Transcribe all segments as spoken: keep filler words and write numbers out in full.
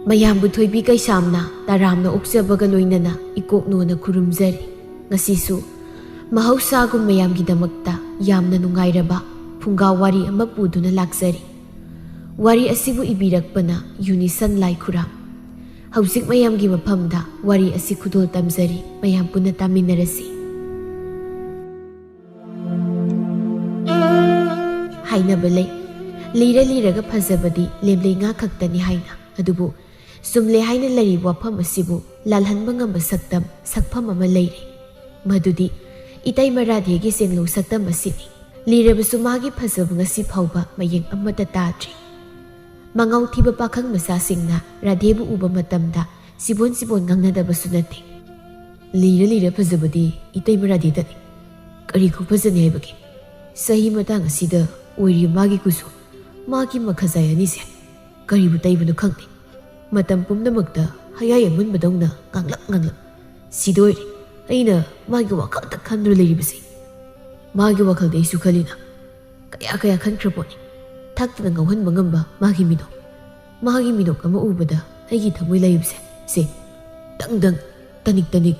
ꯃꯌꯥꯝꯕꯨ ꯊꯣꯏꯕꯤ ꯀꯩꯁꯥꯝꯅ ꯇꯔꯥꯝꯅ ꯑꯣꯛꯆꯕꯒ ꯂꯣꯏꯅꯅ ꯏꯀꯣꯛꯅꯣꯅ ꯈꯨꯔꯨꯝꯖꯔꯤ꯫ ꯉꯁꯤꯁꯨ ꯃꯍꯧꯁꯥꯒꯨꯝ ꯃꯌꯥꯝꯒꯤꯗꯃꯛꯇ ꯌꯥꯝꯅ ꯅꯨꯡꯉꯥꯏꯔꯕ ꯐꯨꯡꯒꯥ ꯋꯥꯔꯤ ꯑꯃ ꯄꯨꯗꯨꯅ ꯂꯥꯛꯆꯔꯤ꯫ ꯋꯥꯔꯤ ꯑꯁꯤꯕꯨ ꯏꯕꯤꯔꯛꯄꯅ ꯌꯨꯅꯤꯁꯟ ꯂꯥꯏꯈꯨꯔꯥꯝ꯫ ꯍꯧꯖꯤꯛ ꯃꯌꯥꯝꯒꯤ ꯃꯐꯝꯗ ꯋꯥꯔꯤ ꯑꯁꯤ ꯈꯨꯗꯣꯜ ꯇꯝꯖꯔꯤ, ꯃꯌꯥꯝ ꯄꯨꯟꯅ ꯇꯥꯃꯤꯟꯅꯔꯁꯤ꯫ ꯍꯥꯏꯅꯕ ꯂꯩ, ꯂꯤꯔ ꯂꯤꯔꯒ ꯐꯖꯕꯗꯤ ꯂꯦꯝꯂꯩ ꯉꯥ ꯈꯛꯇꯅꯤ ꯍꯥꯏꯅ꯫ ꯑꯗꯨꯕꯨ ꯆꯨꯝꯂꯦ ꯍꯥꯏꯅ ꯂꯩꯔꯤꯕ ꯋꯥꯐꯝ ꯑꯁꯤꯕꯨ ꯂꯥꯜꯍꯟꯕ ꯉꯝꯕ ꯁꯛꯇꯝ, ꯁꯛꯐꯝ ꯑꯃ ꯂꯩꯔꯦ꯫ ꯃꯗꯨꯗꯤ ꯏꯇꯩꯃ ꯔꯥꯙꯦꯒꯤ ꯆꯦꯡꯂꯧ ꯁꯛꯇꯝ ꯑꯁꯤꯅꯤ꯫ ꯂꯤꯔꯕꯁꯨ ꯃꯥꯒꯤ ꯐꯖꯕ ꯉꯁꯤ ꯐꯥꯎꯕ ꯃꯌꯦꯡ ꯑꯃꯠꯇ ꯇꯥꯗ꯭ꯔꯤ꯫ ꯃꯉꯥꯎ ꯊꯤꯕ ꯄꯥꯈꯪ ꯃꯆꯥꯁꯤꯡꯅ ꯔꯥꯙꯦꯕꯨ ꯎꯕ ꯃꯇꯝꯗ ꯆꯤꯕꯣꯟ ꯆꯤꯕꯣꯟ ꯉꯥꯡꯅꯗꯕꯁꯨ ꯅꯠꯇꯦ꯫ ꯂꯤꯔ ꯂꯤꯔ ꯐꯖꯕꯗꯤ ꯏꯇꯩꯃ ꯔꯥꯙꯦꯗꯅꯤ꯫ ꯀꯔꯤ ꯈꯨꯐꯖꯅꯤ ꯍꯥꯏꯕꯒꯦ? ꯆꯍꯤ ꯃꯇꯥꯡ ꯑꯁꯤꯗ ꯑꯣꯏꯔꯤꯕ ꯃꯥꯒꯤ ꯀꯨꯆꯨ, ꯃꯥꯒꯤ ꯃꯈꯖꯥꯏ ꯑꯅꯤꯁꯦ ꯀꯔꯤꯕꯨ ꯇꯩꯕꯅꯣ ꯈꯪꯗꯦ꯫ ꯃꯇꯝ ꯄꯨꯝꯅꯃꯛꯇ ꯍꯌꯥꯏ ꯑꯃꯨꯟꯕꯗꯧꯅ ꯉꯥꯡꯂꯛ ꯉꯥꯡꯂꯛ꯫ ꯁꯤꯗꯣꯏꯔꯦ ꯑꯩꯅ ꯃꯥꯒꯤ ꯋꯥꯈꯜꯗ ꯈꯟꯗꯨꯅ ꯂꯩꯔꯤꯕꯁꯦ꯫ ꯃꯥꯒꯤ ꯋꯥꯈꯜꯗ ꯑꯩꯁꯨ ꯈꯜꯂꯤꯅ꯫ ꯀꯌꯥ ꯀꯌꯥ ꯈꯟꯈ꯭ꯔ ꯄꯣꯠꯅꯤ꯫ ꯊꯛꯇꯅ ꯉꯥꯎꯍꯟꯕ ꯉꯝꯕ ꯃꯥꯒꯤ ꯃꯤꯅꯣꯛ꯫ ꯃꯥꯒꯤ ꯃꯤꯅꯣꯛ ꯑꯃ ꯎꯕꯗ ꯑꯩꯒꯤ ꯊꯃꯣꯏ ꯂꯩꯕꯁꯦ, ꯁꯦ, ꯗꯪ ꯗꯪ, ꯇꯅꯤꯛ ꯇꯅꯤꯛ,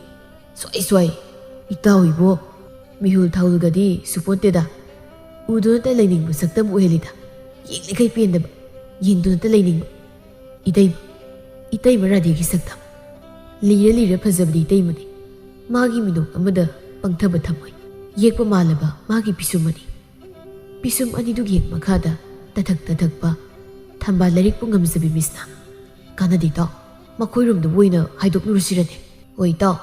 ꯁ꯭ꯋꯥꯏ ꯁ꯭ꯋꯥꯏ꯫ ꯏꯇꯥꯎ ꯏꯕꯣ, ꯃꯤꯍꯨꯜ ꯊꯥꯍꯨꯜꯒꯗꯤ ꯁꯨꯄꯣꯟꯇꯦꯗ꯫ ꯎꯗꯨꯅꯇ ꯂꯩꯅꯤꯡꯕ ꯁꯛꯇꯝ ꯑꯣꯏꯍꯜꯂꯤꯗ꯫ ꯌꯦꯡꯂꯤꯈꯩ ꯄꯦꯟꯗꯕ, ꯌꯦꯡꯗꯨꯅꯇ ꯂꯩꯅꯤꯡꯕ꯫ ꯏꯇꯩꯃ, ꯏꯇꯩꯃ ꯔꯥꯙꯦꯒꯤ ꯁꯛꯇꯝ꯫ ꯂꯤꯔ ꯂꯤꯔ ꯐꯖꯕꯗꯤ ꯏꯇꯩꯃꯅꯤ꯫ ꯃꯥꯒꯤ ꯃꯤꯅꯣꯛ ꯑꯃꯗ ꯄꯪꯊꯕ ꯊꯝꯃꯣꯏ꯫ ꯌꯦꯛꯄ ꯃꯥꯜꯂꯕ ꯃꯥꯒꯤ ꯄꯤꯁꯨꯝ ꯑꯅꯤ꯫ ꯄꯤꯁꯨꯝ ꯑꯅꯤꯗꯨꯒꯤ ꯍꯦꯛ ꯃꯈꯥꯗ ꯇꯊꯛ ꯇꯊꯛꯄ ꯊꯝꯕꯥꯜ ꯂꯩꯔꯤꯛꯄꯨ ꯉꯝꯖꯕꯤ ꯃꯤꯁꯅ꯫ ꯀꯥꯟꯅꯗꯦ ꯇꯥꯎ, ꯃꯈꯣꯏꯔꯣꯝꯗꯕꯨ ꯑꯣꯏꯅ ꯍꯥꯏꯗꯣꯛꯂꯨꯔꯁꯤꯔꯅꯦ? ꯑꯣꯏ ꯇꯥꯎ,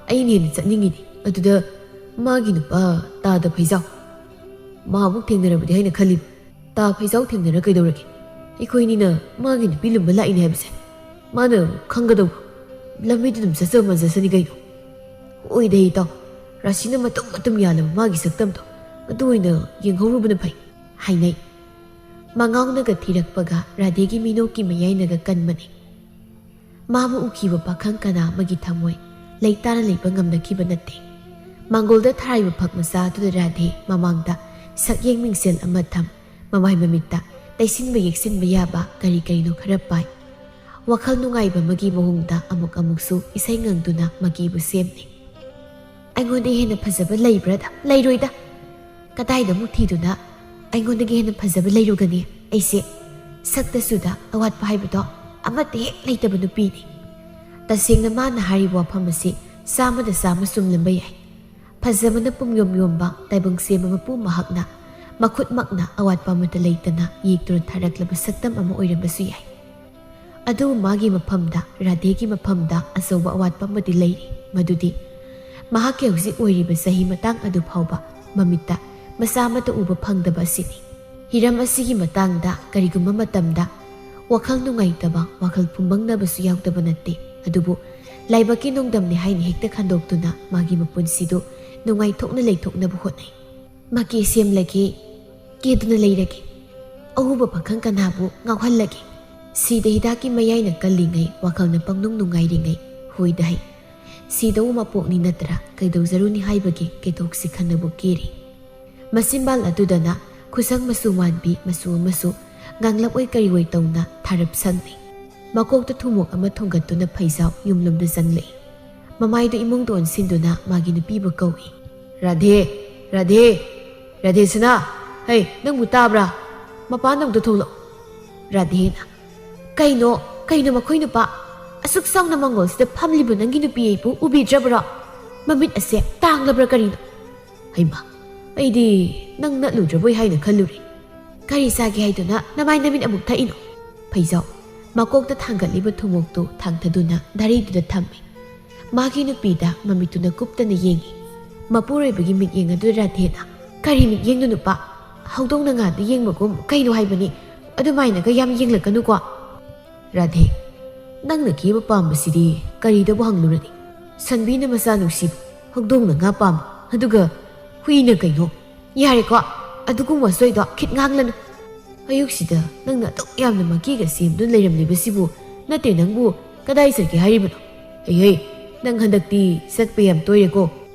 ꯑꯩꯅ ꯍꯦꯟꯅ ꯆꯠꯅꯤꯡꯉꯤꯅꯦ꯫ ꯑꯗꯨꯗ ꯃꯥꯒꯤ ꯅꯨꯄꯥ ꯇꯥꯗ ꯐꯩꯖꯥꯎ꯫ ꯃꯥꯕꯨ ꯊꯦꯡꯅꯔꯕꯗꯤ ꯍꯥꯏꯅ ꯈꯜꯂꯤꯕ꯫ ꯇꯥ ꯐꯩꯖꯥꯎ ꯊꯦꯡꯅꯔ ꯀꯩꯗꯧꯔꯒꯦ? ꯑꯩꯈꯣꯏꯅꯤꯅ ꯃꯥꯒꯤ ꯅꯨꯄꯤ ꯂꯨꯝꯕ ꯂꯥꯛꯏꯅꯦ ꯍꯥꯏꯕꯁꯦ ꯃꯥꯅ ꯈꯪꯒꯗꯧꯕ? ꯂꯝꯕꯤꯗ ꯑꯗꯨꯝ ꯆꯠꯆꯕ ꯃꯥꯟꯖꯁꯅꯤ ꯀꯩꯅꯣ꯫ ꯑꯣꯏꯗꯦ ꯏꯇꯥꯎ, ꯔꯥꯁꯤꯅ ꯃꯇꯨꯝ ꯃꯇꯨꯝ ꯌꯥꯜꯂꯕ ꯃꯥꯒꯤ ꯁꯛꯇꯝꯗꯣ ꯑꯗꯨ ꯑꯣꯏꯅ ꯌꯦꯡꯍꯧꯔꯨꯕꯅ ꯐꯩ ꯍꯥꯏꯅꯩ꯫ ꯃꯉꯥꯎꯅꯒ ꯊꯤꯔꯛꯄꯒ ꯔꯥꯙꯦꯒꯤ ꯃꯤꯅꯣꯛꯀꯤ ꯃꯌꯥꯏꯅꯒ ꯀꯟꯕꯅꯤ꯫ ꯃꯥꯕꯨ ꯎꯈꯤꯕ ꯄꯥꯈꯪ ꯀꯅꯥ ꯑꯃꯒꯤ ꯊꯃꯣꯏ ꯂꯩꯇꯥꯅ ꯂꯩꯕ ꯉꯝꯅꯈꯤꯕ ꯅꯠꯇꯦ꯫ ꯃꯥꯡꯒꯣꯜꯗ ꯊꯥꯔꯤꯕ ꯐꯛ ꯃꯆꯥ ꯑꯗꯨꯗ ꯔꯥꯙꯦ ꯃꯃꯥꯡꯗ ꯁꯛꯌꯦꯡ ꯃꯤꯡꯁꯦꯜ ꯑꯃ ꯊꯝ, ꯃꯃꯥꯏ ꯃꯃꯤꯠꯇ ꯇꯩꯁꯤꯟꯕ ꯌꯦꯛꯁꯤꯟꯕ ꯌꯥꯕ ꯀꯔꯤ ꯀꯔꯤꯅꯣ ꯈꯔ ꯄꯥꯏ꯫ ꯋꯥꯈꯜ ꯅꯨꯡꯉꯥꯏꯕ ꯑꯃꯒꯤ ꯃꯑꯣꯡꯗ ꯑꯃꯨꯛ ꯑꯃꯨꯛꯁꯨ ꯏꯁꯩ ꯉꯪꯗꯨꯅ ꯃꯥꯒꯤꯕꯨ ꯁꯦꯝꯂꯤ꯫ "ꯑꯩꯉꯣꯟꯗꯒꯤ ꯍꯦꯟꯅ ꯐꯖꯕ ꯂꯩꯕ꯭ꯔꯥꯗ? ꯂꯩꯔꯣꯏꯗ꯫ ꯀꯗꯥꯏꯗ ꯑꯃꯨꯛ ꯊꯤꯗꯨꯅ ꯑꯩꯉꯣꯟꯗꯒꯤ ꯍꯦꯟꯅ ꯐꯖꯕ ꯂꯩꯔꯨꯒꯅꯤ? ꯑꯩꯁꯦ ꯁꯛꯇ ꯆꯨꯗ ꯑꯋꯥꯠꯄ ꯍꯥꯏꯕꯗꯣ ꯑꯃꯠꯇ ꯍꯦꯛ ꯂꯩꯇꯕ ꯅꯨꯄꯤꯅꯤ꯫" ꯇꯁꯦꯡꯅ ꯃꯥꯅ ꯍꯥꯏꯔꯤꯕ ꯋꯥꯐꯝ ꯑꯁꯤ ꯆꯥꯝꯃꯗ ꯆꯥꯝꯃ ꯆꯨꯝꯂꯝꯕ ꯌꯥꯏ꯫ ꯐꯖꯕꯅ ꯄꯨꯝꯌꯣꯝ ꯌꯣꯝꯕ ꯇꯥꯏꯕꯪ ꯁꯦꯝꯕ ꯃꯄꯨ ꯃꯍꯥꯛꯅ ꯃꯈꯨꯠꯃꯛꯅ ꯑꯋꯥꯠꯄ ꯑꯃꯠꯇ ꯂꯩꯇꯅ ꯌꯦꯛꯇꯨꯅ ꯊꯥꯔꯛꯂꯕ ꯁꯛꯇꯝ ꯑꯃ ꯑꯣꯏꯔꯝꯕꯁꯨ ꯌꯥꯏ꯫ ꯑꯗꯨꯕꯨ ꯃꯥꯒꯤ ꯃꯐꯝꯗ, ꯔꯥꯙꯦꯒꯤ ꯃꯐꯝꯗ ꯑꯆꯧꯕ ꯑꯋꯥꯠꯄ ꯑꯃꯗꯤ ꯂꯩꯔꯤ꯫ ꯃꯗꯨꯗꯤ ꯃꯍꯥꯛꯀꯤ ꯍꯧꯖꯤꯛ ꯑꯣꯏꯔꯤꯕ ꯆꯍꯤ ꯃꯇꯥꯡ ꯑꯗꯨ ꯐꯥꯎꯕ ꯃꯃꯤꯠꯇ ꯃꯆꯥ ꯑꯃꯠꯇ ꯎꯕ ꯐꯪꯗꯕ ꯑꯁꯤꯅꯤ꯫ ꯍꯤꯔꯝ ꯑꯁꯤꯒꯤ ꯃꯇꯥꯡꯗ ꯀꯔꯤꯒꯨꯝꯕ ꯃꯇꯝꯗ ꯋꯥꯈꯜ ꯅꯨꯡꯉꯥꯏꯇꯕ, ꯋꯥꯈꯜ ꯄꯨꯝꯕꯪꯅꯕꯁꯨ ꯌꯥꯎꯗꯕ ꯅꯠꯇꯦ꯫ ꯑꯗꯨꯕꯨ ꯂꯥꯏꯕꯛꯀꯤ ꯅꯣꯡꯗꯝꯅꯤ ꯍꯥꯏꯅ ꯍꯦꯛꯇ ꯈꯟꯗꯣꯛꯇꯨꯅ ꯃꯥꯒꯤ ꯃꯄꯨꯟꯁꯤꯗꯨ ꯅꯨꯡꯉꯥꯏꯊꯣꯛꯅ ꯂꯩꯊꯣꯛꯅꯕ ꯍꯣꯠꯅꯩ꯫ "ꯃꯀꯦ ꯁꯦꯝꯂꯒꯦ, ꯀꯦꯗꯨꯅ ꯂꯩꯔꯒꯦ꯫ ꯑꯎꯕ ꯄꯥꯈꯪ ꯀꯅꯥꯕꯨ ꯉꯥꯎꯍꯜꯂꯒꯦ?" ꯁꯤꯗ ꯍꯤꯗꯥꯛꯀꯤ ꯃꯌꯥꯏꯅ ꯀꯜꯂꯤꯉꯩ, ꯋꯥꯈꯜꯅ ꯄꯪꯅꯨꯡ ꯅꯨꯡꯉꯥꯏꯔꯤꯉꯩ, ꯍꯣꯏꯗ ꯍꯩ꯫ ꯁꯤꯗꯧ ꯃꯄꯣꯛꯅꯤ ꯅꯠꯇ꯭ꯔꯥ, ꯀꯩꯗꯧꯖꯔꯨꯅꯤ ꯍꯥꯏꯕꯒꯤ ꯀꯩꯗꯧꯁꯤ ꯈꯟꯅꯕꯨ ꯀꯦꯔꯤ꯫ ꯃꯆꯤꯟꯕꯥꯜ ꯑꯗꯨꯗꯅ ꯈꯨꯁꯪ ꯃꯆꯨ ꯃꯥꯟꯕꯤ ꯃꯆꯨ ꯑꯃꯁꯨ ꯉꯥꯡꯂꯞ ꯑꯣꯏ ꯀꯔꯤ ꯑꯣꯏ ꯇꯧꯅ ꯊꯥꯔꯞ ꯁꯪꯂꯤ꯫ ꯃꯀꯣꯛꯇ ꯊꯨꯃꯣꯛ ꯑꯃ ꯊꯣꯡꯒꯠꯇꯨꯅ ꯐꯩꯖꯥꯎ ꯌꯨꯝꯂꯣꯝꯗ ꯆꯪꯂꯛꯏ꯫ ꯃꯃꯥꯏꯗꯨ ꯏꯃꯨꯡꯗ ꯑꯣꯟꯁꯤꯟꯗꯨꯅ ꯃꯥꯒꯤ ꯅꯨꯄꯤꯕꯨ ꯀꯧꯏ꯫ "ꯔꯥꯙꯦ! ꯔꯥꯙꯦ! ꯔꯥꯙꯦ ꯁꯅꯥ! ꯍꯩ, ꯅꯪꯕꯨ ꯇꯥꯕ꯭ꯔꯥ? ꯃꯄꯥꯟꯗ ꯑꯃꯨꯛꯇ ꯊꯣꯛꯂꯛꯎ꯫" ꯔꯥꯙꯦꯅ, "ꯀꯩꯅꯣ? ꯀꯩꯅꯣ ꯃꯈꯣꯏ ꯅꯨꯄꯥ? ꯑꯁꯨꯛ ꯆꯥꯎꯅ ꯃꯥꯡꯒꯣꯜꯁꯤꯗ ꯐꯝꯂꯤꯕ ꯅꯪꯒꯤ ꯅꯨꯄꯤ ꯑꯩꯕꯨ ꯎꯕꯤꯗ꯭ꯔꯕ꯭ꯔꯣ? ꯃꯃꯤꯠ ꯑꯁꯦ ꯇꯥꯡꯂꯕ꯭ꯔꯥ ꯀꯔꯤꯅꯣ?" "ꯍꯩꯃꯥ, ꯑꯩꯗꯤ ꯅꯪ ꯅꯠꯂꯨꯗ꯭ꯔꯕꯣꯏ ꯍꯥꯏꯅ ꯈꯜꯂꯨꯔꯦ꯫ ꯀꯔꯤ ꯆꯥꯒꯦ ꯍꯥꯏꯗꯨꯅ ꯅꯃꯥꯏ ꯅꯃꯤꯠ ꯑꯃꯨꯛ ꯊꯛꯏꯅꯣ?" ꯐꯩꯖꯥꯎ ꯃꯀꯣꯛꯇ ꯊꯥꯡꯒꯠꯂꯤꯕ ꯊꯨꯃꯣꯛꯇꯨ ꯊꯥꯡꯊꯗꯨꯅ ꯗꯥꯔꯤꯗꯨꯗ ꯊꯝꯃꯤ꯫ ꯃꯥꯒꯤ ꯅꯨꯄꯤꯗ ꯃꯃꯤꯠꯇꯨꯅ ꯀꯨꯞꯇꯅ ꯌꯦꯡꯉꯤ꯫ ꯃꯄꯨꯔꯣꯏꯕꯒꯤ ꯃꯤꯠꯌꯦꯡ ꯑꯗꯨ ꯔꯥꯙꯦꯅ, "ꯀꯔꯤ ꯃꯤꯠꯌꯦꯡꯅꯣ ꯅꯨꯄꯥ? ꯍꯧꯗꯣꯡꯅ ꯉꯥꯗ ꯌꯦꯡꯕꯒꯨꯝ ꯀꯩꯅꯣ ꯍꯥꯏꯕꯅꯤ꯫ ꯑꯗꯨꯃꯥꯏꯅꯒ ꯌꯥꯝ ꯌꯦꯡꯂꯛꯀꯅꯨꯀꯣ꯫" "ꯔꯥꯙꯦ, ꯅꯪꯅ ꯀꯦꯕ ꯄꯥꯝꯕꯁꯤꯗꯤ ꯀꯔꯤꯗꯕꯨ ꯍꯪꯂꯨꯔꯅꯤ? ꯁꯟꯕꯤꯅ ꯃꯆꯥ ꯅꯨꯡꯁꯤꯕ, ꯍꯧꯗꯣꯡꯅ ꯉꯥ ꯄꯥꯝꯕ, ꯑꯗꯨꯒ ꯍꯨꯏꯅ ꯀꯩꯅꯣ? ꯌꯥꯔꯦꯀꯣ, ꯑꯗꯨꯒꯨꯝꯕ ꯁꯣꯏꯗꯣ ꯈꯤꯠ ꯉꯥꯡꯂꯅꯨ꯫ ꯑꯌꯨꯛꯁꯤꯗ ꯅꯪꯅ ꯑꯗꯨꯛ ꯌꯥꯝꯅ ꯃꯀꯦꯒ ꯁꯦꯝꯗꯨꯅ ꯂꯩꯔꯝꯂꯤꯕꯁꯤꯕꯨ, ꯅꯠꯇꯦ ꯅꯪꯕꯨ ꯀꯗꯥꯏ ꯆꯠꯀꯦ ꯍꯥꯏꯔꯤꯕꯅꯣ? ꯍꯩ ꯍꯩ, ꯅꯪ ꯍꯟꯗꯛꯇꯤ ꯆꯠꯄ ꯌꯥꯝ ꯇꯣꯏꯔꯦꯀꯣ꯫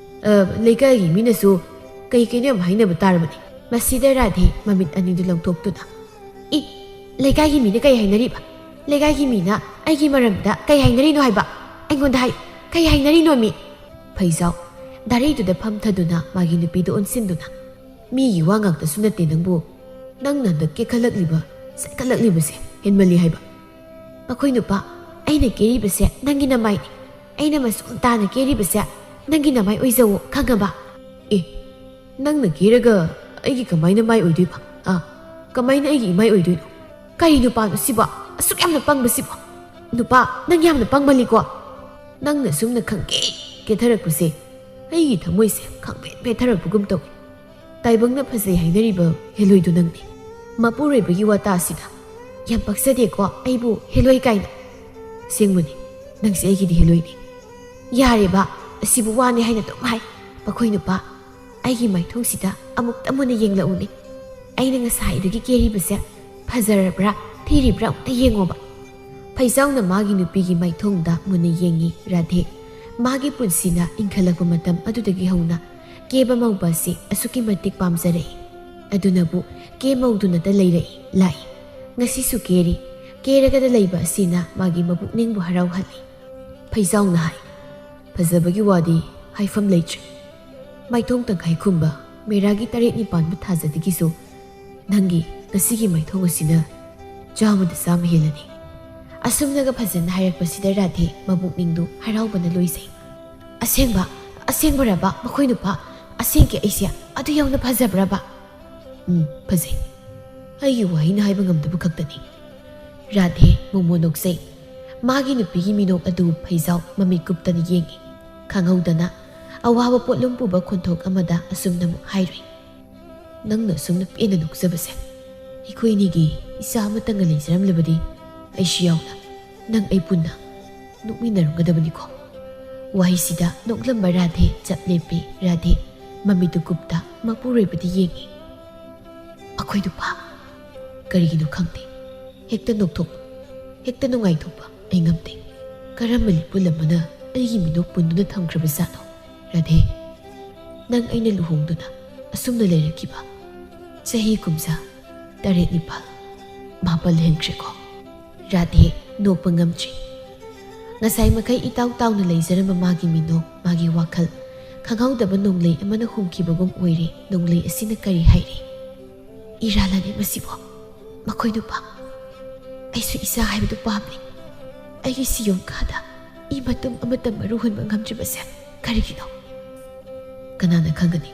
ꯑ, ꯂꯩꯀꯥꯏꯒꯤ ꯃꯤꯅꯁꯨ ꯀꯩ ꯀꯩꯅꯣ ꯌꯥꯝ ꯍꯥꯏꯅꯕ ꯇꯥꯔꯕꯅꯤ꯫" ꯃꯁꯤꯗ ꯔꯥꯙꯦ ꯃꯃꯤꯠ ꯑꯅꯤꯗꯨ ꯂꯧꯊꯣꯛꯇꯨꯅ, "ꯏ, ꯂꯩꯀꯥꯏꯒꯤ ꯃꯤꯅ ꯀꯩ ꯍꯥꯏꯅꯔꯤꯕ? ꯂꯩꯀꯥꯏꯒꯤ ꯃꯤꯅ ꯑꯩꯒꯤ ꯃꯔꯝꯗ ꯀꯩ ꯍꯥꯏꯅꯔꯤꯅꯣ ꯍꯥꯏꯕ? ꯑꯩꯉꯣꯟꯗ ꯍꯥꯏ, ꯀꯩ ꯍꯥꯏꯅꯔꯤꯅꯣ ꯃꯤ? ꯐꯩꯖꯥꯎ ꯗꯥꯔꯩꯗꯨꯗ ꯐꯝꯊꯗꯨꯅ ꯃꯥꯒꯤ ꯅꯨꯄꯤꯗꯨ ꯑꯣꯟꯁꯤꯟꯗꯨꯅ, "ꯃꯤꯒꯤ ꯋꯥ ꯉꯥꯛꯇꯁꯨ ꯅꯠꯇꯦ ꯅꯪꯕꯨ꯫ ꯅꯪꯅ ꯍꯟꯗꯛ ꯀꯦꯈꯠꯂꯛꯂꯤꯕ, ꯁꯠꯀꯠꯂꯛꯂꯤꯕꯁꯦ ꯍꯦꯟꯃꯜꯂꯤ ꯍꯥꯏꯕ꯫ ꯃꯈꯣꯏ ꯅꯨꯄꯥ, ꯑꯩꯅ ꯀꯦꯔꯤꯕꯁꯦ ꯅꯪꯒꯤ ꯅꯃꯥꯏꯅꯤ꯫ ꯑꯩꯅ ꯃꯁꯨꯝ ꯇꯥꯅ ꯀꯦꯔꯤꯕꯁꯦ ꯅꯪꯒꯤ ꯅꯃꯥꯏ ꯑꯣꯏꯖꯧꯋꯣ, ꯈꯪꯉꯕ?" "ꯑꯦ, ꯅꯪꯅ ꯀꯦꯔꯒ ꯑꯩꯒꯤ ꯀꯃꯥꯏꯅ ꯃꯥꯏ ꯑꯣꯏꯗꯣꯏꯕ? ꯑꯥ, ꯀꯃꯥꯏꯅ ꯑꯩꯒꯤ ꯏꯃꯥꯏ ꯑꯣꯏꯗꯣꯏꯅꯣ? ꯀꯔꯤ ꯅꯨꯄꯥꯅꯣ ꯁꯤꯕꯣ? ꯑꯁꯨꯛ ꯌꯥꯝꯅ ꯄꯪꯕꯁꯤꯕꯣ? ꯅꯨꯄꯥ, ꯅꯪ ꯌꯥꯝꯅ ꯄꯪꯃꯜꯂꯤꯀꯣ꯫ ꯅꯪꯅ ꯁꯨꯝꯅ ꯈꯪꯀꯦ ꯀꯦꯊꯔꯛꯄꯁꯦ ꯑꯩꯒꯤ ꯊꯃꯣꯏꯁꯦ ꯈꯪꯄꯦꯠ ꯄꯦꯠꯊꯔꯛꯄꯒꯨꯝ ꯇꯧꯏ꯫ ꯇꯥꯏꯕꯪꯅ ꯐꯖꯩ ꯍꯥꯏꯅꯔꯤꯕ ꯍꯦꯂꯣꯏꯗꯨ ꯅꯪꯅꯤ꯫ ꯃꯄꯨꯔꯣꯏꯕꯒꯤ ꯋꯥꯇꯥ ꯑꯁꯤꯗ ꯌꯥꯝ ꯄꯛꯆꯗꯦꯀꯣ, ꯑꯩꯕꯨ ꯍꯦꯂꯣꯏ ꯀꯥꯏꯅ꯫ ꯑꯁꯦꯡꯕꯅꯤ, ꯅꯪꯁꯦ ꯑꯩꯒꯤꯗꯤ ꯍꯦꯂꯣꯏꯅꯤ꯫ ꯌꯥꯔꯦꯕ, ꯑꯁꯤꯕꯨ ꯋꯥꯅꯤ ꯍꯥꯏꯅ ꯑꯗꯨꯝ ꯍꯥꯏ꯫ ꯃꯈꯣꯏ ꯅꯨꯄꯥ, ꯑꯩꯒꯤ ꯃꯥꯏꯊꯣꯡꯁꯤꯗ ꯑꯃꯨꯛꯇ ꯃꯨꯟꯅ ꯌꯦꯡꯂꯛꯎꯅꯦ꯫ ꯑꯩꯅ ꯉꯁꯥꯏꯗꯒꯤ ꯀꯦꯔꯤꯕꯁꯦ ꯐꯖꯔꯕ꯭ꯔꯥ ꯊꯤꯔꯤꯕ꯭ꯔꯥ ꯑꯃꯨꯛꯇ ꯌꯦꯡꯉꯣꯕ꯫" ꯐꯩꯖꯥꯎꯅ ꯃꯥꯒꯤ ꯅꯨꯄꯤꯒꯤ ꯃꯥꯏꯊꯣꯡꯗ ꯃꯨꯟꯅ ꯌꯦꯡꯉꯤ ꯔꯥꯙꯦ꯫ ꯃꯥꯒꯤ ꯄꯨꯟꯁꯤꯅ ꯏꯟꯈꯠꯂꯛꯄ ꯃꯇꯝ ꯑꯗꯨꯗꯒꯤ ꯍꯧꯅ ꯀꯦꯕ ꯃꯧꯕ ꯑꯁꯤ ꯑꯁꯨꯛꯀꯤ ꯃꯇꯤꯛ ꯄꯥꯝꯖꯔꯛꯏ꯫ ꯑꯗꯨꯅꯕꯨ ꯀꯦ ꯃꯧꯗꯨꯅꯇ ꯂꯩꯔꯛꯏ, ꯂꯥꯛꯏ꯫ ꯉꯁꯤꯁꯨ ꯀꯦꯔꯤ꯫ ꯀꯦꯔꯒꯗ ꯂꯩꯕ ꯑꯁꯤꯅ ꯃꯥꯒꯤ ꯃꯕꯨꯛꯅꯤꯡꯕꯨ ꯍꯔꯥꯎꯍꯜꯂꯤ꯫ ꯐꯩꯖꯥꯎꯅ ꯍꯥꯏ, "ꯐꯖꯕꯒꯤ ꯋꯥꯗꯤ ꯍꯥꯏꯐꯝ ꯂꯩꯇ꯭ꯔꯦ꯫ ꯃꯥꯏꯊꯣꯡ ꯇꯪꯈꯥꯏ ꯈꯨꯝꯕ ꯃꯦꯔꯥꯒꯤ ꯇꯔꯦꯠ ꯅꯤꯄꯥꯟꯕꯨ ꯊꯥꯖꯗꯒꯤꯁꯨ ꯅꯪꯒꯤ ꯉꯁꯤꯒꯤ ꯃꯥꯏꯊꯣꯡ ꯑꯁꯤꯅ ꯆꯥꯝꯃꯗ ꯆꯥꯝꯃ ꯍꯦꯜꯂꯅꯤ꯫" ꯑꯁꯨꯝꯅꯒ ꯐꯖꯅ ꯍꯥꯏꯔꯛꯄꯁꯤꯗ ꯔꯥꯙꯦ ꯃꯕꯨꯛꯅꯤꯡꯗꯨ ꯍꯔꯥꯎꯕꯅ ꯂꯣꯏꯖꯩ꯫ "ꯑꯁꯦꯡꯕ, ꯑꯁꯦꯡꯕꯔꯕ ꯃꯈꯣꯏ ꯅꯨꯄꯥ? ꯑꯁꯦꯡꯀꯤ ꯑꯩꯁꯦ ꯑꯗꯨ ꯌꯧꯅ ꯐꯖꯕ꯭ꯔꯕ?" "ꯎꯝ, ꯐꯖꯩ꯫ ꯑꯩꯒꯤ ꯋꯥꯍꯩꯅ ꯍꯥꯏꯕ ꯉꯝꯗꯕ ꯈꯛꯇꯅꯤ꯫" ꯔꯥꯙꯦ ꯃꯣꯃꯣ ꯅꯣꯛꯆꯩ꯫ ꯃꯥꯒꯤ ꯅꯨꯄꯤꯒꯤ ꯃꯤꯅꯣꯛ ꯑꯗꯨ ꯐꯩꯖꯥꯎ ꯃꯃꯤꯠ ꯀꯨꯞꯇꯅ ꯌꯦꯡꯉꯤ꯫ ꯈꯪꯍꯧꯗꯅ ꯑꯋꯥꯕ ꯄꯣꯠꯂꯨꯝ ꯄꯨꯕ ꯈꯣꯟꯊꯣꯛ ꯑꯃꯗ ꯑꯁꯨꯝꯅ ꯑꯃꯨꯛ ꯍꯥꯏꯔꯨꯏ, "ꯅꯪꯅ ꯑꯁꯨꯝꯅ ꯄꯦꯟꯅ ꯅꯣꯛꯆꯕꯁꯦ, ꯑꯩꯈꯣꯏ ꯑꯅꯤꯒꯤ ꯏꯆꯥ ꯑꯃꯇꯪꯒ ꯂꯩꯖꯔꯝꯂꯕꯗꯤ ꯑꯩꯁꯨ ꯌꯥꯎꯅ ꯅꯪ ꯑꯩ ꯄꯨꯟꯅ ꯅꯣꯛꯃꯤꯟꯅꯔꯝꯒꯗꯕꯅꯤꯀꯣ꯫" ꯋꯥꯍꯩꯁꯤꯗ ꯅꯣꯛꯂꯝꯕ ꯔꯥꯙꯦ ꯆꯞ ꯂꯦꯞꯄꯤ꯫ ꯔꯥꯙꯦ ꯃꯃꯤꯠꯇꯨ ꯀꯨꯞꯇ ꯃꯄꯨꯔꯣꯏꯕꯗ ꯌꯦꯡꯉꯤ꯫ "ꯑꯩꯈꯣꯏ ꯅꯨꯄꯥ, ꯀꯔꯤꯒꯤꯅꯣ ꯈꯪꯗꯦ, ꯍꯦꯛꯇ ꯅꯣꯛꯊꯣꯛꯄ, ꯍꯦꯛꯇ ꯅꯨꯡꯉꯥꯏꯊꯣꯛꯄ ꯑꯩ ꯉꯝꯗꯦ꯫ ꯀꯔꯝꯕ ꯂꯤꯄꯨꯟ ꯑꯃꯅ ꯑꯩꯒꯤ ꯃꯤꯅꯣꯛ ꯄꯨꯟꯗꯨꯅ ꯊꯝꯈ꯭ꯔꯕꯖꯥꯠꯅꯣ? ꯔꯥꯙꯦ, ꯅꯪ ꯑꯩꯅ ꯂꯨꯍꯣꯡꯗꯨꯅ ꯑꯁꯨꯝꯅ ꯂꯩꯔꯛꯈꯤꯕ ꯆꯍꯤ ꯀꯨꯝꯖꯥ ꯇꯔꯦꯠ ꯅꯤꯄꯥꯜ ꯃꯥꯄꯜ ꯍꯦꯟꯈ꯭ꯔꯦꯀꯣ?" ꯔꯥꯙꯦ ꯅꯣꯛꯄ ꯉꯝꯗ꯭ꯔꯤ꯫ ꯉꯁꯥꯏ ꯃꯈꯩ ꯏꯇꯥꯎ ꯇꯥꯎꯅ ꯂꯩꯖꯔꯝꯕ ꯃꯥꯒꯤ ꯃꯤꯅꯣꯛ, ꯃꯥꯒꯤ ꯋꯥꯈꯜ, ꯈꯪꯍꯧꯗꯕ ꯅꯣꯡꯂꯩ ꯑꯃꯅ ꯍꯨꯝꯈꯤꯕꯒꯨꯝ ꯑꯣꯏꯔꯦ꯫ ꯅꯣꯡꯂꯩ ꯑꯁꯤꯅ ꯀꯔꯤ ꯍꯥꯏꯔꯤ? ꯏꯔꯥꯂꯥꯅꯦ ꯃꯁꯤꯕꯣ꯫ ꯃꯈꯣꯏ ꯅꯨꯄꯥ꯫ ꯑꯩꯁꯨ ꯏꯆꯥ ꯍꯥꯏꯕꯗꯨ ꯄꯥꯝꯂꯤ꯫ ꯑꯩꯒꯤ ꯁꯤꯌꯣꯡ ꯈꯥꯗ ꯏ ꯃꯇꯨꯝ ꯑꯃꯠꯇ ꯃꯔꯨ ꯍꯨꯟꯕ ꯉꯝꯗ꯭ꯔꯤꯕꯁꯦ ꯀꯔꯤꯒꯤꯅꯣ? ꯀꯅꯥꯅ ꯈꯪꯒꯅꯤ?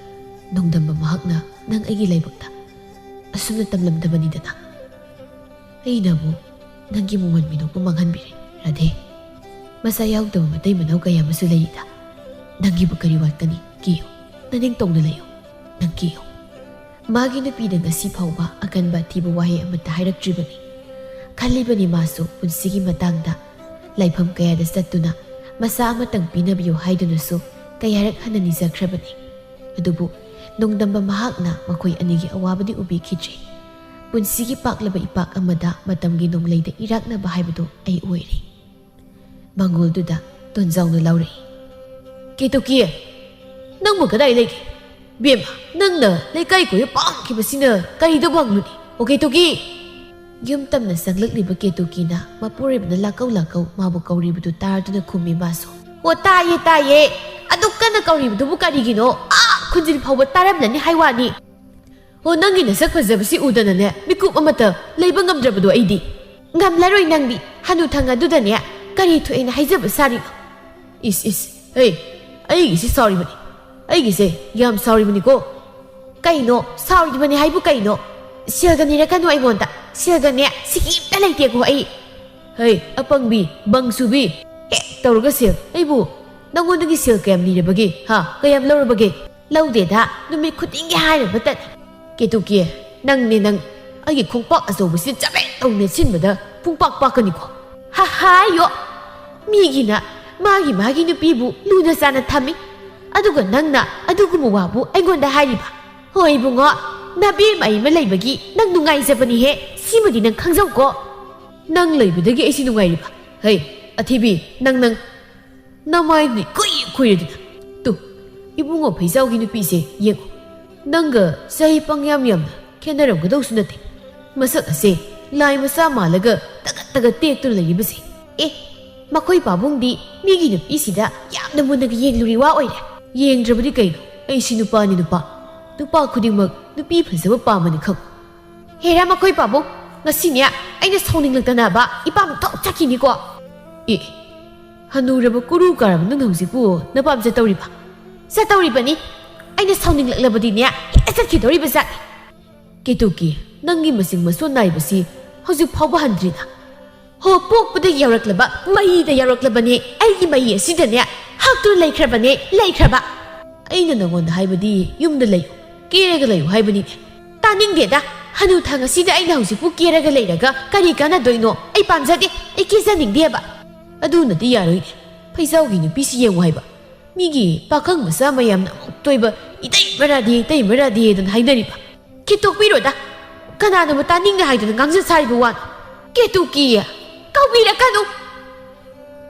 ꯅꯣꯡꯗꯝꯕ ꯃꯍꯥꯛꯅ ꯅꯪ ꯑꯩꯒꯤ ꯂꯥꯏꯕꯛꯇ ꯑꯁꯨꯝꯅ ꯇꯝꯂꯝꯗꯕꯅꯤꯗꯅ꯫ ꯑꯩꯅꯕꯨ ꯅꯪꯒꯤ ꯃꯃꯣꯟ ꯃꯤꯅꯣꯛꯄꯨ ꯃꯥꯡꯍꯟꯕꯤꯔꯦ, ꯔꯥꯙꯦ꯫ ꯃꯆꯥ ꯌꯥꯎꯗꯕ ꯃꯇꯩ ꯃꯅꯥꯎ ꯀꯌꯥ ꯑꯃꯁꯨ ꯂꯩꯔꯤꯗ꯫ ꯅꯪꯒꯤꯕꯨ ꯀꯔꯤ ꯋꯥꯠꯀꯅꯤ? ꯀꯤꯌꯨ꯫ ꯅꯅꯤꯡ ꯇꯧꯅ ꯂꯩꯌꯨ꯫ ꯅꯪ ꯀꯤꯌꯨ꯫ ꯃꯥꯒꯤ ꯅꯨꯄꯤꯗ ꯉꯁꯤ ꯐꯥꯎꯕ ꯑꯀꯟꯕ ꯑꯊꯤꯕ ꯋꯥꯍꯩ ꯑꯃꯠꯇ ꯍꯥꯏꯔꯛꯇ꯭ꯔꯤꯕꯅꯤ꯫ ꯈꯜꯂꯤꯕꯅꯤ ꯃꯥꯁꯨ ꯄꯨꯟꯁꯤꯒꯤ ꯃꯇꯥꯡꯗ꯫ ꯂꯥꯏꯐꯝ ꯀꯌꯥꯗ ꯆꯠꯇꯨꯅ ꯃꯆꯥ ꯑꯃꯇꯪ ꯄꯤꯅꯕꯤꯌꯨ ꯍꯥꯏꯗꯨꯅꯁꯨ ꯀꯌꯥꯔꯛ ꯍꯟꯅ ꯅꯤꯖꯈ꯭ꯔꯕꯅꯤ꯫ ꯑꯗꯨꯕꯨ ꯅꯣꯡꯗꯝꯕ ꯃꯍꯥꯛꯅ ꯃꯈꯣꯏ ꯑꯅꯤꯒꯤ ꯑꯋꯥꯕꯗꯤ ꯎꯕꯤꯈꯤꯗ꯭ꯔꯤ꯫ ꯄꯨꯟꯁꯤꯒꯤ ꯄꯥꯛꯂꯕ ꯏꯄꯥꯛ ꯑꯃꯗ ꯃꯇꯝꯒꯤ ꯅꯣꯡꯂꯩꯗ ꯏꯔꯥꯛꯅꯕ ꯍꯥꯏꯕꯗꯨ ꯑꯩ ꯑꯣꯏꯔꯦ꯫ ꯃꯪꯒꯣꯜꯗꯨꯗ ꯇꯣꯟꯖꯥꯎꯅ ꯂꯥꯎꯔꯛꯏ, "ꯀꯦꯇꯨꯀꯤ, ꯅꯪꯕꯨ ꯀꯗꯥꯏ ꯂꯩꯒꯦ? ꯕꯦꯝꯃ, ꯅꯪꯅ ꯂꯩꯀꯥꯏ ꯀꯣꯏꯕ ꯄꯥꯡꯈꯤꯕꯁꯤꯅ ꯀꯔꯤꯗ ꯐꯪꯂꯨꯅꯤ? ꯑꯣ ꯀꯦꯇꯨꯀꯤ!" ꯌꯨꯝ ꯇꯝꯅ ꯆꯪꯂꯛꯂꯤꯕ ꯀꯦꯇꯨꯀꯤꯅ ꯃꯄꯨꯔꯣꯏꯕꯅ ꯂꯥꯛꯀꯧ ꯂꯥꯛꯀꯧ ꯃꯥꯕꯨ ꯀꯧꯔꯤꯕꯗꯨ ꯇꯥꯔꯗꯨꯅ ꯈꯨꯝꯃꯤ ꯃꯥꯁꯨ, "ꯑꯣ ꯇꯥꯏꯌꯦ ꯇꯥꯏꯌꯦ, ꯑꯗꯨꯛ ꯀꯟꯅ ꯀꯧꯔꯤꯕꯗꯨꯕꯨ ꯀꯔꯤꯒꯤꯅꯣ? ꯑꯥ ꯈꯨꯟꯖꯤꯟ ꯐꯥꯎꯕ ꯇꯥꯔꯝꯂꯅꯤ ꯍꯥꯏ ꯋꯥꯅꯤ꯫ ꯑꯣ ꯅꯪꯒꯤ ꯅꯁꯛ ꯐꯖꯕꯁꯤ ꯎꯗꯅꯅꯦ ꯃꯤꯀꯨꯞ ꯑꯃꯠꯇ ꯂꯩꯕ ꯉꯝꯗ꯭ꯔꯕꯗꯣ ꯑꯩꯗꯤ꯫ ꯉꯝꯂꯔꯣꯏ ꯅꯪꯗꯤ, ꯍꯅꯨꯊꯪ ꯑꯗꯨꯗꯅꯦ ꯀꯔꯤ ꯊꯣꯛꯑꯦꯅ ꯍꯥꯏꯖꯕ ꯁꯥꯔꯤꯅꯣ?" "ꯏꯁ ꯏꯁ, ꯍꯦ, ꯑꯩꯒꯤꯁꯤ ꯁꯥꯎꯔꯤꯕꯅꯤ, ꯑꯩꯒꯤꯁꯦ ꯌꯥꯝ ꯁꯥꯎꯔꯤꯕꯅꯤꯀꯣ꯫" "ꯀꯩꯅꯣ ꯁꯥꯎꯔꯤꯕꯅꯤ ꯍꯥꯏꯕꯨ ꯀꯩꯅꯣ? ꯁꯦꯜꯒ ꯅꯤꯔꯛꯀꯅꯨ ꯑꯩꯉꯣꯟꯗ, ꯁꯦꯜꯒꯅꯦ ꯁꯤꯀꯤ ꯑꯝꯇ ꯂꯩꯇꯦꯀꯣ ꯑꯩ꯫" "ꯍꯩ ꯑꯄꯪꯕꯤ, ꯕꯪꯁꯨꯕꯤ, ꯍꯦꯛ ꯇꯧꯔꯒ ꯁꯦꯜ, ꯑꯩꯕꯨ ꯅꯪꯉꯣꯟꯗꯒꯤ ꯁꯦꯜ ꯀꯌꯥꯝ ꯅꯤꯔꯕꯒꯦ? ꯍꯥ, ꯀꯌꯥꯝ ꯂꯧꯔꯕꯒꯦ?" "ꯂꯧꯗꯦꯗ, ꯅꯨꯃꯤꯠ ꯈꯨꯗꯤꯡꯒꯤ ꯍꯥꯏꯔꯕꯇꯅꯤ꯫" "ꯀꯦꯇꯨꯀꯤ, ꯅꯪꯅꯦ ꯅꯪ, ꯑꯩꯒꯤ ꯈꯣꯡꯄꯥꯛ ꯑꯆꯧꯕꯁꯤ ꯆꯕꯦꯠ ꯇꯧ ꯅꯦꯠꯁꯤꯟꯕꯗ ꯄꯨꯡꯄꯥꯛ ꯄꯥꯛꯀꯅꯤꯀꯣ꯫" "ꯍꯥ ꯍꯥꯏꯌꯣ, ꯃꯤꯒꯤꯅ ꯃꯥꯒꯤ ꯃꯥꯒꯤ ꯅꯨꯄꯤꯕꯨ ꯂꯨꯅ ꯆꯥꯟꯅ ꯊꯝꯃꯤ, ꯑꯗꯨꯒ ꯅꯪꯅ ꯑꯗꯨꯒꯨꯝꯕ ꯋꯥꯕꯨ ꯑꯩꯉꯣꯟꯗ ꯍꯥꯏꯔꯤꯕ? ꯍꯣꯏ ꯏꯕꯨꯡꯉꯣ, ꯅꯕꯦꯝꯃ ꯑꯩ ꯑꯃ ꯂꯩꯕꯒꯤ ꯅꯪ ꯅꯨꯡꯉꯥꯏꯖꯕꯅꯤꯍꯦ, ꯁꯤꯃꯗꯤ ꯅꯪ ꯈꯪꯖꯧꯀꯣ꯫" "ꯅꯪ ꯂꯩꯕꯗꯒꯤ ꯑꯩꯁꯤ ꯅꯨꯡꯉꯥꯏꯔꯤꯕ? ꯍꯩ ꯑꯊꯤꯕꯤ, ꯅꯪ ꯅꯪ ꯅꯃꯥꯏꯗꯨꯗꯤ ꯀꯨꯏ ꯈꯨꯏꯔꯗꯅ꯫ ꯇꯨ, ꯏꯕꯨꯡꯉꯣ ꯐꯩꯖꯥꯎꯒꯤ ꯅꯨꯄꯤꯁꯦ ꯌꯦꯡꯉꯨ, ꯅꯪꯒ ꯆꯍꯤ ꯄꯪꯌꯥꯝ ꯌꯥꯝꯅ ꯈꯦꯠꯅꯔꯝꯒꯗꯧꯁꯨ ꯅꯠꯇꯦ꯫ ꯃꯁꯛ ꯑꯁꯦ ꯂꯥꯏ ꯃꯆꯥ ꯃꯥꯜꯂꯒ ꯇꯒꯠ ꯇꯒ ꯇꯦꯛꯇꯨꯅ ꯂꯩꯔꯤꯕꯁꯦ꯫ ꯑꯦ, ꯃꯈꯣꯏ ꯄꯥꯕꯨꯡꯗꯤ ꯃꯤꯒꯤ ꯅꯨꯄꯤꯁꯤꯗ ꯌꯥꯝꯅ ꯃꯨꯟꯅꯒ ꯌꯦꯡꯂꯨꯔꯤ ꯋꯥ ꯑꯣꯏꯔꯦ꯫ ꯌꯦꯡꯗ꯭ꯔꯕꯗꯤ ꯀꯩꯅꯣ? ꯑꯩꯁꯤ ꯅꯨꯄꯥꯅꯤ ꯅꯨꯄꯥ꯫ ꯅꯨꯄꯥ ꯈꯨꯗꯤꯡꯃꯛ ꯅꯨꯄꯤ ꯐꯖꯕ ꯄꯥꯝꯕꯅꯤ ꯈꯪ꯫ ꯍꯦꯔꯥ ꯃꯈꯣꯏ ꯄꯥꯕꯨꯡ, ꯉꯁꯤꯅꯦ ꯑꯩꯅ ꯁꯥꯎꯅꯤꯡꯂꯛꯇꯅꯕ ꯏꯄꯥꯝ ꯊꯣꯛ ꯆꯠꯈꯤꯅꯤꯀꯣ꯫ ꯑꯦ, ꯍꯅꯨꯔꯕ ꯀꯨꯔꯨ ꯀꯥꯔꯕ ꯅꯪꯅ ꯍꯧꯖꯤꯛꯄꯨ ꯅꯄꯥꯝ ꯆꯠꯇꯧꯔꯤꯕ? ꯆꯠꯇꯧꯔꯤꯕꯅꯤ꯫ ꯑꯩꯅ ꯁꯥꯎꯅꯤꯡꯂꯛꯂꯕꯗꯤꯅꯦ ꯍꯦꯛꯇ ꯆꯠꯈꯤꯗꯧꯔꯤꯕ ꯖꯥꯠꯅꯤ꯫ ꯀꯦꯇꯨꯀꯤ, ꯅꯪꯒꯤ ꯃꯁꯤꯡ ꯃꯁꯣꯟ ꯅꯥꯏꯕꯁꯤ ꯍꯧꯖꯤꯛ ꯐꯥꯎꯕ ꯍꯟꯗ꯭ꯔꯤꯅ? ꯍꯣ, ꯄꯣꯛꯄꯗ ꯌꯥꯎꯔꯛꯂꯕ ꯃꯍꯤꯗ ꯌꯥꯎꯔꯛꯂꯕꯅꯦ꯫ ꯑꯩꯒꯤ ꯃꯍꯤ ꯑꯁꯤꯗꯅꯦ ꯍꯛꯇꯨꯅ ꯂꯩꯈ꯭ꯔꯕꯅꯦ, ꯂꯩꯈ꯭ꯔꯕ꯫ ꯑꯩꯅ ꯅꯉꯣꯟꯗ ꯍꯥꯏꯕꯗꯤ ꯌꯨꯝꯗ ꯂꯩꯌꯨ, ꯀꯦꯔꯒ ꯂꯩꯌꯨ ꯍꯥꯏꯕꯅꯤꯅꯦ꯫ ꯇꯥꯅꯤꯡꯗꯦꯗ, ꯍꯅꯨꯊꯪ ꯑꯁꯤꯗ ꯑꯩꯅ ꯍꯧꯖꯤꯛꯄꯨ ꯀꯦꯔꯒ ꯂꯩꯔꯒ ꯀꯔꯤ ꯀꯥꯟꯅꯗꯣꯏꯅꯣ? ꯑꯩ ꯄꯥꯝꯖꯗꯦ, ꯑꯩ ꯀꯦꯖꯅꯤꯡꯗꯦꯕ꯫ ꯑꯗꯨꯅꯗꯤ ꯌꯥꯔꯣꯏꯅꯦ꯫ ꯐꯩꯖꯥꯎꯒꯤ ꯅꯨꯄꯤꯁꯤ ꯌꯦꯡꯉꯨ ꯍꯥꯏꯕ꯫ ꯃꯤꯒꯤ ꯄꯥꯈꯪ ꯃꯆꯥ ꯃꯌꯥꯝꯅ ꯑꯃꯨꯛꯇꯣꯏꯕ "ꯏꯇꯩ ꯃꯔꯥꯗꯤ, ꯏꯇꯩ ꯃꯔꯥꯗꯤ" ꯑꯗꯨꯅ ꯍꯥꯏꯅꯔꯤꯕ꯫ ꯈꯤꯇꯣꯛꯄꯤꯔꯣꯗ꯫ ꯀꯅꯥꯅꯕꯨ ꯇꯥꯅꯤꯡꯅ ꯍꯥꯏꯗꯨꯅ ꯉꯥꯡꯖ ꯁꯥꯔꯤꯕ ꯋꯥꯅꯣ? ꯀꯦꯇꯨꯀꯤ, ꯀꯧꯕꯤꯔꯛꯀꯅꯨ꯫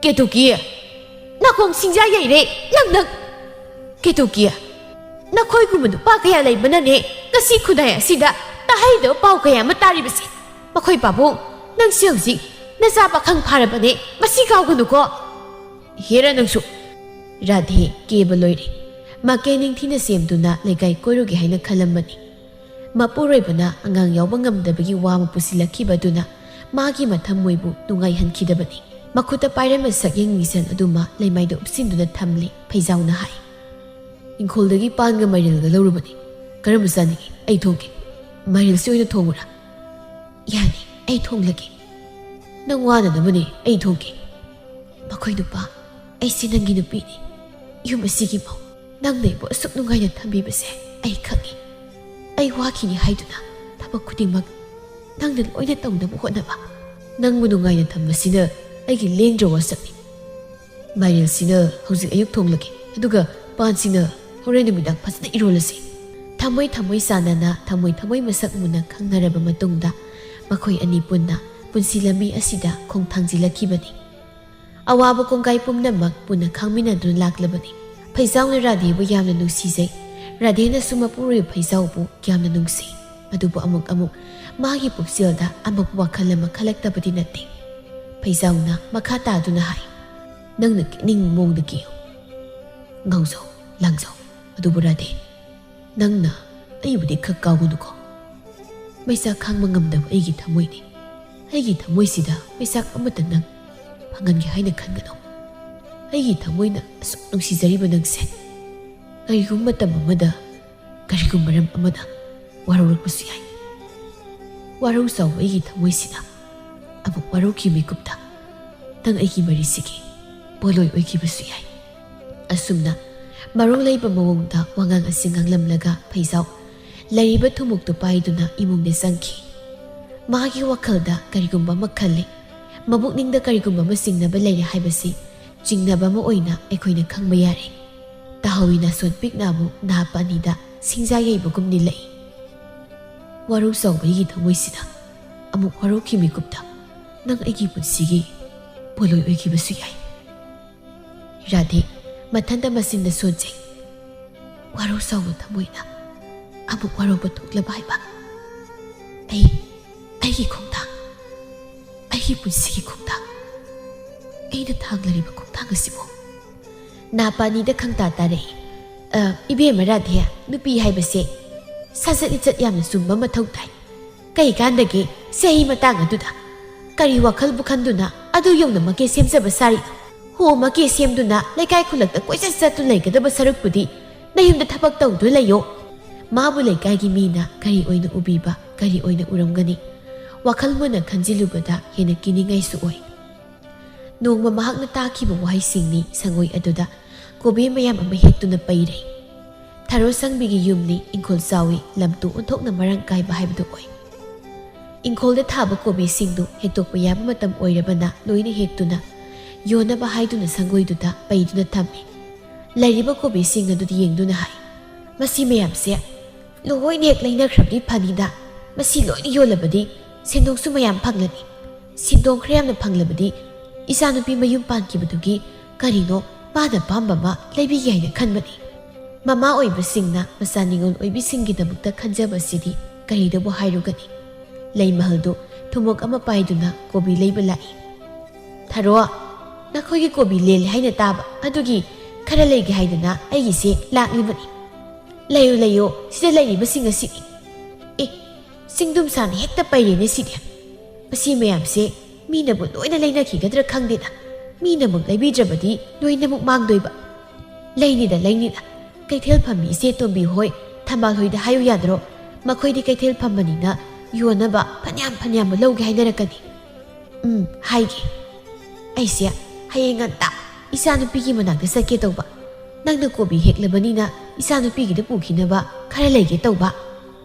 ꯀꯦꯇꯨꯀꯤ, ꯅꯥꯀꯣꯡ ꯁꯤꯡꯖꯥ ꯌꯩꯔꯦ ꯅꯪ, ꯅꯪ꯫ ꯀꯦꯇꯨꯀꯤ, ꯅꯈꯣꯏꯒꯨꯝꯕ ꯅꯨꯄꯥ ꯀꯌꯥ ꯂꯩꯕꯅꯅꯦ ꯉꯁꯤ ꯈꯨꯟꯅꯥꯏ ꯑꯁꯤꯗ ꯇꯥꯍꯩꯗꯕ ꯄꯥꯎ ꯀꯌꯥ ꯑꯃ ꯇꯥꯔꯤꯕꯁꯦ꯫ ꯃꯈꯣꯏ ꯄꯥꯕꯨꯡ, ꯅꯪꯁꯦ ꯍꯧꯖꯤꯛ ꯅꯆꯥ ꯄꯥꯈꯪ ꯐꯥꯔꯕꯅꯦ, ꯃꯁꯤ ꯀꯥꯎꯒꯅꯨꯀꯣ꯫ ꯍꯦꯔꯥ ꯅꯪꯁꯨ꯫ ꯔꯥꯙꯦ ꯀꯦꯕ ꯂꯣꯏꯔꯦ꯫ ꯃꯀꯦ ꯅꯤꯡꯊꯤꯅ ꯁꯦꯝꯗꯨꯅ ꯂꯩꯀꯥꯏ ꯀꯣꯏꯔꯨꯒꯦ ꯍꯥꯏꯅ ꯈꯜꯂꯝꯕꯅꯤ꯫ ꯃꯄꯨꯔꯣꯏꯕꯅ ꯑꯉꯥꯡ ꯌꯥꯎꯕ ꯉꯝꯗꯕꯒꯤ ꯋꯥ ꯑꯃ ꯄꯨꯁꯤꯜꯂꯛꯈꯤꯕ ꯑꯗꯨꯅ ꯃꯥꯒꯤ ꯃꯊꯃꯣꯏꯕꯨ ꯅꯨꯡꯉꯥꯏꯍꯟꯈꯤꯗꯕꯅꯤ꯫ ꯃꯈꯨꯠꯇ ꯄꯥꯏꯔꯝꯕ ꯁꯛꯌꯦꯡ ꯃꯤꯁꯟ ꯑꯗꯨꯃ ꯂꯩꯃꯥꯏꯗ ꯎꯞꯁꯤꯟꯗꯨꯅ ꯊꯝꯂꯦ꯫ ꯐꯩꯖꯥꯎꯅ ꯍꯥꯏ, "ꯏꯪꯈꯣꯜꯗꯒꯤ ꯄꯥꯟꯒ ꯃꯥꯏꯔꯦꯜꯒ ꯂꯧꯔꯨꯕꯅꯤ꯫ ꯀꯔꯝꯕ ꯆꯥꯅꯤꯡꯏ? ꯑꯩ ꯊꯣꯡꯒꯦ꯫ ꯃꯥꯏꯔꯦꯜꯁꯤ ꯑꯣꯏꯅ ꯊꯣꯡꯉꯨꯔꯥ?" "ꯌꯥꯅꯤ, ꯑꯩ ꯊꯣꯡꯂꯒꯦ꯫ ꯅꯪ ꯋꯥꯅꯅꯕꯅꯦ, ꯑꯩ ꯊꯣꯡꯒꯦ꯫" "ꯃꯈꯣꯏ ꯅꯨꯄꯥ, ꯑꯩꯁꯦ ꯅꯪꯒꯤ ꯅꯨꯄꯤꯅꯤ꯫ ꯌꯨꯝ ꯑꯁꯤꯒꯤ ꯃꯧ꯫ ꯅꯪꯅ ꯑꯩꯕꯨ ꯑꯁꯨꯛ ꯅꯨꯡꯉꯥꯏꯅ ꯊꯝꯕꯤꯕꯁꯦ ꯑꯩ ꯈꯪꯏ꯫ ꯑꯩ ꯋꯥꯈꯤꯅꯤ ꯍꯥꯏꯗꯨꯅ ꯊꯕꯛ ꯈꯨꯗꯤꯡꯃꯛ ꯅꯪꯅ ꯂꯣꯏꯅ ꯇꯧꯅꯕ ꯍꯣꯠꯅꯕ꯫ ꯅꯪꯕꯨ ꯅꯨꯡꯉꯥꯏꯅ ꯊꯝꯕꯁꯤꯅ ꯑꯩꯒꯤ ꯂꯦꯡꯗ꯭ꯔ ꯋꯥꯁꯛꯅꯤ꯫ ꯃꯥꯏꯔꯦꯜꯁꯤꯅ ꯍꯧꯖꯤꯛ ꯑꯌꯨꯛ ꯊꯣꯡꯂꯒꯦ, ꯑꯗꯨꯒ ꯄꯥꯟꯁꯤꯅ ꯍꯣꯔꯦꯟ ꯅꯨꯃꯤꯗꯥꯡ ꯐꯖꯅ ꯏꯔꯣꯜꯂꯁꯤ꯫" ꯊꯃꯣꯏ ꯊꯃꯣꯏ ꯆꯥꯟꯅꯅ, ꯊꯃꯣꯏ ꯊꯃꯣꯏ ꯃꯁꯛ ꯃꯨꯟꯅ ꯈꯪꯅꯔꯕ ꯃꯇꯨꯡꯗ ꯃꯈꯣꯏ ꯑꯅꯤ ꯄꯨꯟꯅ ꯄꯨꯟꯁꯤ ꯂꯝꯕꯤ ꯑꯁꯤꯗ ꯈꯣꯡꯊꯥꯡꯖꯤꯜꯂꯛꯈꯤꯕꯅꯤ꯫ ꯑꯋꯥꯕ ꯀꯣꯡꯒꯥꯏ ꯄꯨꯝꯅꯃꯛ ꯄꯨꯟꯅ ꯈꯥꯡꯃꯤꯟꯅꯗꯨꯅ ꯂꯥꯛꯂꯕꯅꯤ꯫ ꯐꯩꯖꯥꯎꯅ ꯔꯥꯙꯦꯕꯨ ꯌꯥꯝꯅ ꯅꯨꯡꯁꯤꯖꯩ꯫ ꯔꯥꯙꯦꯅꯁꯨ ꯃꯄꯨꯔꯣꯏꯕ ꯐꯩꯖꯥꯎꯕꯨ ꯌꯥꯝꯅ ꯅꯨꯡꯁꯤ꯫ ꯑꯗꯨꯕꯨ ꯑꯃꯨꯛ ꯑꯃꯨꯛ ꯃꯥꯒꯤ ꯄꯨꯛꯆꯦꯜꯗ ꯑꯃꯨꯛ ꯋꯥꯈꯜ ꯑꯃ ꯈꯜꯂꯛꯇꯕꯗꯤ ꯅꯠꯇꯦ꯫ ꯐꯩꯖꯥꯎꯅ ꯃꯈꯥ ꯇꯥꯗꯨꯅ ꯍꯥꯏ, "ꯅꯪꯅ ꯀꯦꯅꯤꯡꯕ ꯃꯑꯣꯡꯗ ꯀꯦꯌꯨ꯫ ꯉꯥꯎꯖꯧ, ꯂꯥꯡꯖꯧ꯫ ꯑꯗꯨꯕꯨ ꯔꯥꯙꯦ, ꯅꯪꯅ ꯑꯩꯕꯨꯗꯤ ꯈꯛ ꯀꯥꯎꯒꯅꯨꯀꯣ꯫ ꯃꯩꯁꯥ ꯈꯥꯡꯕ ꯉꯝꯗꯕ ꯑꯩꯒꯤ ꯊꯃꯣꯏꯅꯤ꯫ ꯑꯩꯒꯤ ꯊꯃꯣꯏꯁꯤꯗ ꯃꯩꯁꯥ ꯑꯃꯠꯇ ꯅꯪ ꯐꯪꯍꯟꯒꯦ ꯍꯥꯏꯅ ꯈꯟꯒꯅꯨ꯫ ꯑꯩꯒꯤ ꯊꯃꯣꯏꯅ ꯑꯁꯨꯛ ꯅꯨꯡꯁꯤꯖꯔꯤꯕ ꯅꯪꯁꯦ ꯀꯔꯤꯒꯨꯝꯕ ꯃꯇꯝ ꯑꯃꯗ, ꯀꯔꯤꯒꯨꯝꯕ ꯃꯔꯝ ꯑꯃꯗ ꯋꯥꯔꯧꯔꯛꯄꯁꯨ ꯌꯥꯏ꯫ ꯋꯥꯔꯧ ꯆꯥꯎꯕ ꯑꯩꯒꯤ ꯊꯃꯣꯏꯁꯤꯅ ꯑꯃꯨꯛ ꯋꯥꯔꯧꯈꯤ ꯃꯤꯀꯨꯞꯇ ꯅꯪ ꯑꯩꯒꯤ ꯃꯔꯤꯁꯤꯒꯤ ꯄꯣꯠꯂꯣꯏ ꯑꯣꯏꯈꯤꯕꯁꯨ ꯌꯥꯏ"꯫ ꯑꯁꯨꯝꯅ ꯃꯔꯧ ꯂꯩꯕ ꯃꯑꯣꯡꯗ ꯋꯥꯉꯥꯡ ꯑꯁꯤ ꯉꯥꯡꯂꯝꯂꯒ ꯐꯩꯖꯥꯎ ꯂꯩꯔꯤꯕ ꯊꯨꯝꯃꯣꯛꯇꯨ ꯄꯥꯏꯗꯨꯅ ꯏꯃꯨꯡꯗ ꯆꯪꯈꯤ꯫ ꯃꯥꯒꯤ ꯋꯥꯈꯜꯗ ꯀꯔꯤꯒꯨꯝꯕ ꯑꯃ ꯈꯜꯂꯤ꯫ ꯃꯕꯨꯛꯅꯤꯡꯗ ꯀꯔꯤꯒꯨꯝꯕ ꯑꯃ ꯆꯤꯡꯅꯕ ꯂꯩꯔꯦ ꯍꯥꯏꯕꯁꯤ ꯆꯤꯡꯅꯕ ꯑꯃ ꯑꯣꯏꯅ ꯑꯩꯈꯣꯏꯅ ꯈꯪꯕ ꯌꯥꯔꯦ꯫ ꯇꯥꯍꯧꯋꯤ ꯅꯥꯁꯣꯟ ꯄꯤꯛꯅ ꯑꯃꯨꯛ ꯅꯍꯥ ꯑꯅꯤꯗ ꯁꯤꯡꯖꯥ ꯌꯩꯕꯒꯨꯝ ꯅꯤꯜꯂꯛꯏ꯫ ꯋꯥꯔꯧ ꯆꯥꯎꯕ ꯑꯩꯒꯤ ꯊꯃꯣꯏꯁꯤꯗ ꯑꯃꯨꯛ ꯋꯥꯔꯧꯈꯤ ꯃꯤꯀꯨꯞꯇ ꯅꯪ ꯑꯩꯒꯤ ꯄꯨꯟꯁꯤꯒꯤ ꯄꯣꯠꯂꯣꯏ ꯑꯣꯏꯈꯤꯕꯁꯨ ꯌꯥꯏ꯫ ꯔꯥꯙꯦ ꯃꯊꯟꯇ ꯃꯆꯤꯟꯗ ꯁꯣꯟꯖꯩ꯫ ꯋꯥꯔꯧ ꯆꯥꯎꯕ ꯊꯃꯣꯏꯅ ꯑꯃꯨꯛ ꯋꯥꯔꯧꯕ ꯊꯣꯛꯂꯕ ꯍꯥꯏꯕ꯫ ꯑꯩ, ꯑꯩꯒꯤ ꯈꯣꯡꯊꯥꯡ, ꯑꯩꯒꯤ ꯄꯨꯟꯁꯤꯒꯤ ꯈꯣꯡꯊꯥꯡ, ꯑꯩꯅ ꯊꯥꯡꯂꯔꯤꯕ ꯈꯣꯡꯊꯥꯡ ꯑꯁꯤꯕꯨ꯫ ꯅꯥꯄꯥꯅꯤꯗ ꯈꯪꯇꯥ ꯇꯥꯔꯛꯏ꯫ "ꯑ, ꯏꯕꯦꯝꯃ ꯔꯥꯙꯦ, ꯅꯨꯄꯤ ꯍꯥꯏꯕꯁꯦ ꯁꯥꯖꯠ ꯂꯤꯆꯠ ꯌꯥꯝꯅ ꯆꯨꯝꯕ ꯃꯊꯧ ꯇꯥꯏ꯫ ꯀꯩ ꯀꯥꯟꯗꯒꯦ ꯆꯍꯤ ꯃꯇꯥꯡ ꯑꯗꯨꯗ? ꯀꯔꯤ ꯋꯥꯈꯜꯕꯨ ꯈꯟꯗꯨꯅ ꯑꯗꯨ ꯌꯧꯅꯃꯛꯀꯤ ꯁꯦꯝꯖꯕ ꯁꯥꯔꯤꯅꯣ? ꯍꯣꯃꯛꯀꯤ ꯁꯦꯝꯗꯨꯅ ꯂꯩꯀꯥꯏ ꯈꯨꯜꯂꯛꯇ ꯀꯣꯏꯆꯠ ꯆꯠꯇꯨꯅ ꯂꯩꯒꯗꯕ ꯁꯔꯨꯛꯄꯨꯗꯤ ꯅꯌꯨꯝꯗ ꯊꯕꯛ ꯇꯧꯗꯨꯅ ꯂꯩꯌꯣ"꯫ ꯃꯥꯕꯨ ꯂꯩꯀꯥꯏꯒꯤ ꯃꯤꯅ ꯀꯔꯤ ꯑꯣꯏꯅ ꯎꯕꯤꯕ, ꯀꯔꯤ ꯑꯣꯏꯅ ꯎꯔꯝꯒꯅꯤ? ꯋꯥꯈꯜ ꯃꯨꯟꯅ ꯈꯟꯖꯤꯜꯂꯨꯕꯗ ꯍꯦꯟꯅ ꯀꯤꯅꯤꯡꯉꯥꯏꯁꯨ ꯑꯣꯏ꯫ ꯅꯣꯡꯃ ꯃꯍꯥꯛꯅ ꯇꯥꯈꯤꯕ ꯋꯥꯍꯩꯁꯤꯡꯅꯤ ꯁꯪꯒꯣꯏ ꯑꯗꯨꯗ ꯀꯣꯕꯤ ꯃꯌꯥꯝ ꯑꯃ ꯍꯦꯛꯇꯨꯅ ꯄꯩꯔꯦ꯫ ꯊꯔꯣ ꯁꯪꯕꯤꯒꯤ ꯌꯨꯝꯅꯤ, ꯏꯪꯈꯣꯜ ꯆꯥꯎꯏ, ꯂꯝꯗꯨ ꯑꯣꯟꯊꯣꯛꯅ ꯃꯔꯥꯡ ꯀꯥꯏꯕ ꯍꯥꯏꯕꯗꯨ ꯑꯣꯏ꯫ ꯏꯪꯈꯣꯜꯗ ꯊꯥꯕ ꯀꯣꯕꯤꯁꯤꯡꯗꯨ ꯍꯦꯛꯇꯣꯛꯄ ꯌꯥꯕ ꯃꯇꯝ ꯑꯣꯏꯔꯕꯅ ꯂꯣꯏꯅ ꯍꯦꯛꯇꯨꯅ ꯌꯣꯟꯅꯕ ꯍꯥꯏꯗꯨꯅ ꯁꯪꯒꯣꯏꯗꯨꯗ ꯄꯩꯗꯨꯅ ꯊꯝꯃꯤ꯫ ꯂꯩꯔꯤꯕ ꯀꯣꯕꯤꯁꯤꯡ ꯑꯗꯨ ꯌꯦꯡꯗꯨꯅ ꯍꯥꯏ, "ꯃꯁꯤ ꯃꯌꯥꯝꯁꯦ ꯂꯣꯏꯅ ꯍꯦꯛ ꯂꯩꯅꯈ꯭ꯔꯕꯗꯤ ꯐꯅꯤꯗ꯫ ꯃꯁꯤ ꯂꯣꯏꯅ ꯌꯣꯜꯂꯕꯗꯤ ꯁꯦꯟꯗꯣꯡꯁꯨ ꯃꯌꯥꯝ ꯐꯪꯂꯅꯤ꯫ ꯁꯦꯟꯗꯣꯡ ꯈꯔ ꯌꯥꯝꯅ ꯐꯪꯂꯕꯗꯤ ꯏꯆꯥꯅꯨꯄꯤ ꯃꯌꯨꯝ ꯄꯥꯟꯈꯤꯕꯗꯨꯒꯤ ꯀꯔꯤꯅꯣ ꯃꯥꯅ ꯄꯥꯝꯕ ꯑꯃ ꯂꯩꯕꯤꯒꯦ ꯍꯥꯏꯅ ꯈꯟꯕꯅꯤ"꯫ ꯃꯃꯥ ꯑꯣꯏꯕꯁꯤꯡꯅ ꯃꯆꯥ ꯅꯤꯉꯣꯜ ꯑꯣꯏꯕꯤꯁꯤꯡꯒꯤꯗꯃꯛꯇ ꯈꯟꯖꯕꯁꯤꯗꯤ ꯀꯔꯤꯗꯕꯨ ꯍꯥꯏꯔꯨꯒꯅꯤ? ꯂꯩꯃꯍꯜꯗꯨ ꯊꯨꯝꯃꯣꯛ ꯑꯃ ꯄꯥꯏꯗꯨꯅ ꯀꯣꯕꯤ ꯂꯩꯕ ꯂꯥꯛꯏ꯫ "ꯊꯔꯣ, ꯅꯈꯣꯏꯒꯤ ꯀꯣꯕꯤ ꯂꯦꯜꯂꯦ ꯍꯥꯏꯅ ꯇꯥꯕ, ꯑꯗꯨꯒꯤ ꯈꯔ ꯂꯩꯒꯦ ꯍꯥꯏꯗꯅ ꯑꯩꯒꯤꯁꯦ ꯂꯥꯛꯂꯤꯕꯅꯤ꯫ ꯂꯩꯌꯨ, ꯂꯩꯌꯨ, ꯁꯤꯗ ꯂꯩꯔꯤꯕꯁꯤꯡ ꯑꯁꯤꯅꯤ꯫ ꯑꯦ, ꯆꯤꯡꯗꯨꯝ ꯁꯥꯅ ꯍꯦꯛꯇ ꯄꯩꯔꯦꯅꯦ ꯁꯤꯗꯤ꯫ ꯃꯁꯤ ꯃꯌꯥꯝꯁꯦ ꯃꯤꯅꯕꯨ ꯂꯣꯏꯅ ꯂꯩꯅꯈꯤꯒꯗ꯭ꯔꯥ ꯈꯪꯗꯦꯗ꯫ ꯃꯤꯅꯃꯛ ꯂꯩꯕꯤꯗ꯭ꯔꯕꯗꯤ ꯂꯣꯏꯅꯃꯛ ꯃꯥꯡꯗꯣꯏꯕ꯫ ꯂꯩꯅꯤꯗ, ꯂꯩꯅꯤꯗ꯫ ꯀꯩꯊꯦꯜ ꯐꯝꯃꯤ ꯏꯆꯦ ꯇꯣꯝꯕꯤ ꯍꯣꯏ, ꯊꯝꯕꯥꯜ ꯍꯣꯏꯗ ꯍꯥꯏꯌꯨ ꯌꯥꯗ꯭ꯔꯣ? ꯃꯈꯣꯏꯗꯤ ꯀꯩꯊꯦꯜ ꯐꯝꯕꯅꯤꯅ ꯌꯣꯟꯅꯕ ꯐꯅꯌꯥꯝ ꯐꯅꯌꯥꯝꯕ ꯂꯧꯒꯦ ꯍꯥꯏꯅꯔꯛꯀꯅꯤ꯫" "ꯎꯝ, ꯍꯥꯏꯒꯦ꯫ ꯑꯩꯁꯦ ꯍꯌꯦꯡ ꯉꯟꯇꯥ ꯏꯆꯥꯅꯨꯄꯤꯒꯤ ꯃꯅꯥꯛꯇ ꯆꯠꯀꯦ ꯇꯧꯕ꯫ ꯅꯪꯅ ꯀꯣꯕꯤ ꯍꯦꯛꯂꯕꯅꯤꯅ ꯏꯆꯥꯅꯨꯄꯤꯒꯤꯗ ꯄꯨꯈꯤꯅꯕ ꯈꯔ ꯂꯩꯒꯦ ꯇꯧꯕ꯫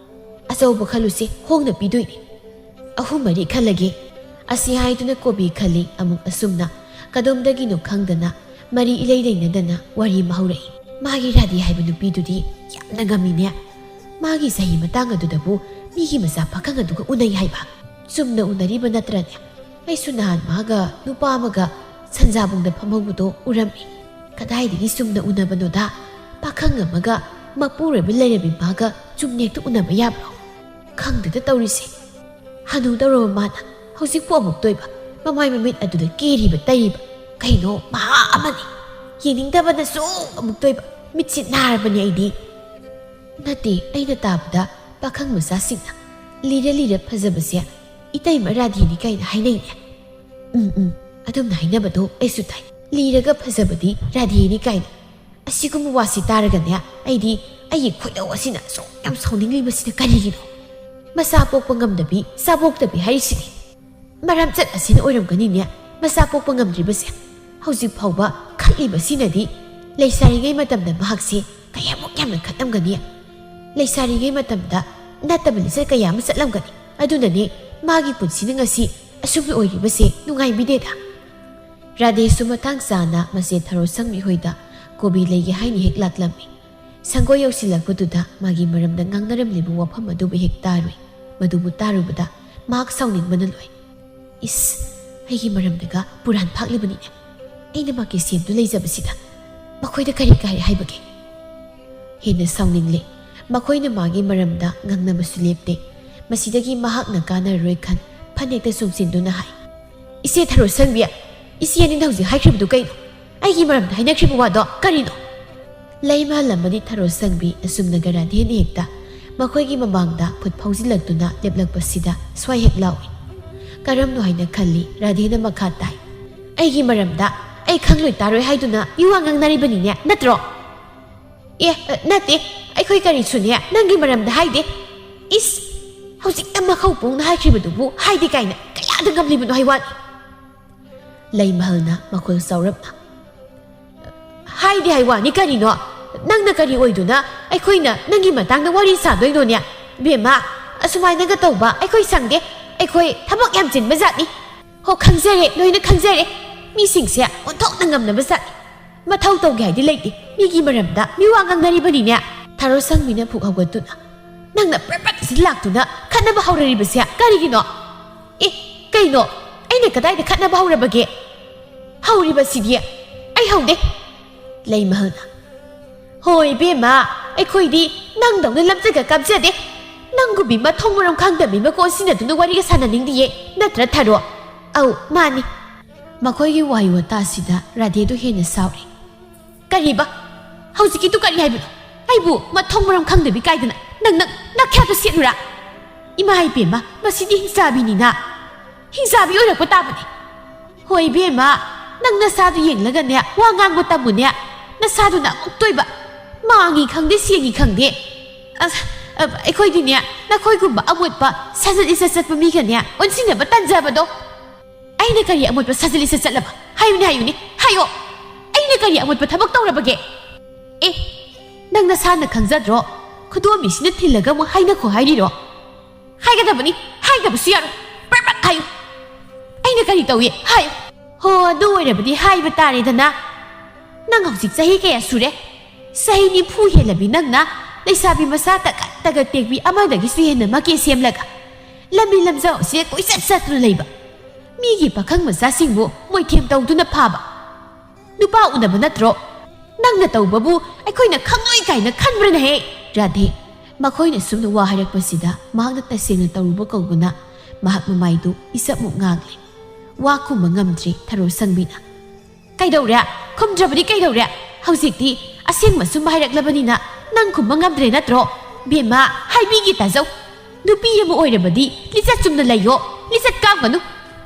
ꯑꯆꯧꯕ ꯈꯜꯂꯨꯁꯦ, ꯍꯣꯡꯅ ꯄꯤꯗꯣꯏꯅꯤ꯫ ꯑꯍꯨꯝ ꯃꯔꯤ ꯈꯜꯂꯒꯦ꯫" ꯑꯁꯤ ꯍꯥꯏꯗꯨꯅ ꯀꯣꯕꯤ ꯈꯜꯂꯤ꯫ ꯑꯃꯨꯛ ꯑꯁꯨꯝꯅ ꯀꯗꯣꯝꯗꯒꯤꯅꯣ ꯈꯪꯗꯅ ꯃꯔꯤ ꯏꯂꯩ ꯂꯩꯅꯗꯅ ꯋꯥꯔꯤ ꯑꯃ ꯍꯧꯔꯛꯏ꯫ "ꯃꯥꯒꯤ ꯔꯥꯙꯦ ꯍꯥꯏꯕ ꯅꯨꯄꯤꯗꯨꯗꯤ ꯌꯥꯝꯅ ꯉꯝꯃꯤꯅꯦ꯫ ꯃꯥꯒꯤ ꯆꯍꯤ ꯃꯇꯥꯡ ꯑꯗꯨꯗꯕꯨ ꯃꯤꯒꯤ ꯃꯆꯥ ꯄꯥꯈꯪ ꯑꯗꯨꯒ ꯎꯅꯩ ꯍꯥꯏꯕ꯫ ꯆꯨꯝꯅ ꯎꯅꯔꯤꯕ ꯅꯠꯇ꯭ꯔꯅꯦ? ꯑꯩꯁꯨ ꯅꯍꯥꯟ ꯃꯥꯒ ꯅꯨꯄꯥ ꯑꯃꯒ ꯁꯟꯖꯥꯕꯨꯡꯗ ꯐꯝꯍꯧꯕꯗꯣ ꯎꯔꯝꯃꯤ꯫ ꯀꯗꯥꯏꯗꯒꯤ ꯆꯨꯝꯅ ꯎꯅꯕꯅꯣꯗ? ꯄꯥꯈꯪ ꯑꯃꯒ ꯃꯄꯨꯔꯣꯏꯕ ꯂꯩꯔꯕꯤ ꯃꯥꯒ ꯆꯨꯝꯅ ꯍꯦꯛꯇ ꯎꯅꯕ ꯌꯥꯕ꯭ꯔꯣ? ꯈꯪꯗꯦꯗ ꯇꯧꯔꯤꯁꯦ꯫ ꯍꯅꯨꯗꯧꯔꯕ ꯃꯥꯅ ꯍꯧꯖꯤꯛꯄꯨ ꯑꯃꯨꯛꯇꯣꯏꯕ? ꯃꯃꯥꯏ ꯃꯃꯤꯠ ꯑꯗꯨꯗ ꯀꯦꯔꯤꯕ ꯇꯩꯔꯤꯕ ꯀꯩꯅꯣ ꯃꯍꯥ ꯑꯃꯅꯤ꯫ ꯌꯦꯡꯅꯤꯡꯗꯕꯅꯁꯨ ꯑꯃꯨꯛꯇꯣꯏꯕ꯫ ꯃꯤꯠꯁꯤ ꯅꯥꯔꯕꯅꯤ ꯑꯩꯗꯤ꯫" "ꯅꯠꯇꯦ, ꯑꯩꯅ ꯇꯥꯕꯗ ꯄꯥꯈꯪ ꯃꯆꯥꯁꯤꯡꯅ ꯂꯤꯔ ꯂꯤꯔ ꯐꯖꯕꯁꯦ ꯏꯇꯩꯃ ꯔꯥꯙꯦꯅꯤ ꯀꯥꯏꯅ ꯍꯥꯏꯅꯩꯅꯦ꯫" "ꯎꯝ, ꯎꯝ, ꯑꯗꯨꯝꯅ ꯍꯥꯏꯅꯕꯗꯣ ꯑꯩꯁꯨ ꯇꯥꯏ꯫ ꯂꯤꯔꯒ ꯐꯖꯕꯗꯤ ꯔꯥꯙꯦꯅꯤ ꯀꯥꯏꯅ꯫ ꯑꯁꯤꯒꯨꯝꯕ ꯋꯥꯁꯤ ꯇꯥꯔꯒꯅꯦ ꯑꯩꯗꯤ ꯑꯩꯒꯤ ꯈꯣꯏꯗꯧ ꯑꯁꯤꯅ ꯑꯁꯨꯛ ꯌꯥꯝ ꯁꯥꯎꯅꯤꯡꯂꯤꯕꯁꯤꯅ ꯀꯔꯤꯒꯤꯅꯣ? ꯃꯆꯥ ꯄꯣꯛꯄ ꯉꯝꯗꯕꯤ, ꯆꯥꯕꯣꯛꯇꯕꯤ ꯍꯥꯏꯔꯤꯁꯤꯗꯤ꯫ ꯃꯔꯝꯆꯠ ꯑꯁꯤꯅ ꯑꯣꯏꯔꯝꯒꯅꯤꯅꯦ ꯃꯆꯥ ꯄꯣꯛꯄ ꯉꯝꯗ꯭ꯔꯤꯕꯁꯦ꯫" ꯍꯧꯖꯤꯛ ꯐꯥꯎꯕ ꯈꯠꯂꯤꯕꯁꯤꯅꯗꯤ ꯂꯩꯁꯥꯔꯤꯉꯩ ꯃꯇꯝꯗ ꯃꯍꯥꯛꯁꯦ ꯀꯌꯥꯃꯨꯛ ꯌꯥꯝꯅ ꯈꯠꯂꯝꯒꯅꯤ꯫ ꯂꯩꯁꯥꯔꯤꯉꯩ ꯃꯇꯝꯗ ꯅꯠꯇꯕ ꯂꯤꯆꯠ ꯀꯌꯥ ꯑꯃ ꯆꯠꯂꯝꯒꯅꯤ꯫ ꯑꯗꯨꯅꯅꯦ ꯃꯥꯒꯤ ꯄꯨꯟꯁꯤꯅ ꯉꯁꯤ ꯑꯁꯨꯝꯅ ꯑꯣꯏꯔꯤꯕꯁꯦ ꯅꯨꯡꯉꯥꯏꯕꯤꯗꯦꯗ꯫ ꯔꯥꯙꯦꯁꯨ ꯃꯇꯥꯡ ꯆꯥꯅ ꯃꯆꯦ ꯊꯔꯣ ꯁꯪꯕꯤ ꯍꯣꯏꯗ ꯀꯣꯕꯤ ꯂꯩꯒꯦ ꯍꯥꯏꯅ ꯍꯦꯛ ꯂꯥꯛꯂꯝꯃꯤ꯫ ꯁꯪꯒꯣꯏ ꯌꯧꯁꯤꯜꯂꯛꯄꯗꯨꯗ ꯃꯥꯒꯤ ꯃꯔꯝꯗ ꯉꯥꯡꯅꯔꯝꯂꯤꯕ ꯋꯥꯐꯝ ꯑꯗꯨꯕꯨ ꯍꯦꯛ ꯇꯥꯔꯨꯏ꯫ ꯃꯗꯨꯕꯨ ꯇꯥꯔꯨꯕꯗ ꯃꯍꯥꯛ ꯁꯥꯎꯅꯤꯡꯕꯅ ꯂꯣꯏ꯫ "ꯏꯁ, ꯑꯩꯒꯤ ꯃꯔꯝꯗꯒ ꯄꯨꯔꯥꯟ ꯐꯥꯛꯂꯤꯕꯅꯤꯅꯦ꯫ ꯑꯩꯅ ꯃꯥꯒꯤ ꯁꯦꯝꯗꯨ ꯂꯩꯖꯕꯁꯤꯗ ꯃꯈꯣꯏꯗ ꯀꯔꯤ ꯀꯥꯏꯔꯦ ꯍꯥꯏꯕꯒꯦ?" ꯍꯦꯟꯅ ꯁꯥꯎꯅꯤꯡꯂꯦ꯫ ꯃꯈꯣꯏꯅ ꯃꯥꯒꯤ ꯃꯔꯝꯗ ꯉꯥꯡꯅꯕꯁꯨ ꯂꯦꯞꯇꯦ꯫ ꯃꯁꯤꯗꯒꯤ ꯃꯍꯥꯛꯅ ꯀꯥꯟꯅꯔꯔꯣꯏ ꯈꯟ ꯐꯅꯦꯛꯇ ꯆꯨꯝꯁꯤꯟꯗꯨꯅ ꯍꯥꯏ, "ꯏꯆꯦ ꯊꯔꯣ ꯁꯪꯕꯤ, ꯏꯆꯦ ꯑꯅꯤꯅ ꯍꯧꯖꯤꯛ ꯍꯥꯏꯈ꯭ꯔꯤꯕꯗꯨ ꯀꯩꯅꯣ? ꯑꯩꯒꯤ ꯃꯔꯝꯗ ꯍꯥꯏꯅꯈ꯭ꯔꯤꯕ ꯋꯥꯗꯣ ꯀꯔꯤꯅꯣ?" ꯂꯩꯃꯍꯜ ꯑꯃꯗꯤ ꯊꯔꯣ ꯁꯪꯕꯤ ꯑꯁꯨꯝꯅꯒ ꯔꯥꯙꯦꯅ ꯍꯦꯛꯇ ꯃꯈꯣꯏꯒꯤ ꯃꯃꯥꯡꯗ ꯈꯨꯠ ꯐꯥꯎꯖꯤꯜꯂꯛꯇꯨꯅ ꯂꯦꯞꯂꯛꯄꯁꯤꯗ ꯁ꯭ꯋꯥꯏ ꯍꯦꯛ ꯂꯥꯎꯏ꯫ ꯀꯔꯝꯅꯣ ꯍꯥꯏꯅ ꯈꯜꯂꯤ꯫ ꯔꯥꯙꯦꯅ ꯃꯈꯥ ꯇꯥꯏ, "ꯑꯩꯒꯤ ꯃꯔꯝꯗ ꯑꯩ ꯈꯪꯂꯣꯏ ꯇꯥꯔꯣꯏ ꯍꯥꯏꯗꯨꯅ ꯃꯤꯋꯥ ꯉꯥꯡꯅꯔꯤꯕꯅꯤꯅꯦ, ꯅꯠꯇ꯭ꯔꯣ?" "ꯑꯦ, ꯑ, ꯅꯠꯇꯦ, ꯑꯩꯈꯣꯏ ꯀꯔꯤꯁꯨꯅꯦ ꯅꯪꯒꯤ ꯃꯔꯝꯗ ꯍꯥꯏꯗꯦ꯫ ꯏꯁ, ꯍꯧꯖꯤꯛꯇ ꯃꯈꯧ ꯄꯣꯡꯅ ꯍꯥꯏꯈ꯭ꯔꯤꯕꯗꯨꯕꯨ ꯍꯥꯏꯗꯦ ꯀꯥꯏꯅ ꯀꯌꯥꯗ ꯉꯝꯂꯤꯕꯅꯣ ꯍꯥꯏ ꯋꯥꯅꯤ?" ꯂꯩꯃꯍꯜꯅ ꯃꯈꯣꯜ ꯆꯥꯎꯔꯞꯅ, "ꯍꯥꯏꯗꯦ ꯍꯥꯏ ꯋꯥꯅꯤ ꯀꯔꯤꯅꯣ? ꯅꯪꯅ ꯀꯔꯤ ꯑꯣꯏꯗꯨꯅ ꯑꯩꯈꯣꯏꯅ ꯅꯪꯒꯤ ꯃꯇꯥꯡꯗ ꯋꯥꯔꯤ ꯁꯥꯗꯣꯏꯅꯣꯅꯦ? ꯕꯦꯝꯃ, ꯑꯁꯨꯃꯥꯏꯅꯒ ꯇꯧꯕ ꯑꯩꯈꯣꯏ ꯁꯪꯗꯦ꯫ ꯑꯩꯈꯣꯏ ꯊꯕꯛ ꯌꯥꯝ ꯆꯤꯟꯕ ꯖꯥꯠꯅꯤ꯫" "ꯍꯣ, ꯈꯪꯖꯔꯦ, ꯂꯣꯏꯅ ꯈꯪꯖꯔꯦ꯫ ꯃꯤꯁꯤꯡꯁꯦ ꯑꯣꯟꯊꯣꯛꯅ ꯉꯝꯅꯕ ꯖꯥꯠꯅꯤ꯫ ꯃꯊꯧ ꯇꯧꯒꯦ ꯍꯥꯏꯗꯤ ꯂꯩꯇꯦ꯫ ꯃꯤꯒꯤ ꯃꯔꯝꯗ ꯃꯤꯋꯥ ꯉꯥꯡꯅꯔꯤꯕꯅꯤꯅꯦ꯫" ꯊꯔꯣ ꯁꯪꯕꯤꯅ ꯐꯨꯛ ꯍꯧꯒꯠꯇꯨꯅ, "ꯅꯪꯅ ꯄ꯭ꯔꯞ ꯄ꯭ꯔꯞ ꯑꯁꯤꯗ ꯂꯥꯛꯇꯨꯅ ꯈꯠꯅꯕ ꯍꯧꯔꯔꯤꯕꯁꯦ ꯀꯔꯤꯒꯤꯅꯣ?" "ꯑꯦ, ꯀꯩꯅꯣ? ꯑꯩꯅ ꯀꯗꯥꯏꯗ ꯈꯠꯅꯕ ꯍꯧꯔꯕꯒꯦ? ꯍꯧꯔꯤꯕꯁꯤꯗꯤ ꯑꯩ ꯍꯧꯗꯦ꯫" ꯂꯩꯃꯍꯜꯅ, "ꯍꯣꯏ ꯏꯕꯦꯝꯃ, ꯑꯩꯈꯣꯏꯗꯤ ꯅꯪꯗꯧꯅ ꯂꯝꯆꯠꯀ ꯀꯥꯞꯆꯗꯦ꯫ ꯅꯪꯒꯨꯝꯕꯤ ꯃꯊꯣꯡ ꯃꯔꯝ ꯈꯪꯗꯕꯤ ꯃꯀꯣꯟ ꯁꯤꯟꯅꯗꯨꯅ ꯋꯥꯔꯤꯒ ꯁꯥꯟꯅꯅꯤꯡꯗꯤꯌꯦ, ꯅꯠꯇ꯭ꯔ ꯊꯔꯣ?" "ꯑꯧ, ꯃꯥꯅꯤ꯫" ꯃꯈꯣꯏꯒꯤ ꯋꯥꯍꯩ ꯋꯥꯇꯥꯁꯤꯗ ꯔꯥꯙꯦꯗꯨ ꯍꯦꯟꯅ ꯁꯥꯎꯔꯤ꯫ "ꯀꯔꯤꯕ? ꯍꯧꯖꯤꯛꯀꯤꯗꯨ ꯀꯔꯤ ꯍꯥꯏꯕꯅꯣ? ꯑꯩꯕꯨ ꯃꯊꯣꯡ ꯃꯔꯝ ꯈꯪꯗꯕꯤ ꯀꯥꯏꯗꯅ ꯅꯪ, ꯅꯪ ꯅꯈ꯭ꯌꯥꯠꯇꯨ ꯁꯦꯠꯂꯨꯔꯥ? ꯏꯃꯥ ꯏꯕꯦꯝꯃ, ꯃꯁꯤꯗꯤ ꯍꯤꯡꯆꯥꯕꯤꯅꯤꯅ꯫ ꯍꯤꯡꯆꯥꯕꯤ ꯑꯣꯏꯔꯛꯄ ꯇꯥꯕꯅꯤ꯫ ꯍꯣꯏ ꯏꯕꯦꯝꯃ, ꯅꯪ ꯅꯁꯥꯗꯨ ꯌꯦꯡꯂꯒꯅꯦ ꯋꯥ ꯉꯥꯡꯕ ꯇꯝꯃꯨꯅꯦ꯫ ꯅꯁꯥꯗꯨꯅ ꯑꯃꯨꯛ ꯇꯣꯏꯕ꯫ ꯃꯥꯡꯉꯤ ꯈꯪꯗꯦ, ꯁꯦꯡꯉꯤ ꯈꯪꯗꯦ꯫ ꯑꯁ, ꯑ, ꯑꯩꯈꯣꯏꯗꯤꯅꯦ ꯅꯈꯣꯏꯒꯨꯝꯕ ꯑꯃꯣꯠꯄ ꯁꯥꯖꯠ ꯂꯤꯆꯠ ꯆꯠꯄ ꯃꯤꯒꯅꯦ ꯑꯣꯟꯁꯤꯟꯅꯕ ꯇꯟꯖꯕꯗꯣ꯫ ꯑꯩꯅ ꯀꯔꯤ ꯑꯃꯣꯠꯄ ꯁꯥꯖꯠ ꯂꯤꯆꯠ ꯆꯠꯂꯕ? ꯍꯥꯏꯌꯨꯅꯦ, ꯍꯥꯏꯌꯨꯅꯦ, ꯍꯥꯏꯌꯣ꯫ ꯑꯩꯅ ꯀꯔꯤ ꯑꯃꯣꯠꯄ ꯊꯕꯛ ꯇꯧꯔꯕꯒꯦ? ꯑꯦ, ꯅꯪ ꯅꯁꯥꯅ ꯈꯪꯖꯗ꯭ꯔꯣ? ꯈꯨꯗꯣꯝꯕꯤꯁꯤꯅ ꯊꯤꯜꯂꯒ ꯑꯃꯨꯛ ꯍꯥꯏꯅꯈꯣ ꯍꯥꯏꯔꯤꯔꯣ? ꯍꯥꯏꯒꯗꯕꯅꯤ, ꯍꯥꯏꯗꯕꯁꯨ ꯌꯥꯔꯣꯏ꯫ ꯄ꯭ꯔꯞ ꯄ꯭ꯔꯞ ꯍꯥꯏꯌꯨ꯫ ꯑꯩꯅ ꯀꯔꯤ ꯇꯧꯏ? ꯍꯥꯏꯌꯨ꯫ ꯍꯣ, ꯑꯗꯨ ꯑꯣꯏꯔꯕꯗꯤ ꯍꯥꯏꯕ ꯇꯥꯔꯦꯗꯅ꯫ ꯅꯪ ꯍꯧꯖꯤꯛ ꯆꯍꯤ ꯀꯌꯥ ꯁꯨꯔꯦ? ꯆꯍꯤ ꯅꯤꯐꯨ ꯍꯦꯜꯂꯕꯤ ꯅꯪꯅ ꯂꯩꯁꯥꯕꯤ ꯃꯆꯥ ꯇꯒꯠ ꯇꯒꯠ ꯇꯦꯛꯄꯤ ꯑꯃꯗꯒꯤꯁꯨ ꯍꯦꯟꯅ ꯃꯀꯦ ꯁꯦꯝꯂꯒ ꯂꯝꯕꯤ ꯂꯝꯖꯥꯎ ꯑꯁꯤꯗ ꯀꯣꯏꯆꯠ ꯆꯠꯇꯨꯅ ꯂꯩꯕ꯫ ꯃꯤꯒꯤ ꯄꯥꯈꯪ ꯃꯆꯥꯁꯤꯡꯕꯨ ꯃꯣꯏꯊꯦꯝ ꯇꯧꯗꯨꯅ ꯐꯥꯕ꯫ ꯅꯨꯄꯥ ꯎꯅꯕ ꯅꯠꯇ꯭ꯔꯣ? ꯅꯪꯅ ꯇꯧꯕꯕꯨ ꯑꯩꯈꯣꯏꯅ ꯈꯪꯂꯣꯏ ꯀꯥꯏꯅ ꯈꯟꯕ꯭ꯔꯅꯦꯍꯦ? ꯔꯥꯙꯦ, ꯃꯈꯣꯏꯅ ꯁꯨꯝꯅ ꯋꯥ ꯍꯥꯏꯔꯛꯄꯁꯤꯗ ꯃꯍꯥꯛꯅ ꯇꯁꯦꯡꯅ ꯇꯧꯔꯨꯕ ꯀꯧꯕꯅ ꯃꯍꯥꯛ ꯃꯃꯥꯏꯗꯨ ꯏꯆꯞꯃꯨꯛ ꯉꯥꯡꯂꯦ꯫ ꯋꯥ ꯈꯨꯝꯕ ꯉꯝꯗ꯭ꯔꯦ ꯊꯔꯣ ꯁꯪꯕꯤꯅ꯫ "ꯀꯩꯗꯧꯔꯦ? ꯈꯨꯝꯗ꯭ꯔꯕꯗꯤ ꯀꯩꯗꯧꯔꯦ? ꯍꯧꯖꯤꯛꯇꯤ ꯑꯁꯦꯡꯕ ꯁꯨꯝ ꯍꯥꯏꯔꯛꯂꯕꯅꯤꯅ ꯅꯪ ꯈꯨꯝꯕ ꯉꯝꯗ꯭ꯔꯦ ꯅꯠꯇ꯭ꯔꯣ? ꯕꯦꯝꯃ, ꯍꯥꯏꯕꯤꯒꯦ ꯇꯥꯖꯧ꯫ ꯅꯨꯄꯤ ꯑꯃ ꯑꯣꯏꯔꯕꯗꯤ ꯂꯤꯆꯠ ꯆꯨꯝꯅ ꯂꯩꯌꯣ꯫ ꯂꯤꯆꯠ ꯀꯥꯝꯒꯅꯨ꯫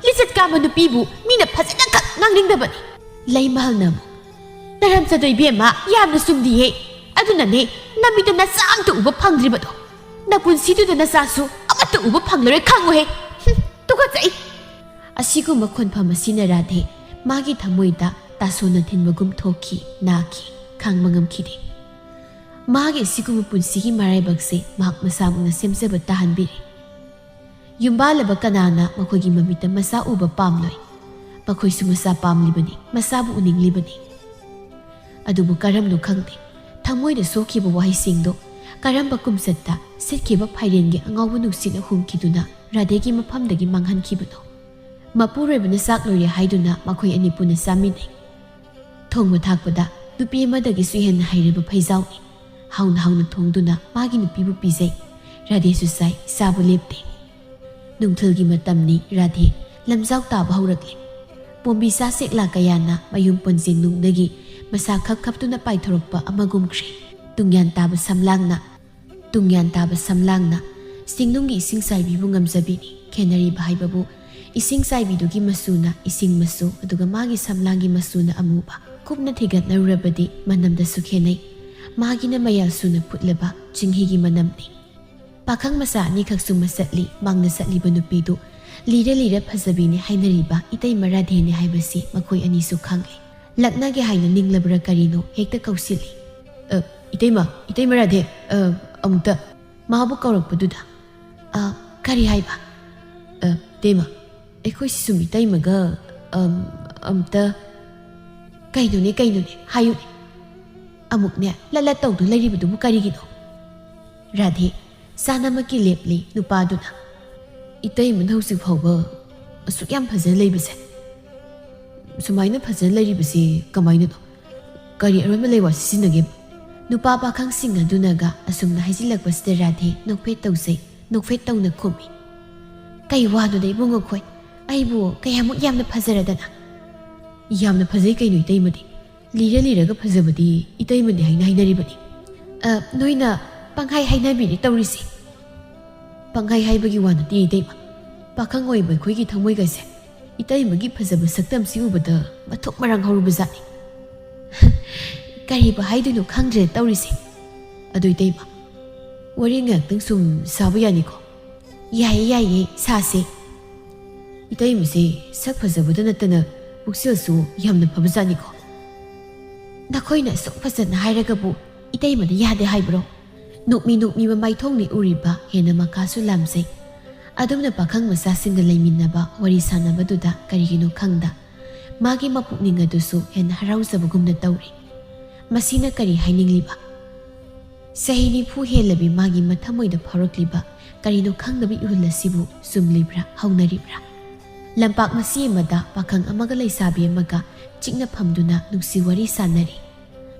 ꯂꯤꯆꯠ ꯀꯥꯝꯕ ꯅꯨꯄꯤꯕꯨ ꯃꯤꯅ ꯐꯖꯅ ꯈꯛ ꯉꯥꯡꯅꯤꯡꯗꯕꯅꯤ꯫" ꯂꯩꯃꯍꯜꯅ ꯑꯃꯨꯛ, "ꯅꯔꯝꯆꯗꯣꯏ ꯏꯕꯦꯝꯃ, ꯌꯥꯝꯅ ꯆꯨꯝꯗꯤꯌꯦ꯫ ꯑꯗꯨꯅꯅꯦ ꯅꯃꯤꯠꯇ ꯅꯆꯥ ꯑꯝꯇ ꯎꯕ ꯐꯪꯗ꯭ꯔꯤꯕꯗꯣ꯫ ꯅꯄꯨꯟꯁꯤꯗꯨꯗ ꯅꯆꯥꯁꯨ ꯑꯃꯠꯇ ꯎꯕ ꯐꯪꯂꯔꯣꯏ, ꯈꯪꯉꯨꯍꯦ꯫ ꯍꯨꯝ, ꯇꯨꯀꯠꯆꯩ!" ꯑꯁꯤꯒꯨꯝꯕ ꯈꯣꯟꯐꯝ ꯑꯁꯤꯅ ꯔꯥꯙꯦ ꯃꯥꯒꯤ ꯊꯃꯣꯏꯗ ꯇꯥꯁꯣꯟꯅ ꯊꯤꯟꯕꯒꯨꯝ ꯊꯣꯛꯈꯤ, ꯅꯥꯈꯤ, ꯈꯥꯡꯕ ꯉꯝꯈꯤꯗꯦ꯫ ꯃꯥꯒꯤ ꯑꯁꯤꯒꯨꯝꯕ ꯄꯨꯟꯁꯤꯒꯤ ꯃꯔꯥꯏꯕꯛꯁꯦ ꯃꯍꯥꯛ ꯃꯁꯥꯃꯛꯅ ꯁꯦꯝꯖꯕ ꯇꯥꯍꯟꯕꯤꯔꯦ꯫ ꯌꯨꯝꯕꯥꯜꯂꯕ ꯀꯅꯥꯅ ꯃꯈꯣꯏꯒꯤ ꯃꯃꯤꯠꯇ ꯃꯆꯥ ꯎꯕ ꯄꯥꯝꯂꯣꯏ? ꯃꯈꯣꯏꯁꯨ ꯃꯆꯥ ꯄꯥꯝꯂꯤꯕꯅꯤ, ꯃꯆꯥꯕꯨ ꯎꯅꯤꯡꯂꯤꯕꯅꯤ꯫ ꯑꯗꯨꯕꯨ ꯀꯔꯝꯅꯣ ꯈꯪꯗꯦ, ꯊꯃꯣꯏꯗ ꯁꯣꯛꯈꯤꯕ ꯋꯥꯍꯩꯁꯤꯡꯗꯣ ꯀꯔꯝꯕ ꯀꯨꯝꯆꯠꯇ ꯁꯤꯠꯈꯤꯕ ꯐꯥꯏꯔꯦꯟꯒꯤ ꯑꯉꯥꯎꯕ ꯅꯨꯡꯁꯤꯠꯅ ꯍꯨꯝꯈꯤꯗꯨꯅ ꯔꯥꯙꯦꯒꯤ ꯃꯐꯝꯗꯒꯤ ꯃꯥꯡꯍꯟꯈꯤꯕꯅꯣ? ꯃꯄꯨꯔꯣꯏꯕꯅ ꯆꯥꯛ ꯂꯣꯏꯔꯦ ꯍꯥꯏꯗꯨꯅ ꯃꯈꯣꯏ ꯑꯅꯤ ꯄꯨꯟꯅ ꯆꯥꯃꯤꯟꯅꯩ꯫ ꯊꯣꯡꯕ ꯊꯥꯛꯄꯗ ꯅꯨꯄꯤ ꯑꯃꯗꯒꯤꯁꯨ ꯍꯦꯟꯅ ꯍꯩꯔꯕ ꯐꯩꯖꯥꯎꯅꯤ꯫ ꯍꯥꯎꯅ ꯍꯥꯎꯅ ꯊꯣꯡꯗꯨꯅ ꯃꯥꯒꯤ ꯅꯨꯄꯤꯕꯨ ꯄꯤꯖꯩ꯫ ꯔꯥꯙꯦꯁꯨ ꯆꯥꯏ, ꯆꯥꯕ ꯂꯦꯞꯇꯦ꯫ ꯅꯨꯡꯊꯤꯜꯒꯤ ꯃꯇꯝꯅꯤ꯫ ꯔꯥꯙꯦ ꯂꯝꯖꯥꯎ ꯇꯥꯕ ꯍꯧꯔꯛꯂꯦ꯫ ꯄꯣꯝꯕꯤ ꯆꯥ ꯆꯦꯛꯂꯥ ꯀꯌꯥꯅ ꯃꯌꯨꯝ ꯄꯣꯟꯖꯦꯡ ꯅꯨꯡꯗꯒꯤ ꯃꯁꯥ ꯈꯞ ꯈꯞꯇꯨꯅ ꯄꯥꯏꯊꯣꯔꯛꯄ ꯑꯃꯒꯨꯝꯈ꯭ꯔꯦ꯫ ꯇꯨꯡꯌꯥꯟ ꯇꯥꯕ ꯁꯝꯂꯥꯡꯅ, ꯇꯨꯡꯌꯥꯟ ꯇꯥꯕ ꯁꯝꯂꯥꯡꯅ ꯆꯤꯡꯅꯨꯡꯒꯤ ꯏꯁꯤꯡ ꯆꯥꯏꯕꯤꯕꯨ ꯉꯝꯖꯕꯤꯅꯤ꯫ ꯈꯦꯠꯅꯔꯤꯕ ꯍꯥꯏꯕꯕꯨ, ꯏꯁꯤꯡ ꯆꯥꯏꯕꯤꯗꯨꯒꯤ ꯃꯆꯨꯅ ꯏꯁꯤꯡ ꯃꯆꯨ, ꯑꯗꯨꯒ ꯃꯥꯒꯤ ꯁꯝꯂꯥꯡꯒꯤ ꯃꯆꯨꯅ ꯑꯃꯨꯕ꯫ ꯀꯨꯞꯅ ꯊꯤꯒꯠꯅꯔꯨꯔꯕꯗꯤ ꯃꯅꯝꯗꯁꯨ ꯈꯦꯠꯅꯩ꯫ ꯃꯥꯒꯤꯅ ꯃꯌꯥꯜ ꯁꯨꯅ ꯐꯨꯠꯂꯕ ꯆꯤꯡꯍꯤꯒꯤ ꯃꯅꯝꯅꯤ꯫ ꯄꯥꯈꯪ ꯃꯆꯥ ꯑꯅꯤꯈꯛꯁꯨ ꯃꯆꯠꯂꯤ꯫ ꯃꯥꯡꯗ ꯆꯠꯂꯤꯕ ꯅꯨꯄꯤꯗꯨ ꯂꯤꯔ ꯂꯤꯔ ꯐꯖꯕꯤꯅꯤ ꯍꯥꯏꯅꯔꯤꯕ ꯏꯇꯩꯃ ꯔꯥꯙꯦꯅꯤ ꯍꯥꯏꯕꯁꯤ ꯃꯈꯣꯏ ꯑꯅꯤꯁꯨ ꯈꯪꯂꯦ꯫ ꯂꯛꯅꯒꯦ ꯍꯥꯏꯅ ꯅꯤꯡꯂꯕ꯭ꯔꯥ ꯀꯔꯤꯅꯣ ꯍꯦꯛꯇ ꯀꯧꯁꯤꯜꯂꯤ꯫ "ꯑ, ꯏꯇꯩꯃ, ꯏꯇꯩꯃ ꯔꯥꯙꯦ, ꯑ, ꯑꯃꯨꯛꯇ꯫" ꯃꯥꯕꯨ ꯀꯧꯔꯛꯄꯗꯨꯗ, "ꯑ, ꯀꯔꯤ ꯍꯥꯏꯕ?" "ꯑ, ꯏꯇꯩꯃ, ꯑꯩꯈꯣꯏꯁꯤ ꯁꯨꯝ ꯏꯇꯩꯃꯒ, ꯑꯝ, ꯑꯝꯇ꯫" "ꯀꯩꯅꯣꯅꯦ, ꯀꯩꯅꯣꯅꯦ, ꯍꯥꯏꯌꯨꯅꯦ꯫ ꯑꯃꯨꯛꯅꯦ ꯂꯠ ꯂꯠ ꯇꯧꯗꯨ ꯂꯩꯔꯤꯕꯗꯨꯕꯨ ꯀꯔꯤꯒꯤꯅꯣ?" ꯔꯥꯙꯦ ꯆꯥꯅꯃꯛꯀꯤ ꯂꯦꯞꯂꯤ ꯅꯨꯄꯥꯗꯨꯅ꯫ "ꯏꯇꯩꯃꯅ ꯍꯧꯖꯤꯛ ꯐꯥꯎꯕ ꯑꯁꯨꯛ ꯌꯥꯝ ꯐꯖꯅ ꯂꯩꯕꯁꯦ, ꯁꯨꯃꯥꯏꯅ ꯐꯖꯅ ꯂꯩꯔꯤꯕꯁꯤ ꯀꯃꯥꯏꯅꯅꯣ? ꯀꯔꯤ ꯑꯔꯣꯟꯕ ꯂꯩꯋꯥ ꯁꯤꯖꯤꯟꯅꯒꯦ?" ꯅꯨꯄꯥ ꯄꯥꯈꯪꯁꯤꯡ ꯑꯗꯨꯅꯒ ꯑꯁꯨꯝꯅ ꯍꯥꯏꯖꯤꯜꯂꯛꯄꯁꯤꯗ ꯔꯥꯙꯦ ꯅꯣꯛꯐꯦꯠ ꯇꯧꯖꯩ, ꯅꯣꯛꯐꯦꯠ ꯇꯧꯅ ꯈꯨꯝꯃꯤ꯫ "ꯀꯩ ꯋꯥꯅꯣꯗ ꯏꯕꯨꯡꯉꯣ ꯈꯣꯏ? ꯑꯩꯕꯨ ꯀꯌꯥꯃꯨꯛ ꯌꯥꯝꯅ ꯐꯖꯔꯗꯅ?" "ꯌꯥꯝꯅ ꯐꯖꯩ ꯀꯩꯅꯣ ꯏꯇꯩꯃꯗꯤ꯫ ꯂꯤꯔ ꯂꯤꯔꯒ ꯐꯖꯕꯗꯤ ꯏꯇꯩꯃꯗꯤ ꯍꯥꯏꯅ ꯍꯥꯏꯅꯔꯤꯕꯅꯤ꯫ ꯑ, ꯅꯣꯏꯅ ꯄꯪꯍꯥꯏ ꯍꯥꯏꯅꯕꯤꯔꯦ ꯇꯧꯔꯤꯁꯦ꯫" "ꯄꯪꯍꯥꯏ ꯍꯥꯏꯕꯒꯤ ꯋꯥ ꯅꯠꯇꯦ ꯏꯇꯩꯃ꯫ ꯄꯥꯈꯪ ꯑꯣꯏꯕ ꯑꯩꯈꯣꯏꯒꯤ ꯊꯃꯣꯏꯒꯁꯦ ꯏꯇꯩꯃꯒꯤ ꯐꯖꯕ ꯁꯛꯇꯝꯁꯤ ꯎꯕꯗ ꯃꯊꯣꯛ ꯃꯔꯥꯡ ꯍꯧꯔꯨꯕꯖꯥꯠꯅꯤ꯫" "ꯀꯔꯤꯕꯨ ꯍꯥꯏꯗꯣꯏꯅꯣ ꯈꯪꯗ꯭ꯔꯦ ꯇꯧꯔꯤꯁꯦ꯫ ꯑꯗꯨ ꯏꯇꯩꯃ, ꯋꯥꯔꯤ ꯉꯥꯏꯍꯥꯛꯇꯪ ꯁꯨꯝ ꯁꯥꯕ ꯌꯥꯅꯤꯀꯣ?" "ꯌꯥꯏꯌꯦ, ꯌꯥꯏꯌꯦ, ꯁꯥꯁꯦ꯫" "ꯏꯇꯩꯃꯁꯦ ꯁꯛ ꯐꯖꯕꯗ ꯅꯠꯇꯅ ꯄꯨꯛꯆꯦꯜꯁꯨ ꯌꯥꯝꯅ ꯐꯕꯖꯥꯠꯅꯤꯀꯣ꯫" "ꯅꯈꯣꯏꯅ ꯑꯁꯨꯛ ꯐꯖꯅ ꯍꯥꯏꯔꯒꯕꯨ ꯏꯇꯩꯃꯗ ꯌꯥꯗꯦ ꯍꯥꯏꯕ꯭ꯔꯣ?" ꯅꯣꯛꯃꯤ ꯅꯣꯛꯃꯤꯕ ꯃꯥꯏꯊꯣꯡꯅꯤ ꯎꯔꯤꯕ ꯍꯦꯟꯅ ꯃꯈꯥꯁꯨ ꯂꯥꯝꯖꯩ꯫ ꯑꯗꯨꯝꯅ ꯄꯥꯈꯪ ꯃꯆꯥꯁꯤꯡꯒ ꯂꯩꯃꯤꯟꯅꯕ ꯋꯥꯔꯤ ꯁꯥꯟꯅꯕꯗꯨꯗ ꯀꯔꯤꯒꯤꯅꯣ ꯈꯪꯗ ꯃꯥꯒꯤ ꯃꯄꯨꯛꯅꯤꯡ ꯑꯗꯨꯁꯨ ꯍꯦꯟꯅ ꯍꯔꯥꯎꯖꯕꯒꯨꯝꯅ ꯇꯧꯔꯤ꯫ ꯃꯁꯤꯅ ꯀꯔꯤ ꯍꯥꯏꯅꯤꯡꯂꯤꯕ? ꯆꯍꯤ ꯅꯤꯐꯨ ꯍꯦꯜꯂꯕꯤ ꯃꯥꯒꯤ ꯃꯊꯃꯣꯏꯗ ꯐꯥꯎꯔꯛꯂꯤꯕ ꯀꯔꯤꯅꯣ ꯈꯪꯗꯕ ꯏꯍꯨꯜ ꯑꯁꯤꯕꯨ ꯆꯨꯝꯂꯤꯕ꯭ꯔꯥ, ꯍꯧꯅꯔꯤꯕ꯭ꯔꯥ? ꯂꯝꯄꯥꯛ ꯃꯆꯤ ꯑꯃꯗ ꯄꯥꯈꯪ ꯑꯃꯒ ꯂꯩꯁꯥꯕꯤ ꯑꯃꯒ ꯆꯤꯛꯅ ꯐꯝꯗꯨꯅ ꯅꯨꯡꯁꯤ ꯋꯥꯔꯤ ꯁꯥꯟꯅꯔꯤ꯫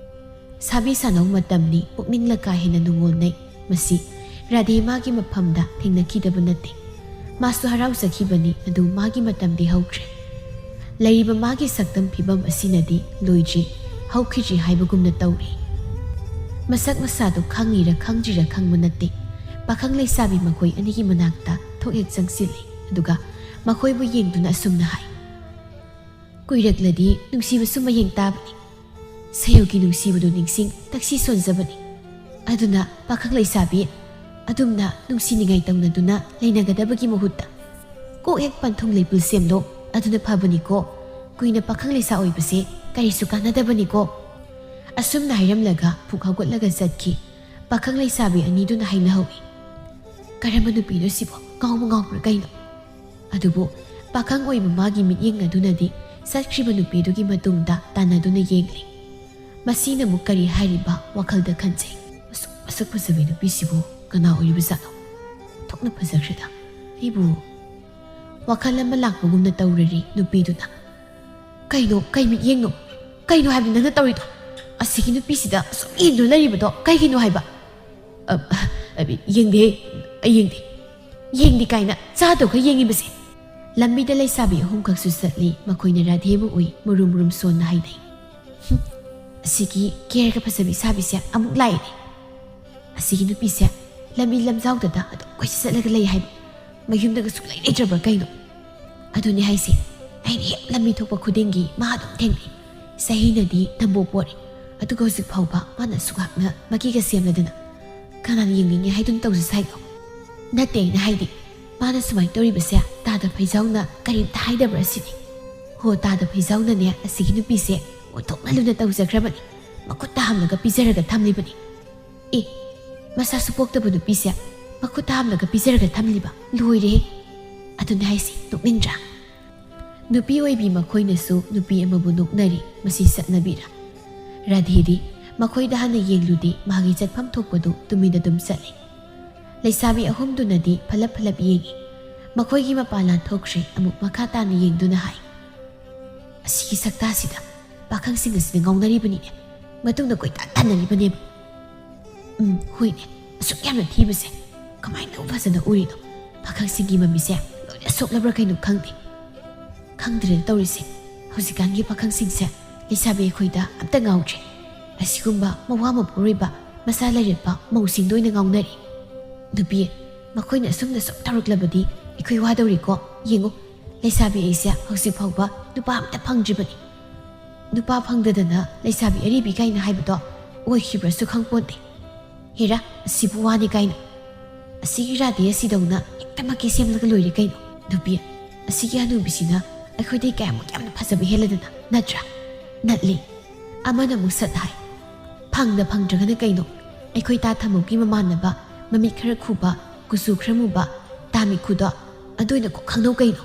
ꯁꯥꯕꯤ ꯁꯥꯟꯅꯧ ꯃꯇꯝꯅꯤ, ꯄꯨꯛꯅꯤꯡꯂ ꯀꯥ ꯍꯦꯟꯅ ꯅꯨꯡꯉꯣꯜꯅꯩ꯫ ꯃꯁꯤ ꯔꯥꯙꯦ ꯃꯥꯒꯤ ꯃꯐꯝꯗ ꯊꯦꯡꯅꯈꯤꯗꯕ ꯅꯠꯇꯦ꯫ ꯃꯥꯁꯨ ꯍꯔꯥꯎꯖꯈꯤꯕꯅꯤ, ꯑꯗꯨ ꯃꯥꯒꯤ ꯃꯇꯝꯗꯤ ꯍꯧꯈ꯭ꯔꯦ꯫ ꯂꯩꯔꯤꯕ ꯃꯥꯒꯤ ꯁꯛꯇꯝ ꯐꯤꯕꯝ ꯑꯁꯤꯅꯗꯤ ꯂꯣꯏꯗ꯭ꯔꯤ, ꯍꯧꯈꯤꯗ꯭ꯔꯤ ꯍꯥꯏꯕꯒꯨꯝꯅ ꯇꯧꯔꯤ꯫ ꯃꯁꯛ ꯃꯁꯥꯗꯨ ꯈꯪꯉꯤꯔ ꯈꯪꯗ꯭ꯔꯤꯔ ꯈꯪꯕ ꯅꯠꯇꯦ꯫ ꯄꯥꯈꯪ ꯂꯩꯁꯥꯕꯤ ꯃꯈꯣꯏ ꯑꯅꯤꯒꯤ ꯃꯅꯥꯛꯇ ꯊꯣꯛ ꯍꯦꯛ ꯆꯪꯁꯤꯜꯂꯤ, ꯑꯗꯨꯒ ꯃꯈꯣꯏꯕꯨ ꯌꯦꯡꯗꯨꯅ ꯑꯁꯨꯝꯅ ꯍꯥꯏ, "ꯀꯨꯏꯔꯛꯂꯗꯤ ꯅꯨꯡꯁꯤꯕꯁꯨ ꯃꯌꯦꯡ ꯇꯥꯕꯅꯤ꯫ ꯁꯩꯌꯧꯒꯤ ꯅꯨꯡꯁꯤꯕꯗꯨ ꯅꯤꯡꯁꯤꯡ ꯇꯛꯁꯤ ꯁꯣꯟꯖꯕꯅꯤ꯫ ꯑꯗꯨꯅ ꯄꯥꯈꯪ ꯂꯩꯁꯥꯕꯤ ꯑꯗꯨꯝꯅ ꯅꯨꯡꯁꯤꯅꯤꯡꯉꯥꯏ ꯇꯧꯅꯗꯨꯅ ꯂꯩꯅꯒꯗꯕꯒꯤ ꯃꯍꯨꯠꯇ ꯀꯣꯛ ꯍꯦꯛ ꯄꯟꯊꯨꯡ ꯂꯩꯄꯨꯜ ꯁꯦꯝꯂꯣ, ꯑꯗꯨꯅ ꯐꯕꯅꯤꯀꯣ꯫ ꯀꯨꯏꯅ ꯄꯥꯈꯪ ꯂꯩꯁꯥ ꯑꯣꯏꯕꯁꯦ ꯀꯔꯤꯁꯨ ꯀꯥꯟꯅꯗꯕꯅꯤꯀꯣ꯫" ꯑꯁꯨꯝꯅ ꯍꯥꯏꯔꯝꯂꯒ ꯐꯨꯛ ꯍꯧꯒꯠꯂꯒ ꯆꯠꯈꯤ꯫ ꯄꯥꯈꯪ ꯂꯩꯁꯥꯕꯤ ꯑꯅꯤꯗꯨꯅ ꯍꯥꯏꯅꯍꯧꯏ, "ꯀꯔꯝꯕ ꯅꯨꯄꯤꯅꯣ ꯁꯤꯕꯣ? ꯉꯥꯎꯕ ꯉꯥꯎꯕ꯭ꯔꯥ ꯀꯩꯅꯣ?" ꯑꯗꯨꯕꯨ ꯄꯥꯈꯪ ꯑꯣꯏꯕ ꯃꯥꯒꯤ ꯃꯤꯠꯌꯦꯡ ꯑꯗꯨꯅꯗꯤ ꯆꯠꯈ꯭ꯔꯤꯕ ꯅꯨꯄꯤꯗꯨꯒꯤ ꯃꯇꯨꯡꯗ ꯇꯥꯟꯅꯗꯨꯅ ꯌꯦꯡꯂꯤ꯫ ꯃꯁꯤꯅ ꯑꯃꯨꯛ ꯀꯔꯤ ꯍꯥꯏꯔꯤꯕ ꯋꯥꯈꯜꯗ ꯈꯟꯖꯩ꯫ "ꯑꯁꯨꯛ ꯃꯁꯛ ꯐꯖꯕꯤ ꯅꯨꯄꯤꯁꯤꯕꯨ ꯀꯅꯥ ꯑꯣꯏꯔꯤꯕꯖꯥꯠꯅꯣ? ꯊꯣꯛꯅ ꯐꯖꯈ꯭ꯔꯦꯗ꯫ ꯑꯩꯕꯨ..." ꯋꯥꯈꯜ ꯑꯃ ꯂꯥꯛꯄꯒꯨꯝꯅ ꯇꯧꯔꯔꯤ ꯅꯨꯄꯤꯗꯨꯅ꯫ "ꯀꯩꯅꯣ? ꯀꯩ ꯃꯤꯠꯌꯦꯡꯅꯣ? ꯀꯩꯅꯣ ꯍꯥꯏꯕꯅꯤ ꯅꯪꯅ ꯇꯧꯔꯤꯗꯣ? "ꯑꯁꯤꯒꯤ ꯅꯨꯄꯤꯁꯤꯗ ꯑꯁꯨꯛ ꯌꯦꯡꯗꯨꯅ ꯂꯩꯔꯤꯕꯗꯣ ꯀꯩꯒꯤꯅꯣ ꯍꯥꯏꯕ?" "ꯑ, ꯑ, ꯌꯦꯡꯗꯦ, ꯑꯩ ꯌꯦꯡꯗꯦ꯫ ꯌꯦꯡꯗꯦ ꯀꯥꯏꯅ ꯆꯥꯗꯧꯒ ꯌꯦꯡꯉꯤꯕꯁꯦ?" ꯂꯝꯕꯤꯗ ꯂꯩꯁꯥꯕꯤ ꯑꯍꯨꯝꯈꯛꯁꯨ ꯆꯠꯂꯤ꯫ ꯃꯈꯣꯏꯅ ꯔꯥꯙꯦꯕꯨ ꯎꯏ꯫ ꯃꯨꯔꯨꯝ ꯃꯨꯔꯨꯝ ꯁꯣꯟꯅ ꯍꯥꯏꯅꯩ, "ꯍꯨꯝ, ꯑꯁꯤꯒꯤ ꯀꯦꯔꯒ ꯐꯖꯕꯤ ꯁꯥꯕꯤꯁꯦ ꯑꯃꯨꯛ ꯂꯥꯛꯏꯅꯦ꯫ ꯑꯁꯤꯒꯤ ꯅꯨꯄꯤꯁꯦ ꯂꯝꯕꯤ ꯂꯝꯖꯥꯎꯗꯗ ꯑꯗꯨꯝ ꯀꯣꯏꯆꯠ ꯆꯠꯂꯒ ꯂꯩ ꯍꯥꯏꯕ꯫ ꯃꯌꯨꯝꯗꯒ ꯁꯨꯛꯂꯩ ꯂꯩꯇ꯭ꯔꯕ꯭ꯔꯥ ꯀꯩꯅꯣ?" "ꯑꯗꯨꯅꯦ ꯍꯥꯏꯁꯦ, ꯑꯩꯅ ꯍꯦꯛ ꯂꯝꯕꯤ ꯊꯣꯛꯄ ꯈꯨꯗꯤꯡꯒꯤ ꯃꯥ ꯑꯗꯨꯝ ꯊꯦꯡꯅꯩ꯫ ꯆꯍꯤꯅꯗꯤ ꯅꯝꯕꯣ ꯄꯣꯔꯦ, ꯑꯗꯨꯒ ꯍꯧꯖꯤꯛ ꯐꯥꯎꯕ ꯃꯥꯅ ꯑꯁꯨꯛ ꯍꯥꯛꯅ ꯃꯀꯤꯒ ꯁꯦꯝꯂꯗꯅ ꯀꯅꯥꯅ ꯌꯦꯡꯅꯤꯡꯉꯦ ꯍꯥꯏꯗꯨꯅ ꯇꯧꯖ ꯁꯥꯏꯅꯣ?" "ꯅꯠꯇꯦ, ꯑꯩꯅ ꯍꯥꯏꯗꯤ, ꯃꯥꯅ ꯁꯨꯃꯥꯏꯅ ꯇꯧꯔꯤꯕꯁꯦ ꯇꯥꯗ ꯐꯩꯖꯥꯎꯅ ꯀꯔꯤꯝꯇ ꯍꯥꯏꯗꯕ꯭ꯔꯥ ꯁꯤꯅꯤ꯫ ꯍꯣ, ꯇꯥꯗ ꯐꯩꯖꯥꯎꯅꯅꯦ ꯑꯁꯤꯒꯤ ꯅꯨꯄꯤꯁꯦ ꯑꯣꯟꯊꯣꯛꯅ ꯂꯨꯅ ꯇꯧꯖꯈ꯭ꯔꯕꯅꯤ, ꯃꯈꯨꯠꯇ ꯍꯥꯝꯂꯒ ꯄꯤꯖꯔꯒ ꯊꯝꯂꯤꯕꯅꯤ꯫ ꯑꯦ, ꯃꯁꯥꯁꯨ ꯄꯣꯛꯇꯕ ꯅꯨꯄꯤꯁꯦ ꯃꯈꯨꯠꯇ ꯍꯥꯝꯂꯒ ꯄꯤꯖꯔꯒ ꯊꯝꯂꯤꯕ, ꯂꯣꯏꯔꯦꯍꯦ꯫ ꯑꯗꯨꯅꯦ ꯍꯥꯏꯁꯦ, ꯅꯣꯛꯅꯤꯡꯗ꯭ꯔꯥ?" ꯅꯨꯄꯤ ꯑꯣꯏꯕꯤ ꯃꯈꯣꯏꯅꯁꯨ ꯅꯨꯄꯤ ꯑꯃꯕꯨ ꯅꯣꯛꯅꯔꯤ꯫ ꯃꯁꯤ ꯆꯠꯅꯕꯤꯔꯥ? ꯔꯥꯙꯦꯗꯤ ꯃꯈꯣꯏꯗ ꯍꯥꯟꯅ ꯌꯦꯡꯂꯨꯗꯦ꯫ ꯃꯥꯒꯤ ꯆꯠꯐꯝ ꯊꯣꯛꯄꯗꯨ ꯇꯨꯃꯤꯟꯅ ꯑꯗꯨꯝ ꯆꯠꯂꯤ꯫ ꯂꯩꯁꯥꯕꯤ ꯑꯍꯨꯝꯗꯨꯅꯗꯤ ꯐꯂꯞ ꯐꯂꯞ ꯌꯦꯡꯉꯤ꯫ ꯃꯈꯣꯏꯒꯤ ꯃꯄꯥ ꯂꯥꯟꯊꯣꯛꯈ꯭ꯔꯦ꯫ ꯑꯃꯨꯛ ꯃꯈꯥ ꯇꯥꯅ ꯌꯦꯡꯗꯨꯅ ꯍꯥꯏ, "ꯑꯁꯤꯒꯤ ꯁꯛꯇꯥꯁꯤꯗ ꯄꯥꯈꯪꯁꯤꯡ ꯑꯁꯤꯅ ꯉꯥꯎꯅꯔꯤꯕꯅꯤꯅꯦ, ꯃꯇꯨꯡꯗ ꯀꯣꯏꯇꯥꯟ ꯇꯥꯟꯅꯔꯤꯕꯅꯦꯕ꯫ ꯎꯝ, ꯍꯣꯏꯅꯦ, ꯑꯁꯨꯛ ꯌꯥꯝꯅ ꯊꯤꯕꯁꯦ ꯀꯃꯥꯏꯅ ꯐꯖꯅ ꯎꯔꯤꯅꯣ? ꯄꯥꯈꯪꯁꯤꯡꯒꯤ ꯃꯃꯤꯁꯦ ꯂꯣꯏꯅ ꯁꯣꯛꯂꯕ꯭ꯔꯥ ꯀꯩꯅꯣ ꯈꯪꯗꯦ꯫ ꯈꯪꯗ꯭ꯔꯦꯗ ꯇꯧꯔꯤꯁꯦ, ꯍꯧꯖꯤꯛꯀꯥꯟꯒꯤ ꯄꯥꯈꯪꯁꯤꯡꯁꯦ ꯂꯩꯁꯥꯕꯤ ꯑꯩꯈꯣꯏꯗ ꯑꯝꯇ ꯉꯥꯎꯗ꯭ꯔꯦ꯫ ꯑꯁꯤꯒꯨꯝꯕ ꯃꯋꯥ ꯃꯄꯨꯔꯣꯏꯕ, ꯃꯁꯥ ꯂꯩꯔꯦꯠꯄ ꯃꯧꯁꯤꯡꯗ ꯑꯣꯏꯅ ꯉꯥꯎꯅꯔꯤ꯫ ꯅꯨꯄꯤ, ꯃꯈꯣꯏꯅ ꯑꯁꯨꯝꯅ ꯁꯨꯝ ꯇꯧꯔꯛꯂꯕꯗꯤ ꯑꯩꯈꯣꯏ ꯋꯥꯗꯧꯔꯤꯀꯣ꯫ ꯌꯦꯡꯉꯨ, ꯂꯩꯁꯥꯕꯤ ꯑꯩꯁꯦ ꯍꯧꯖꯤꯛ ꯐꯥꯎꯕ ꯅꯨꯄꯥ ꯑꯝꯇ ꯐꯪꯗ꯭ꯔꯤꯕꯅꯤ꯫ ꯅꯨꯄꯥ ꯐꯪꯗꯗꯅ ꯂꯩꯁꯥꯕꯤ ꯑꯔꯤꯕꯤ ꯀꯥꯏꯅ ꯍꯥꯏꯕꯗꯣ ꯑꯣꯏꯈꯤꯕ꯭ꯔꯥꯁꯨ ꯈꯪꯄꯣꯟꯇꯦ꯫ ꯍꯦꯔꯥ, ꯑꯁꯤꯕꯨ ꯋꯥꯅꯤ ꯀꯥꯏꯅ꯫ ꯑꯁꯤꯒꯤ ꯔꯥꯙꯦ ꯑꯁꯤꯗꯧꯅ ꯍꯦꯛꯇꯃꯛꯀꯤ ꯁꯦꯝꯂꯒ ꯂꯣꯏꯔꯦ ꯀꯩꯅꯣ꯫ ꯅꯨꯄꯤ, ꯑꯁꯤꯒꯤ ꯍꯅꯨꯕꯤꯁꯤꯅ ꯑꯩꯈꯣꯏꯗꯩ ꯀꯌꯥꯃꯨꯛ ꯌꯥꯝꯅ ꯐꯖꯕ ꯍꯦꯜꯂꯗꯅ, ꯅꯠꯇ꯭ꯔꯥ?" ꯅꯠꯂꯤ꯫ ꯑꯃꯅ ꯑꯃꯨꯛ ꯁꯠ ꯍꯥꯏ, "ꯐꯪꯗ ꯐꯪꯗ꯭ꯔꯒꯅ ꯀꯩꯅꯣ? ꯑꯩꯈꯣꯏ ꯇꯥ ꯊꯝꯃꯨꯀꯤ ꯃꯃꯥꯟꯅꯕ, ꯃꯃꯤꯠ ꯈꯔ ꯈꯨꯕ, ꯀꯨꯆꯨ ꯈꯔ ꯃꯨꯕ, ꯇꯥ ꯃꯤꯈꯨꯗꯣ, ꯑꯗꯨ ꯑꯣꯏꯅ ꯀꯣꯛ ꯈꯪꯅꯧ ꯀꯩꯅꯣ?"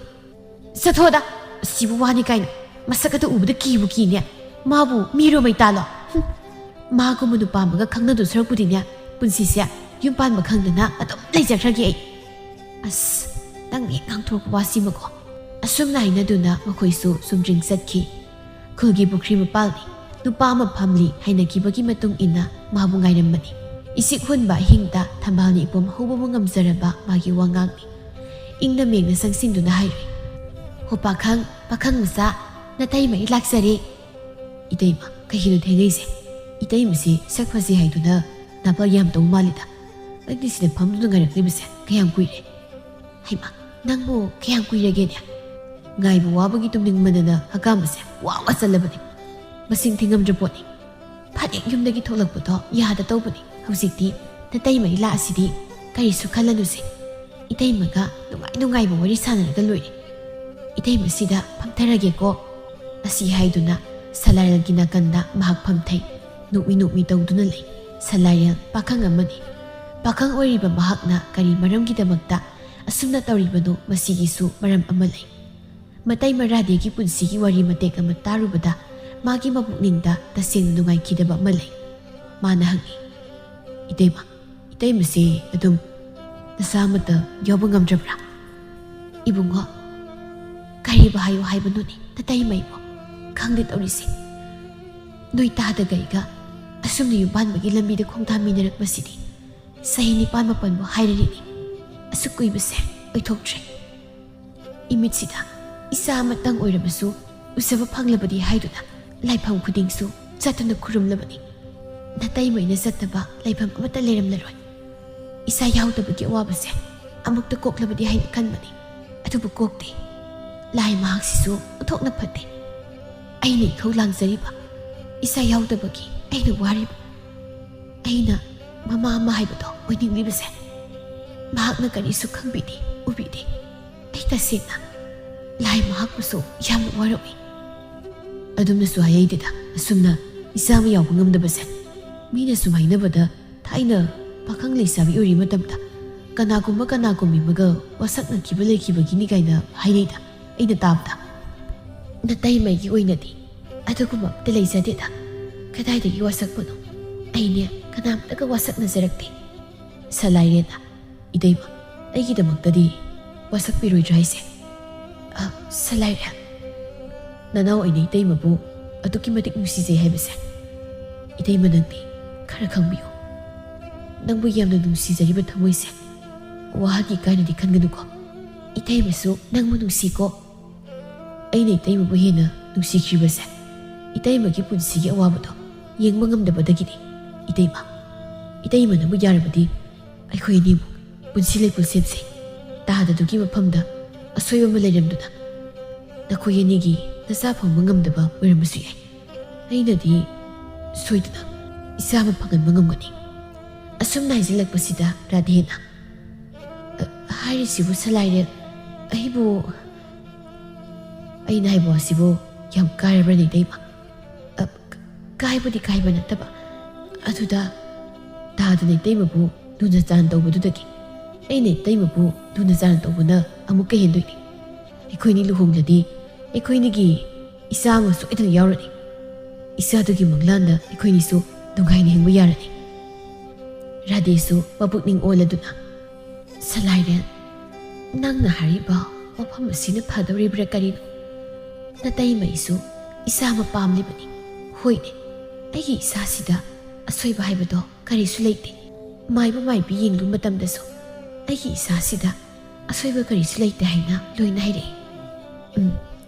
"ꯆꯠꯊꯣꯛꯑꯗ, ꯑꯁꯤꯕꯨ ꯋꯥꯅꯤ ꯀꯥꯏꯅ꯫ ꯃꯁꯛ ꯑꯗꯨ ꯎꯕꯗ ꯀꯤꯕꯨ ꯀꯤꯅꯦ꯫ ꯃꯥꯕꯨ ꯃꯤꯔꯣ ꯃꯩꯇꯥꯜꯂꯣ? ꯍꯨꯝ, ꯃꯥꯒꯨꯝꯕ ꯅꯨꯄꯥ ꯑꯃꯒ ꯈꯪꯅꯗꯧ ꯁꯔꯨꯛꯄꯨꯗꯤꯅꯦ, ꯄꯨꯟꯁꯤꯁꯦ ꯌꯨꯝ ꯄꯥꯟꯕ ꯈꯪꯗꯅ ꯑꯗꯨꯝ ꯂꯩꯖꯈ꯭ꯔꯒꯦ ꯑꯩ꯫ ꯑꯁ, ꯅꯪꯅ ꯍꯦꯛ ꯉꯥꯡꯊꯣꯔꯛꯄ ꯋꯥꯁꯤꯃꯀꯣ꯫" ꯑꯁꯨꯝꯅ ꯍꯥꯏꯅꯗꯨꯅ ꯃꯈꯣꯏꯁꯨ ꯆꯨꯝꯗ꯭ꯔꯤꯡ ꯆꯠꯈꯤ꯫ ꯈꯨꯜꯒꯤ ꯄꯨꯈ꯭ꯔꯤ ꯃꯄꯥꯜꯅꯤ꯫ ꯅꯨꯄꯥ ꯑꯃ ꯐꯝꯂꯤ ꯍꯥꯏꯅꯈꯤꯕꯒꯤ ꯃꯇꯨꯡ ꯏꯟꯅ ꯃꯥꯕꯨ ꯉꯥꯏꯔꯝꯕꯅꯤ꯫ ꯏꯁꯤꯛ ꯍꯨꯟꯕ ꯑꯍꯤꯡꯗ ꯊꯝꯕꯥꯜ ꯅꯤꯄꯣꯝ ꯍꯧꯕꯕꯨ ꯉꯝꯖꯔꯕ ꯃꯥꯒꯤ ꯋꯥꯉꯥꯡꯅꯤ꯫ ꯏꯪꯅ ꯃꯦꯡꯅ ꯆꯪꯁꯤꯟꯗꯨꯅ ꯍꯥꯏꯔꯦ, "ꯍꯣ ꯄꯥꯈꯪ, ꯄꯥꯈꯪ ꯃꯆꯥ, ꯅꯇꯩꯃ ꯑꯩ ꯂꯥꯛꯆꯔꯦ꯫" "ꯏꯇꯩꯃ, ꯀꯩꯒꯤꯅꯣ ꯊꯦꯡꯅꯩꯁꯦ? ꯏꯇꯩꯃꯁꯤ ꯁꯛ ꯐꯖꯩ ꯍꯥꯏꯗꯨꯅ ꯅꯥꯄꯜ ꯌꯥꯝ ꯇꯧ ꯃꯥꯜꯂꯤꯗ꯫ ꯅꯪꯗꯤ ꯁꯤꯗ ꯐꯝꯗꯨꯅ ꯉꯥꯏꯔꯛꯂꯤꯕꯁꯦ ꯀꯌꯥꯝ ꯀꯨꯏꯔꯦ?" "ꯍꯩꯃꯥ, ꯅꯪꯕꯨ ꯀꯌꯥꯝ ꯀꯨꯏꯔꯒꯦꯅꯦ? ꯉꯥꯏꯕ ꯋꯥꯕꯒꯤ ꯇꯨꯝꯅꯤꯡꯃꯟꯗꯅ ꯍꯀꯥꯝꯕꯁꯦ ꯋꯥ ꯋꯥ ꯆꯜꯂꯕꯅꯤ꯫ ꯃꯁꯤꯡ ꯊꯤꯉꯝꯗ꯭ꯔ ꯄꯣꯠꯅꯤ꯫ ꯐꯅꯦꯛ ꯌꯨꯝꯗꯒꯤ ꯊꯣꯛꯂꯛꯄꯗꯣ ꯌꯥꯗ ꯇꯧꯕꯅꯤ꯫ ꯍꯧꯖꯤꯛꯇꯤ ꯅꯇꯩꯃꯩ ꯂꯥꯛꯑꯁꯤꯗꯤ ꯀꯔꯤꯁꯨ ꯈꯜꯂꯅꯨꯁꯦ꯫ ꯏꯇꯩꯃꯒ ꯅꯨꯡꯉꯥꯏ ꯅꯨꯡꯉꯥꯏꯕ ꯋꯥꯔꯤ ꯁꯥꯟꯅꯔꯒ ꯂꯣꯏꯔꯦ꯫ ꯏꯇꯩꯃꯁꯤꯗ ꯐꯝꯊꯔꯒꯦꯀꯣ꯫" ꯑꯁꯤ ꯍꯥꯏꯗꯨꯅ ꯁꯂꯥꯏꯔꯦꯜꯒꯤ ꯅꯥꯀꯟꯗ ꯃꯍꯥꯛ ꯐꯝꯊꯩ꯫ ꯅꯣꯛꯃꯤ ꯅꯣꯛꯃꯤ ꯇꯧꯗꯨꯅ ꯂꯩ꯫ ꯁꯂꯥꯏꯔꯦꯜ ꯄꯥꯈꯪ ꯑꯃꯅꯤ꯫ ꯄꯥꯈꯪ ꯑꯣꯏꯔꯤꯕ ꯃꯍꯥꯛꯅ ꯀꯔꯤ ꯃꯔꯝꯒꯤꯗꯃꯛꯇ ꯑꯁꯨꯝꯅ ꯇꯧꯔꯤꯕꯅꯣ, ꯃꯁꯤꯒꯤꯁꯨ ꯃꯔꯝ ꯑꯃ ꯂꯩ꯫ ꯃꯇꯩꯃ ꯔꯥꯙꯦꯒꯤ ꯄꯨꯟꯁꯤꯒꯤ ꯋꯥꯔꯤ ꯃꯇꯦꯛ ꯑꯃ ꯇꯥꯔꯨꯕꯗ ꯃꯥꯒꯤ ꯃꯄꯨꯛꯅꯤꯡꯗ ꯇꯁꯦꯡꯅ ꯅꯨꯡꯉꯥꯏꯈꯤꯗꯕ ꯑꯃ ꯂꯩ꯫ ꯃꯥꯅ ꯍꯪꯉꯤ, "ꯏꯇꯩꯃ, ꯏꯇꯩꯃꯁꯦ ꯑꯗꯨꯝ ꯅꯁꯥ ꯑꯃꯠꯇ ꯌꯥꯎꯕ ꯉꯝꯗ꯭ꯔꯕ꯭ꯔꯥ?" "ꯏꯕꯨꯡꯉꯣ, ꯀꯔꯤꯕꯨ ꯍꯥꯏꯌꯨ ꯍꯥꯏꯕꯅꯣꯅꯦ ꯅꯇꯩꯃ ꯑꯩꯕꯨ? ꯈꯪꯗꯦ ꯇꯧꯔꯤꯁꯦ꯫ ꯅꯣꯏ ꯇꯥꯗꯒ ꯑꯩꯒ ꯑꯁꯨꯝꯅ ꯌꯨꯝ ꯄꯥꯟꯕꯒꯤ ꯂꯝꯕꯤꯗ ꯈꯣꯡꯊꯥꯃꯤꯟꯅꯔꯛꯄꯁꯤꯗꯤ ꯆꯍꯤ ꯅꯤꯄꯥꯟ ꯃꯥꯄꯟꯕꯨ ꯍꯥꯏꯔꯔꯤꯅꯤ꯫ ꯑꯁꯨꯛ ꯀꯨꯏꯕꯁꯦ ꯑꯣꯏꯊꯣꯛꯇ꯭ꯔꯦ꯫ ꯏꯃꯤꯠꯁꯤꯗ ꯏꯆꯥ ꯑꯃꯇꯪ ꯑꯣꯏꯔꯕꯁꯨ ꯎꯖꯕ ꯐꯪꯂꯕꯗꯤ ꯍꯥꯏꯗꯨꯅ ꯂꯥꯏꯐꯝ ꯈꯨꯗꯤꯡꯁꯨ ꯆꯠꯇꯨꯅ ꯈꯨꯔꯨꯝꯂꯕꯅꯤ꯫ ꯅꯇꯩꯃꯩꯅ ꯆꯠꯇꯕ ꯂꯥꯏꯐꯝ ꯑꯃꯠꯇ ꯂꯩꯔꯝꯂꯔꯣꯏ꯫ ꯏꯆꯥ ꯌꯥꯎꯗꯕꯒꯤ ꯑꯋꯥꯕꯁꯦ ꯑꯃꯨꯛꯇ ꯀꯣꯛꯂꯕꯗꯤ ꯍꯥꯏꯅ ꯈꯟꯕꯅꯤ, ꯑꯗꯨꯕꯨ ꯀꯣꯛꯇꯦ꯫ ꯂꯥꯏ ꯃꯍꯥꯛꯁꯤꯁꯨ ꯑꯣꯟꯊꯣꯛꯅ ꯐꯠꯇꯦ꯫ ꯑꯩꯅ ꯏꯈꯧ ꯂꯥꯡꯖꯔꯤꯕ, ꯏꯆꯥ ꯌꯥꯎꯗꯕꯒꯤ ꯑꯩꯅ ꯋꯥꯔꯤꯕ, ꯑꯩꯅ ꯃꯃꯥ ꯑꯃ ꯍꯥꯏꯕꯗꯣ ꯑꯣꯏꯅꯤꯡꯂꯤꯕꯁꯦ ꯃꯍꯥꯛꯅ ꯀꯔꯤꯁꯨ ꯈꯪꯕꯤꯗꯦ, ꯎꯕꯤꯗꯦ꯫ ꯑꯩ ꯇꯁꯦꯡꯅ ꯂꯥꯏ ꯃꯍꯥꯛꯄꯨꯁꯨ ꯌꯥꯝꯅ ꯋꯥꯔꯛꯏ꯫" ꯑꯗꯨꯝꯅꯁꯨ ꯍꯥꯏꯍꯩꯗꯦꯗ, ꯑꯁꯨꯝꯅ ꯏꯆꯥ ꯑꯃ ꯌꯥꯎꯕ ꯉꯝꯗꯕꯁꯦ꯫ ꯃꯤꯅ ꯁꯨꯝ ꯍꯥꯏꯅꯕꯗ ꯊꯥꯏꯅ ꯄꯥꯈꯪ ꯂꯩꯁꯥꯕꯤ ꯑꯣꯏꯔꯤ ꯃꯇꯝꯗ ꯀꯅꯥꯒꯨꯝꯕ ꯀꯅꯥꯒꯨꯝꯕꯤ ꯑꯃꯒ ꯋꯥꯁꯛꯅꯈꯤꯕ ꯂꯩꯈꯤꯕꯒꯤꯅꯤ ꯀꯥꯏꯅ ꯍꯥꯏꯅꯩꯗ, ꯑꯩꯅ ꯇꯥꯕꯗ꯫ ꯅꯇꯩꯃꯒꯤ ꯑꯣꯏꯅꯗꯤ ꯑꯗꯨꯒꯨꯝꯕ ꯑꯝꯇ ꯂꯩꯖꯗꯦꯗ꯫ ꯀꯗꯥꯏꯗꯒꯤ ꯋꯥꯁꯛꯄꯅꯣ? ꯑꯩꯅꯦ ꯀꯅꯥꯝꯇꯒ ꯋꯥꯁꯛꯅꯖꯔꯛꯇꯦ꯫ ꯁꯂꯥꯏꯔꯦꯟꯅ, "ꯏꯇꯩꯃ, ꯑꯩꯒꯤꯗꯃꯛꯇꯗꯤ ꯋꯥꯁꯛꯄꯤꯔꯣꯏꯗ꯭ꯔꯥ ꯍꯥꯏꯁꯦ?" "ꯑ, ꯁꯂꯥꯏꯔꯦꯟ, ꯅꯅꯥꯎ ꯑꯩꯅ ꯏꯇꯩꯃꯕꯨ ꯑꯗꯨꯛꯀꯤ ꯃꯇꯤꯛ ꯅꯨꯡꯁꯤꯖꯩ ꯍꯥꯏꯕꯁꯦ ꯏꯇꯩꯃ ꯅꯪꯗꯤ ꯈꯔ ꯈꯪꯕꯤꯌꯨ꯫ ꯅꯪꯕꯨ ꯌꯥꯝꯅ ꯅꯨꯡꯁꯤꯖꯔꯤꯕ ꯊꯃꯣꯏꯁꯦ ꯋꯥꯍꯒꯤ ꯀꯥꯏꯅꯗꯤ ꯈꯟꯒꯅꯨꯀꯣ꯫ ꯏꯇꯩꯃꯁꯨ ꯅꯪꯕꯨ ꯅꯨꯡꯁꯤꯀꯣ꯫ ꯑꯩꯅ ꯏꯇꯩꯃꯕꯨ ꯍꯦꯟꯅ ꯅꯨꯡꯁꯤꯈꯤꯕꯁꯦ ꯏꯇꯩꯃꯒꯤ ꯄꯨꯟꯁꯤꯒꯤ ꯑꯋꯥꯕꯗꯣ ꯌꯦꯡꯕ ꯉꯝꯗꯕꯗꯒꯤꯅꯤ꯫ ꯏꯇꯩꯃ, ꯏꯇꯩꯃꯅꯕꯨ ꯌꯥꯔꯕꯗꯤ ꯑꯩꯈꯣꯏ ꯑꯅꯤꯕꯨ ꯄꯨꯟꯁꯤ ꯂꯩꯄꯨꯟ ꯁꯦꯝꯁꯦ꯫ ꯇꯥꯗꯗꯨꯒꯤ ꯃꯐꯝꯗ ꯑꯁꯣꯏꯕ ꯑꯃ ꯂꯩꯔꯝꯗꯨꯅ ꯅꯈꯣꯏ ꯑꯅꯤꯒꯤ ꯅꯆꯥ ꯐꯪꯕ ꯉꯝꯗꯕ ꯑꯣꯏꯔꯝꯕꯁꯨ ꯌꯥꯏ꯫ ꯑꯩꯅꯗꯤ ꯁꯣꯏꯗꯅ ꯏꯆꯥ ꯑꯃ ꯐꯪꯍꯟꯕ ꯉꯝꯒꯅꯤ꯫ ꯑꯁꯨꯝꯅ ꯍꯥꯏꯖꯤꯜꯂꯛꯄꯁꯤꯗ ꯔꯥꯙꯦꯅ, "ꯑ, ꯍꯥꯏꯔꯤꯁꯤꯕꯨ ꯁꯂꯥꯏꯔꯦꯜ, ꯑꯩꯕꯨ, ꯑꯩꯅ ꯍꯥꯏꯕ ꯋꯥꯁꯤꯕꯨ ꯌꯥꯝ ꯀꯥꯏꯔꯕ꯭ꯔꯅꯦ ꯏꯇꯩꯃ?" "ꯑ, ꯀꯥꯏꯕꯨꯗꯤ ꯀꯥꯏꯕ ꯅꯠꯇꯕ, ꯑꯗꯨꯗ ꯇꯥꯗꯅ ꯏꯇꯩꯃꯕꯨ ꯂꯨꯅ ꯆꯥꯟ ꯇꯧꯕꯗꯨꯗꯒꯤ ꯑꯩꯅ ꯏꯇꯩꯃꯕꯨ ꯂꯨꯅ ꯆꯥꯟ ꯇꯧꯕꯅ ꯑꯃꯨꯛꯀ ꯍꯦꯟꯗꯣꯏꯅꯤ꯫ ꯑꯩꯈꯣꯏꯅꯤ ꯂꯨꯍꯣꯡꯂꯗꯤ ꯑꯩꯈꯣꯏꯅꯤꯒꯤ ꯏꯆꯥ ꯑꯃ ꯁꯣꯏꯗꯅ ꯌꯥꯎꯔꯅꯤ꯫ ꯏꯆꯥꯗꯨꯒꯤ ꯃꯪꯂꯥꯟꯗ ꯑꯩꯈꯣꯏꯅꯤꯁꯨ ꯅꯨꯡꯉꯥꯏꯅ ꯍꯤꯡꯕ ꯌꯥꯔꯅꯤ꯫" ꯔꯥꯙꯦꯁꯨ ꯃꯄꯨꯛꯅꯤꯡ ꯑꯣꯜꯂꯗꯨꯅ, "ꯁꯂꯥꯏꯔꯦꯜ, ꯅꯪꯅ ꯍꯥꯏꯔꯤꯕ ꯋꯥꯐꯝ ꯑꯁꯤꯅ ꯐꯗꯧꯔꯤꯕ꯭ꯔꯥ ꯀꯔꯤꯅꯣ? ꯅꯇꯩꯃꯩꯁꯨ ꯏꯆꯥ ꯑꯃ ꯄꯥꯝꯂꯤꯕꯅꯤ꯫ ꯍꯣꯏꯅꯦ, ꯑꯩꯒꯤ ꯏꯆꯥꯁꯤꯗ ꯑꯁꯣꯏꯕ ꯍꯥꯏꯕꯗꯣ ꯀꯔꯤꯁꯨ ꯂꯩꯇꯦ꯫ ꯃꯥꯏꯕ ꯃꯥꯏꯕꯤ ꯌꯦꯡꯂꯨ ꯃꯇꯝꯗꯁꯨ ꯑꯩꯒꯤ ꯏꯆꯥꯁꯤꯗ ꯑꯁꯣꯏꯕ ꯀꯔꯤꯁꯨ ꯂꯩꯇꯦ ꯍꯥꯏꯅ ꯂꯣꯏꯅ ꯍꯥꯏꯔꯛꯏ꯫ ꯎꯝ,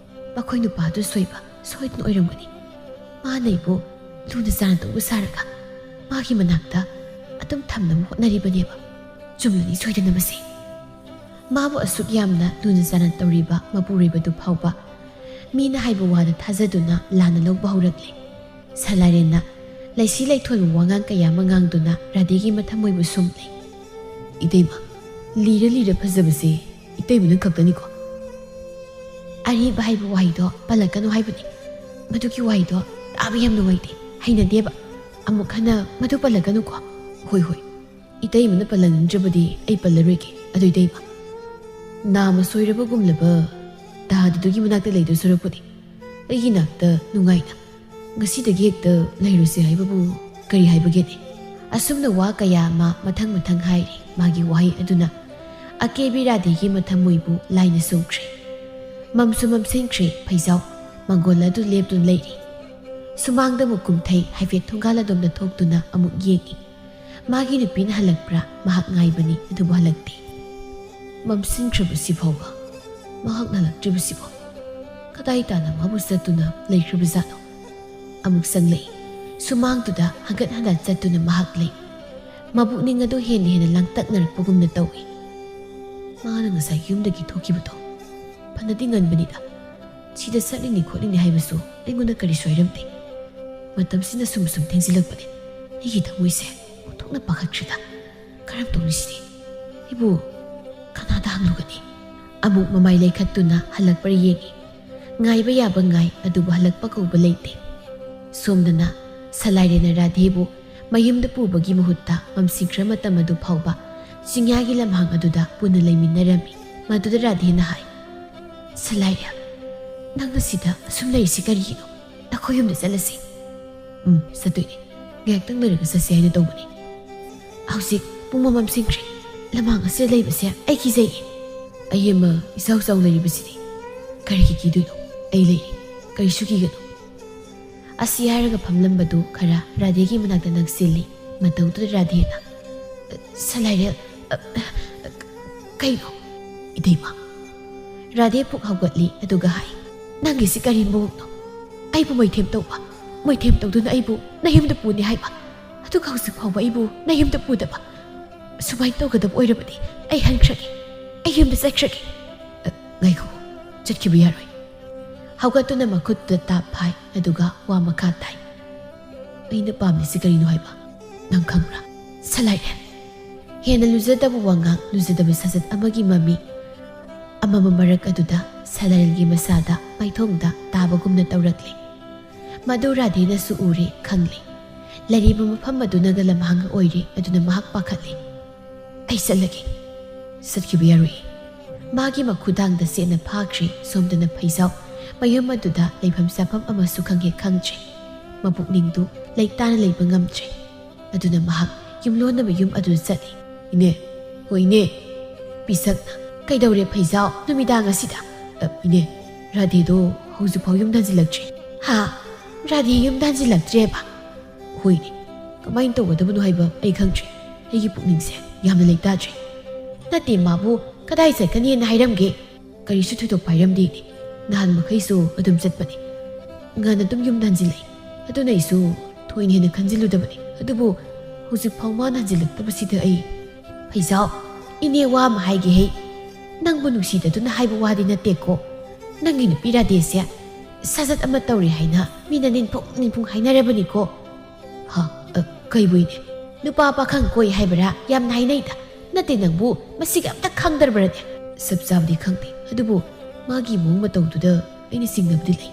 ꯃꯈꯣꯏ ꯅꯨꯄꯥꯗꯨ ꯁꯣꯏꯕ ꯁꯣꯏꯗꯅ ꯑꯣꯏꯔꯝꯒꯅꯤ꯫ ꯃꯥꯅ ꯑꯩꯕꯨ ꯂꯨꯅ ꯆꯥꯟꯅ ꯇꯧꯕ ꯁꯥꯔꯒ ꯃꯥꯒꯤ ꯃꯅꯥꯛꯇ ꯑꯗꯨꯝ ꯊꯝꯅꯕ ꯍꯣꯠꯅꯔꯤꯕꯅꯦꯕ꯫ ꯆꯨꯝꯂꯅꯤ ꯁꯣꯏꯗꯅ ꯃꯁꯤ꯫ ꯃꯥꯕꯨ ꯑꯁꯨꯛ ꯌꯥꯝꯅ ꯂꯨꯅ ꯆꯥꯟꯅ ꯇꯧꯔꯤꯕ ꯃꯄꯨꯔꯣꯏꯕꯗꯨ ꯐꯥꯎꯕ ꯃꯤꯅ ꯍꯥꯏꯕ ꯋꯥꯗ ꯊꯥꯖꯗꯨꯅ ꯂꯥꯟꯅ ꯂꯧꯕ ꯍꯧꯔꯛꯂꯦ꯫" ꯁꯂꯥꯏꯔꯦꯟꯅ ꯂꯩꯁꯤ ꯂꯩꯊꯣꯟꯕ ꯋꯥꯉꯥꯡ ꯀꯌꯥ ꯑꯃ ꯉꯥꯡꯗꯨꯅ ꯔꯥꯙꯦꯒꯤ ꯃꯊꯃꯣꯏꯕꯨ ꯁꯨꯝꯂꯦ꯫ "ꯏꯇꯩꯃ, ꯂꯤꯔ ꯂꯤꯔ ꯐꯖꯕꯁꯦ ꯏꯇꯩꯃꯅ ꯈꯛꯇꯅꯤꯀꯣ꯫ ꯑꯔꯤꯕ ꯍꯥꯏꯕ ꯋꯥꯍꯩꯗꯣ ꯄꯜꯂꯛꯀꯅꯨ ꯍꯥꯏꯕꯅꯤ꯫ ꯃꯗꯨꯒꯤ ꯋꯥꯍꯩꯗꯣ ꯇꯥꯕ ꯌꯥꯝ ꯅꯨꯡꯉꯥꯏꯇꯦ, ꯍꯩꯅꯗꯦꯕ꯫ ꯑꯃꯨꯛ ꯍꯟꯅ ꯃꯗꯨ ꯄꯜꯂꯛꯀꯅꯨꯀꯣ꯫" "ꯍꯣꯏ, ꯍꯣꯏ, ꯏꯇꯩꯃꯅ ꯄꯜꯂꯛꯅꯤꯡꯗ꯭ꯔꯕꯗꯤ ꯑꯩ ꯄꯜꯂꯔꯣꯏꯒꯦ꯫ ꯑꯗꯨ ꯏꯇꯩꯃ, ꯅꯥꯃ ꯁꯣꯏꯔꯕꯒꯨꯝꯂꯕ ꯇꯥꯗꯗꯨꯒꯤ ꯃꯅꯥꯛꯇ ꯂꯩꯗꯧ ꯁꯔꯨꯛꯄꯨꯗꯤ ꯑꯩꯒꯤ ꯅꯥꯛꯇ ꯅꯨꯡꯉꯥꯏꯅ ꯉꯁꯤꯗꯒꯤ ꯍꯦꯛꯇ ꯂꯩꯔꯨꯁꯦ ꯍꯥꯏꯕꯕꯨ ꯀꯔꯤ ꯍꯥꯏꯕꯒꯦꯅꯦ?" ꯑꯁꯨꯝꯅ ꯋꯥ ꯀꯌꯥ ꯑꯃ ꯃꯊꯪ ꯃꯊꯪ ꯍꯥꯏꯔꯤ꯫ ꯃꯥꯒꯤ ꯋꯥꯍꯩ ꯑꯗꯨꯅ ꯑꯀꯦꯕꯤ ꯔꯥꯙꯦꯒꯤ ꯃꯊꯃꯣꯏꯕꯨ ꯂꯥꯏꯅ ꯁꯨꯝꯈ꯭ꯔꯦ꯫ ꯃꯝꯁꯨ ꯃꯝꯁꯤꯟꯈ꯭ꯔꯦ꯫ ꯐꯩꯖꯥꯎ ꯃꯪꯒꯣꯜ ꯑꯗꯨ ꯂꯦꯞꯇꯨꯅ ꯂꯩꯔꯤ꯫ ꯁꯨꯃꯥꯡꯗ ꯑꯃꯨꯛ ꯀꯨꯝꯊꯩ, ꯍꯥꯏꯐꯦꯠ ꯊꯣꯡꯒꯥꯜ ꯑꯗꯣꯝꯗ ꯊꯣꯛꯇꯨꯅ ꯑꯃꯨꯛ ꯌꯦꯡꯏ꯫ ꯃꯥꯒꯤ ꯅꯨꯄꯤꯅ ꯍꯜꯂꯛꯄ꯭ꯔꯥ ꯃꯍꯥꯛ ꯉꯥꯏꯕꯅꯤ, ꯑꯗꯨꯕꯨ ꯍꯜꯂꯛꯇꯦ꯫ ꯃꯝꯁꯤꯟꯈ꯭ꯔꯕꯁꯤ ꯐꯥꯎꯕ ꯃꯍꯥꯛꯅ ꯍꯜꯂꯛꯇ꯭ꯔꯤꯕꯁꯤꯕꯨ ꯀꯗꯥꯏ ꯇꯥꯅ ꯃꯥꯕꯨ ꯆꯠꯇꯨꯅ ꯂꯩꯈ꯭ꯔꯕꯖꯥꯠꯅꯣ? ꯑꯃꯨꯛ ꯆꯪꯂꯛꯏ꯫ ꯁꯨꯃꯥꯡꯗꯨꯗ ꯍꯟꯒꯠ ꯍꯟꯗ ꯆꯠꯇꯨꯅ ꯃꯍꯥꯛ ꯂꯩ꯫ ꯃꯕꯨꯛꯅꯤꯡ ꯑꯗꯨ ꯍꯦꯟꯅ ꯍꯦꯟꯅ ꯂꯥꯡꯇꯛꯅꯔꯛꯄꯒꯨꯝꯅ ꯇꯧꯏ꯫ ꯃꯥꯅ ꯉꯁꯥꯏ ꯌꯨꯝꯗꯒꯤ ꯊꯣꯛꯈꯤꯕꯗꯣ ꯐꯅꯗꯤ ꯉꯟꯕꯅꯤꯗ꯫ ꯁꯤꯗ ꯆꯠꯂꯤꯅꯤ ꯈꯣꯠꯂꯤꯅꯤ ꯍꯥꯏꯕꯁꯨ ꯑꯩꯉꯣꯟꯗ ꯀꯔꯤꯁꯨ ꯍꯥꯏꯔꯝꯗꯦ꯫ ꯃꯇꯝꯁꯤꯅ ꯁꯨꯝ ꯁꯨꯝ ꯊꯦꯡꯖꯤꯜꯂꯛꯄꯅꯦ꯫ ꯑꯩꯒꯤ ꯊꯃꯣꯏꯁꯦ ꯑꯣꯟꯊꯣꯛꯅ ꯄꯥꯈꯠꯈ꯭ꯔꯦꯗ꯫ ꯀꯔꯝ ꯇꯧꯅꯤ ꯁꯤꯗꯤ? ꯑꯩꯕꯨ ꯀꯅꯥꯗ ꯍꯪꯂꯨꯒꯅꯤ? ꯑꯃꯨꯛ ꯃꯃꯥꯏ ꯂꯩꯈꯠꯇꯨꯅ ꯍꯜꯂꯛꯄ꯭ꯔꯥ ꯌꯦꯡꯏ꯫ ꯉꯥꯏꯕ ꯌꯥꯕ ꯉꯥꯏ, ꯑꯗꯨꯕꯨ ꯍꯜꯂꯛꯄ ꯀꯧꯕ ꯂꯩꯇꯦ꯫ ꯁꯣꯝꯗꯅ ꯁꯂꯥꯏꯔꯦꯟꯅ ꯔꯥꯙꯦꯕꯨ ꯃꯌꯨꯝꯗ ꯄꯨꯕꯒꯤ ꯃꯍꯨꯠꯇ ꯃꯝꯁꯤꯟꯈ꯭ꯔ ꯃꯇꯝ ꯑꯗꯨ ꯐꯥꯎꯕ ꯆꯤꯡꯌꯥꯒꯤ ꯂꯝꯍꯥꯡ ꯑꯗꯨꯗ ꯄꯨꯟꯅ ꯂꯩꯃꯤꯟꯅꯔꯝꯃꯤ꯫ ꯃꯗꯨꯗ ꯔꯥꯙꯦꯅ ꯍꯥꯏ, "ꯁꯂꯥꯏꯔꯦꯟ, ꯅꯪꯅ ꯁꯤꯗ ꯑꯁꯨꯝ ꯂꯩꯔꯤꯁꯤ ꯀꯔꯤꯒꯤꯅꯣ? ꯅꯈꯣꯏ ꯌꯨꯝꯗ ꯆꯠꯂꯁꯤ꯫" "ꯎꯝ, ꯆꯠꯇꯣꯏꯅꯦ꯫ ꯉꯥꯏꯍꯥꯛꯇꯪ ꯂꯩꯔꯒ ꯆꯠꯁꯦ ꯍꯥꯏꯅ ꯇꯧꯕꯅꯦ꯫ ꯍꯧꯖꯤꯛ ꯄꯨꯡ ꯃꯝ ꯃꯝꯁꯤꯟꯈ꯭ꯔꯦ꯫ ꯂꯝꯍꯥꯡ ꯑꯁꯤꯗ ꯂꯩꯕꯁꯦ ꯑꯩ ꯀꯤꯖꯩꯌꯦ꯫ ꯑꯩ ꯑꯃ ꯏꯆꯥꯎ ꯆꯥꯎ ꯂꯩꯔꯤꯕꯁꯤꯗꯤ꯫ ꯀꯔꯤꯒꯤ ꯀꯤꯗꯣꯏꯅꯣ? ꯑꯩ ꯂꯩꯔꯤ꯫ ꯀꯔꯤꯁꯨ ꯀꯤꯒꯅꯨ꯫" ꯑꯁꯤ ꯍꯥꯏꯔꯒ ꯐꯝꯂꯝꯕꯗꯨ ꯈꯔ ꯔꯥꯙꯦꯒꯤ ꯃꯅꯥꯛꯇ ꯅꯛꯁꯤꯜꯂꯤ꯫ ꯃꯇꯧꯗꯨꯗ ꯔꯥꯙꯦꯅ, "ꯁꯂꯥꯏꯔꯦꯜ, ꯑ, ꯑ, ꯀꯩꯅꯣ?" "ꯏꯇꯩꯃ꯫" ꯔꯥꯙꯦ ꯐꯨꯛ ꯍꯧꯒꯠꯂꯤ, ꯑꯗꯨꯒ ꯍꯥꯏ, "ꯅꯪꯒꯤꯁꯤ ꯀꯔꯤ ꯃꯑꯣꯡꯅꯣ? ꯑꯩꯕꯨ ꯃꯣꯏꯊꯦꯝ ꯇꯧꯕ, ꯃꯣꯏꯊꯦꯝ ꯇꯧꯗꯨꯅ ꯑꯩꯕꯨ ꯅꯌꯨꯝꯗ ꯄꯨꯅꯤ ꯍꯥꯏꯕ, ꯑꯗꯨꯒ ꯍꯧꯖꯤꯛ ꯐꯥꯎꯕ ꯑꯩꯕꯨ ꯅꯌꯨꯝꯗ ꯄꯨꯗꯕ꯫ ꯁꯨꯃꯥꯏꯅ ꯇꯧꯒꯗꯕ ꯑꯣꯏꯔꯕꯗꯤ ꯑꯩ ꯍꯟꯈ꯭ꯔꯒꯦ, ꯑꯩ ꯌꯨꯝꯗ ꯆꯠꯈ꯭ꯔꯒꯦ꯫" "ꯑ, ꯉꯥꯏꯈꯣ, ꯆꯠꯈꯤꯕ ꯌꯥꯔꯣꯏ꯫" ꯍꯧꯒꯠꯇꯨꯅ ꯃꯈꯨꯠꯇ ꯇꯥꯞ ꯐꯥꯏ, ꯑꯗꯨꯒ ꯋꯥ ꯃꯈꯥ ꯇꯥꯏ꯫ "ꯑꯩꯅ ꯄꯥꯝꯂꯤꯁꯤ ꯀꯔꯤꯅꯣ ꯍꯥꯏꯕ ꯅꯪ ꯈꯪꯕ꯭ꯔꯥ, ꯁꯂꯥꯏꯔꯦꯜ?" ꯍꯦꯟꯅ ꯂꯨꯖꯗꯕ ꯋꯥꯉꯥꯡ, ꯂꯨꯖꯗꯕ ꯁꯥꯖꯠ ꯑꯃꯒꯤ ꯃꯃꯤ ꯑꯃꯃꯝ ꯃꯔꯛ ꯑꯗꯨꯗ ꯁꯂꯥꯏꯔꯦꯜꯒꯤ ꯃꯁꯥꯗ ꯃꯥꯏꯊꯣꯡꯗ ꯇꯥꯕꯒꯨꯝꯅ ꯇꯧꯔꯛꯂꯦ꯫ ꯃꯗꯨ ꯔꯥꯙꯦꯅꯁꯨ ꯎꯔꯦ, ꯈꯪꯂꯦ꯫ ꯂꯩꯔꯤꯕ ꯃꯐꯝ ꯑꯗꯨꯅꯒ ꯂꯝꯍꯥꯡ ꯑꯣꯏꯔꯦ, ꯑꯗꯨꯅ ꯃꯍꯥꯛ ꯄꯥꯈꯠꯂꯦ꯫ "ꯑꯩ ꯆꯠꯂꯒꯦ꯫" ꯆꯠꯈꯤꯕ ꯌꯥꯔꯣꯏ꯫ ꯃꯥꯒꯤ ꯃꯈꯨꯗꯥꯡꯗ ꯆꯦꯠꯅ ꯐꯥꯈ꯭ꯔꯦ꯫ ꯁꯣꯝꯗꯅ ꯐꯩꯖꯥꯎ꯫ ꯃꯌꯨꯝ ꯑꯗꯨꯗ ꯂꯩꯐꯝ ꯆꯥꯐꯝ ꯑꯃꯁꯨ ꯈꯪꯍꯦꯛ ꯈꯪꯗ꯭ꯔꯦ꯫ ꯃꯄꯨꯛꯅꯤꯡꯗꯨ ꯂꯩꯇꯥꯅ ꯂꯩꯕ ꯉꯝꯗ꯭ꯔꯦ꯫ ꯑꯗꯨꯅ ꯃꯍꯥꯛ ꯌꯨꯝꯂꯣꯟꯅꯕ ꯌꯨꯝ ꯑꯗꯨꯗ ꯆꯠꯂꯤ꯫ "ꯏꯅꯦ, ꯍꯣ ꯏꯅꯦ꯫" ꯄꯤꯁꯛꯅ, "ꯀꯩꯗꯧꯔꯦ ꯐꯩꯖꯥꯎ, ꯅꯨꯃꯤꯗꯥꯡ ꯑꯁꯤꯗ?" "ꯑ, ꯏꯅꯦ, ꯔꯥꯙꯦꯗꯣ ꯍꯧꯖꯤꯛꯐꯥꯎ ꯌꯨꯝꯗ ꯍꯟꯖꯤꯜꯂꯛꯇ꯭ꯔꯤ꯫" "ꯍꯥ? ꯔꯥꯙꯦ ꯌꯨꯝꯗ ꯍꯟꯖꯤꯜꯂꯛꯇ꯭ꯔꯦꯕ? ꯍꯣꯏꯅꯦ, ꯀꯃꯥꯏꯅ ꯇꯧꯒꯗꯕꯅꯣ ꯍꯥꯏꯕ ꯑꯩ ꯈꯪꯗ꯭ꯔꯦ꯫ ꯑꯩꯒꯤ ꯄꯨꯛꯅꯤꯡꯁꯦ ꯌꯥꯝꯅ ꯂꯩꯇꯥꯗ꯭ꯔꯦ꯫ ꯅꯠꯇꯦ, ꯃꯥꯕꯨ ꯀꯗꯥꯏ ꯆꯠꯀꯅꯤꯅ ꯍꯥꯏꯔꯝꯒꯦ? ꯀꯔꯤꯁꯨ ꯊꯣꯏꯗꯣꯛꯄ ꯍꯥꯏꯔꯝꯗꯦꯅꯦ꯫ ꯅꯍꯥꯟ ꯃꯈꯩꯁꯨ ꯑꯗꯨꯝ ꯆꯠꯄꯅꯦ꯫ ꯉꯟꯅ ꯑꯗꯨꯝ ꯌꯨꯝꯗ ꯍꯟꯖꯤꯜꯂꯛꯏ꯫ ꯑꯗꯨꯅ ꯑꯩꯁꯨ ꯊꯣꯏꯅ ꯍꯦꯟꯅ ꯈꯟꯖꯤꯜꯂꯨꯗꯕꯅꯤ꯫ ꯑꯗꯨꯕꯨ ꯍꯧꯖꯤꯛ ꯐꯥꯎ ꯃꯥꯅ ꯍꯟꯖꯤꯜꯂꯛꯇꯕꯁꯤꯗ ꯑꯩ꯫ ꯐꯩꯖꯥꯎ, ꯏꯅꯦ ꯋꯥ ꯑꯃ ꯍꯥꯏꯒꯦ ꯍꯩ꯫ ꯅꯪꯕꯨ ꯅꯨꯡꯁꯤꯗꯗꯨꯅ ꯍꯥꯏꯕ ꯋꯥꯗꯤ ꯅꯠꯇꯦꯀꯣ꯫ ꯅꯪꯒꯤ ꯅꯨꯄꯤ ꯔꯥꯙꯦꯁꯦ ꯁꯥꯖꯠ ꯑꯃ ꯇꯧꯔꯦ ꯍꯥꯏꯅ ꯃꯤꯅ ꯅꯤꯟꯐꯨꯡ ꯅꯤꯟꯐꯨꯡ ꯍꯥꯏꯅꯔꯕꯅꯤꯀꯣ꯫ ꯍꯥ? ꯑ, ꯀꯩꯕꯨ ꯏꯅꯦ? ꯅꯨꯄꯥ ꯄꯥꯈꯪ ꯀꯣꯏ ꯍꯥꯏꯕꯔꯥ ꯌꯥꯝꯅ ꯍꯥꯏꯅꯩꯗ꯫ ꯅꯠꯇꯦ, ꯅꯪꯕꯨ ꯃꯁꯤꯒ ꯑꯝꯇ ꯈꯪꯗ꯭ꯔꯕ꯭ꯔꯅꯦ? ꯆꯞ ꯆꯥꯕꯗꯤ ꯈꯪꯗꯦ, ꯑꯗꯨꯕꯨ ꯃꯥꯒꯤ ꯃꯑꯣꯡ ꯃꯇꯧꯗꯨꯗ ꯑꯩꯅ ꯆꯤꯡꯅꯕꯗꯤ ꯂꯩ꯫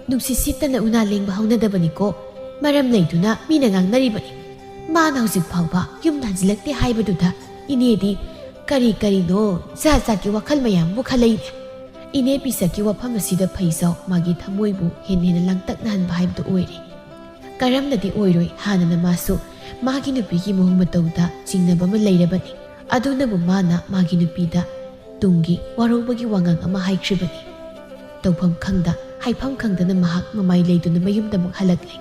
ꯅꯨꯡꯁꯤꯠ ꯁꯤꯠꯇꯅ ꯎꯅꯥ ꯂꯦꯡꯕ ꯍꯧꯅꯗꯕꯅꯤꯀꯣ꯫ ꯃꯔꯝ ꯂꯩꯗꯨꯅ ꯃꯤꯅ ꯉꯥꯡꯅꯔꯤꯕꯅꯤ꯫ ꯃꯥꯅ ꯍꯧꯖꯤꯛ ꯐꯥꯎꯕ ꯌꯨꯝꯗ ꯍꯟꯖꯤꯜꯂꯛꯇꯦ ꯍꯥꯏꯕꯗꯨꯗ ꯏꯅꯦꯗꯤ ꯀꯔꯤ ꯀꯔꯤꯅꯣ ꯖꯥꯠ ꯖꯥꯠꯀꯤ ꯋꯥꯈꯜ ꯃꯌꯥꯝꯕꯨ ꯈꯜꯂꯛꯏꯅꯦ꯫ ꯏꯅꯦ ꯄꯤꯁꯛꯀꯤ ꯋꯥꯐꯝ ꯑꯁꯤꯗ ꯐꯩꯖꯥꯎ ꯃꯥꯒꯤ ꯊꯃꯣꯏꯕꯨ ꯍꯦꯟꯅ ꯍꯦꯟꯅ ꯂꯥꯡꯇꯛꯅꯍꯟꯕ ꯍꯥꯏꯕꯗꯨ ꯑꯣꯏꯔꯦ꯫ ꯀꯔꯝꯅꯗꯤ ꯑꯣꯏꯔꯣꯏ, ꯍꯥꯟꯅꯅ ꯃꯥꯁꯨ ꯃꯥꯒꯤ ꯅꯨꯄꯤꯒꯤ ꯃꯑꯣꯡ ꯃꯇꯧꯗ ꯆꯤꯡꯅꯕ ꯑꯃ ꯂꯩꯔꯕꯅꯤ꯫ ꯑꯗꯨꯅꯕꯨ ꯃꯥꯅ ꯃꯥꯒꯤ ꯅꯨꯄꯤꯗ ꯇꯨꯡꯒꯤ ꯋꯥꯔꯧꯕꯒꯤ ꯋꯥꯉꯥꯡ ꯑꯃ ꯍꯥꯏꯈ꯭ꯔꯤꯕꯅꯤ꯫ ꯇꯧꯐꯝ ꯈꯪꯗ, ꯍꯥꯏꯐꯝ ꯈꯪꯗꯅ ꯃꯍꯥꯛ ꯃꯃꯥꯏ ꯂꯩꯗꯨꯅ ꯃꯌꯨꯝꯗ ꯑꯃꯨꯛ ꯍꯜꯂꯛꯂꯦ꯫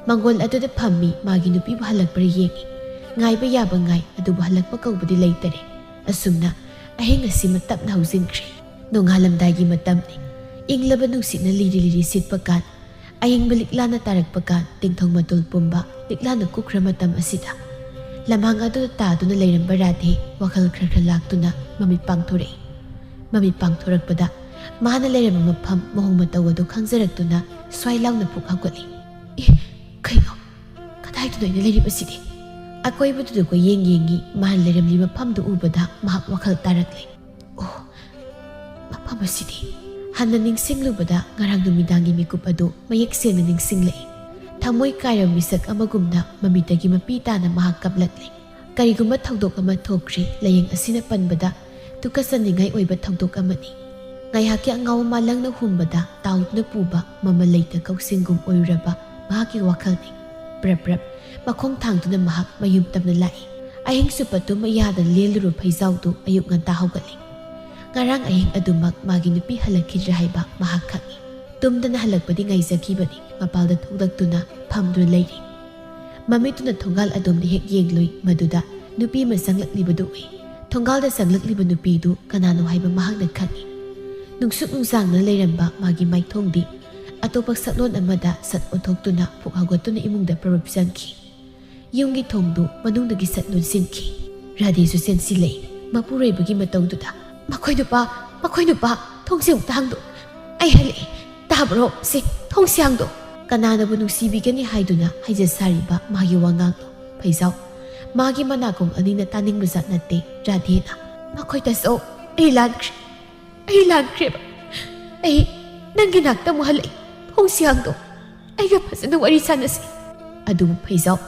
ꯃꯪꯒꯣꯜ ꯑꯗꯨꯗ ꯐꯝꯃꯤ ꯃꯥꯒꯤ ꯅꯨꯄꯤꯕꯨ ꯍꯜꯂꯛꯄ꯭ꯔꯥ ꯌꯦꯡꯉꯤ꯫ ꯉꯥꯏꯕ ꯌꯥꯕ ꯉꯥꯏ, ꯑꯗꯨꯕꯨ ꯍꯜꯂꯛꯄ ꯀꯧꯕꯗꯤ ꯂꯩꯇꯔꯦ꯫ ꯑꯁꯨꯝꯅ ꯑꯍꯤꯡ ꯑꯁꯤꯃ ꯇꯞꯅ ꯍꯧꯖꯤꯟꯈ꯭ꯔꯦ꯫ ꯅꯣꯡꯉꯥꯜꯂꯝꯗꯥꯏꯒꯤ ꯃꯇꯝꯅꯤ꯫ ꯏꯪꯂꯕ ꯅꯨꯡꯁꯤꯠꯅ ꯂꯤꯔꯤ ꯂꯤꯔꯤ ꯁꯤꯠꯄ ꯀꯥꯟ, ꯑꯌꯤꯡꯕ ꯂꯤꯛꯂꯥꯅ ꯇꯥꯔꯛꯄ ꯀꯥꯟ, ꯇꯤꯡꯊꯧ ꯃꯇꯣꯜ ꯄꯨꯝꯕ ꯂꯤꯛꯂꯥꯅ ꯀꯨꯞꯈ꯭ꯔ ꯃꯇꯝ ꯑꯁꯤꯗ, ꯂꯃꯥꯡ ꯑꯗꯨꯗ ꯇꯥꯗꯨꯅ ꯂꯩꯔꯝꯕ ꯔꯥꯙꯦ ꯋꯥꯈꯜ ꯈꯔ ꯈꯔ ꯂꯥꯛꯇꯨꯅ ꯃꯃꯤꯠ ꯄꯥꯡꯊꯣꯔꯛꯏ꯫ ꯃꯃꯤꯠ ꯄꯥꯡꯊꯣꯔꯛꯄꯗ ꯃꯥꯅ ꯂꯩꯔꯝꯕ ꯃꯐꯝ ꯃꯑꯣꯡ ꯃꯇꯧ ꯑꯗꯨ ꯈꯪꯖꯔꯛꯇꯨꯅ ꯁ꯭ꯋꯥꯏ ꯂꯥꯎꯅ ꯄꯨꯛ ꯍꯧꯒꯠꯂꯤ꯫ "ꯑꯦ, ꯀꯩꯅꯣ? ꯀꯗꯥꯏꯗꯅꯣ ꯑꯩꯅ ꯂꯩꯔꯤꯕꯁꯤꯗꯤ?" ꯑꯀꯣꯏꯕꯗꯨꯗ ꯀꯣꯏꯌꯦꯡ ꯌꯦꯡꯉꯤ꯫ ꯃꯥꯅ ꯂꯩꯔꯝꯂꯤ ꯃꯐꯝꯗꯨ ꯎꯕꯗ ꯃꯍꯥꯛ ꯋꯥꯈꯜ ꯇꯥꯔꯛꯂꯦ꯫ "ꯑꯣ, ꯃꯐꯝ ꯑꯁꯤꯗꯤ!" ꯍꯟꯅ ꯅꯤꯡꯁꯤꯡꯂꯨꯕꯗ ꯉꯔꯥꯡ ꯅꯨꯃꯤꯗꯥꯡꯒꯤ ꯃꯤꯀꯨꯞ ꯑꯗꯨ ꯃꯌꯦꯛ ꯁꯦꯡꯅ ꯅꯤꯡꯁꯤꯡꯂꯛꯏ꯫ ꯊꯃꯣꯏ ꯀꯥꯏꯔꯕ ꯃꯤꯁꯛ ꯑꯃꯒꯨꯝꯅ ꯃꯃꯤꯠꯇꯒꯤ ꯃꯄꯤ ꯇꯥꯅ ꯃꯍꯥꯛ ꯀꯞꯂꯛꯂꯦ꯫ ꯀꯔꯤꯒꯨꯝꯕ ꯊꯧꯗꯣꯛ ꯑꯃ ꯊꯣꯛꯈ꯭ꯔꯦ꯫ ꯂꯥꯏꯌꯦꯡ ꯑꯁꯤꯅ ꯄꯟꯕꯗ ꯇꯨꯀꯠꯆꯅꯤꯡꯉꯥꯏ ꯑꯣꯏꯕ ꯊꯧꯗꯣꯛ ꯑꯃꯅꯤ꯫ ꯉꯥꯏꯍꯥꯛꯀꯤ ꯑꯉꯥꯎꯕ ꯃꯥꯂꯪꯅ ꯍꯨꯝꯕꯗ ꯇꯥꯎꯗꯨꯅ ꯄꯨꯕ ꯃꯃꯜ ꯂꯩꯇ ꯀꯧꯁꯤꯡꯒꯨꯝ ꯑꯣꯏꯔꯨꯔꯕ ꯃꯍꯥꯛꯀꯤ ꯋꯥꯈꯜꯅꯤ꯫ ꯄ꯭ꯔꯞ ꯄ꯭ꯔꯞ ꯃꯈꯣꯡ ꯊꯥꯡꯗꯨꯅ ꯃꯍꯥꯛ ꯃꯌꯨꯝ ꯇꯝꯅ ꯂꯥꯛꯏ꯫ ꯑꯍꯤꯡ ꯆꯨꯞꯄ ꯇꯨꯝꯕ ꯌꯥꯗꯅ ꯂꯦꯜꯂꯨꯔꯕ ꯐꯩꯖꯥꯎꯗꯨ ꯑꯌꯨꯛ ꯉꯟꯇꯥ ꯍꯧꯒꯠꯂꯤ꯫ ꯉꯔꯥꯡ ꯑꯍꯤꯡ ꯑꯗꯨꯃꯛ ꯃꯥꯒꯤ ꯅꯨꯄꯤ ꯍꯜꯂꯛꯈꯤꯗ꯭ꯔꯦ ꯍꯥꯏꯕ ꯃꯍꯥꯛ ꯈꯪꯏ꯫ ꯇꯨꯝꯗꯅ ꯍꯜꯂꯛꯄꯗꯤ ꯉꯥꯏꯖꯈꯤꯕꯅꯤ, ꯃꯄꯥꯜꯗ ꯊꯣꯛꯂꯛꯇꯨꯅ ꯐꯝꯗꯨꯅ ꯂꯩꯔꯤ꯫ ꯃꯃꯤꯠꯇꯨꯅ ꯊꯣꯡꯒꯥꯜ ꯑꯗꯣꯝꯗ ꯍꯦꯛ ꯌꯦꯡꯂꯨꯏ, ꯃꯗꯨꯗ ꯅꯨꯄꯤ ꯑꯃ ꯆꯪꯂꯛꯂꯤꯕꯗꯨ ꯎꯏ꯫ ꯊꯣꯡꯒꯥꯜꯗ ꯆꯪꯂꯛꯂꯤꯕ ꯅꯨꯄꯤꯗꯨ ꯀꯅꯥꯅꯣ ꯍꯥꯏꯕ ꯃꯍꯥꯛꯅ ꯈꯪꯏ꯫ ꯅꯨꯡꯁꯨꯛ ꯅꯨꯡꯖꯥꯡꯅ ꯂꯩꯔꯝꯕ ꯃꯥꯒꯤ ꯃꯥꯏꯊꯣꯡꯗꯤ ꯑꯇꯣꯞꯄ ꯁꯛꯂꯣꯟ ꯑꯃꯗ ꯁꯠ ꯑꯣꯟꯊꯣꯛꯇꯨꯅ ꯐꯨꯛ ꯍꯧꯒꯠꯇꯨꯅ ꯏꯃꯨꯡꯗ ꯄꯔꯞ ꯆꯪꯈꯤ꯫ ꯌꯨꯝꯒꯤ ꯊꯣꯡꯗꯨ ꯃꯅꯨꯡꯗꯒꯤ ꯁꯠ ꯂꯣꯟꯁꯤꯟꯈꯤ꯫ ꯔꯥꯙꯦꯁꯨ ꯆꯦꯟꯁꯤꯜꯂꯛꯏ꯫ ꯃꯄꯨꯔꯣꯏꯕꯒꯤ ꯃꯇꯧꯗꯨꯗ, "ꯃꯈꯣꯏ ꯅꯨꯄꯥ, ꯃꯈꯣꯏ ꯅꯨꯄꯥ, ꯊꯣꯡꯁꯦ ꯑꯃꯨꯛꯇ ꯍꯥꯡꯗꯣꯛ꯫ ꯑꯩ ꯍꯜꯂꯛꯑꯦ꯫ ꯇꯥꯕ꯭ꯔꯣ? ꯁꯦ, ꯊꯣꯡꯁꯦ ꯍꯥꯡꯗꯣꯛ!" ꯀꯅꯥꯅꯕꯨ ꯅꯨꯡꯁꯤꯕꯤꯒꯅꯤ ꯍꯥꯏꯗꯨꯅ ꯍꯥꯏꯖ ꯁꯥꯔꯤꯕ ꯃꯥꯒꯤ ꯋꯥꯉꯥꯡꯗꯣ꯫ ꯐꯩꯖꯥꯎ, ꯃꯥꯒꯤ ꯃꯅꯥꯀꯣꯡ ꯑꯅꯤꯅ ꯇꯥꯅꯤꯡꯕ ꯖꯥꯠ ꯅꯠꯇꯦ꯫ ꯔꯥꯙꯦꯅ, "ꯃꯈꯣꯏ ꯇꯥꯆꯧ, ꯑꯩ ꯂꯥꯟꯈ꯭ꯔꯦ꯫ ꯑꯩ ꯂꯥꯟꯈ꯭ꯔꯦꯕ꯫ ꯑꯩ ꯅꯪꯒꯤ ꯅꯥꯛꯇ ꯑꯃꯨꯛ ꯍꯜꯂꯛꯏ꯫ ꯊꯣꯡꯁꯤ ꯍꯥꯡꯗꯣꯛ꯫ ꯑꯩꯒ ꯐꯖꯅ ꯋꯥꯔꯤ ꯁꯥꯟꯅꯁꯤ꯫" ꯑꯗꯨꯕꯨ ꯐꯩꯖꯥꯎ,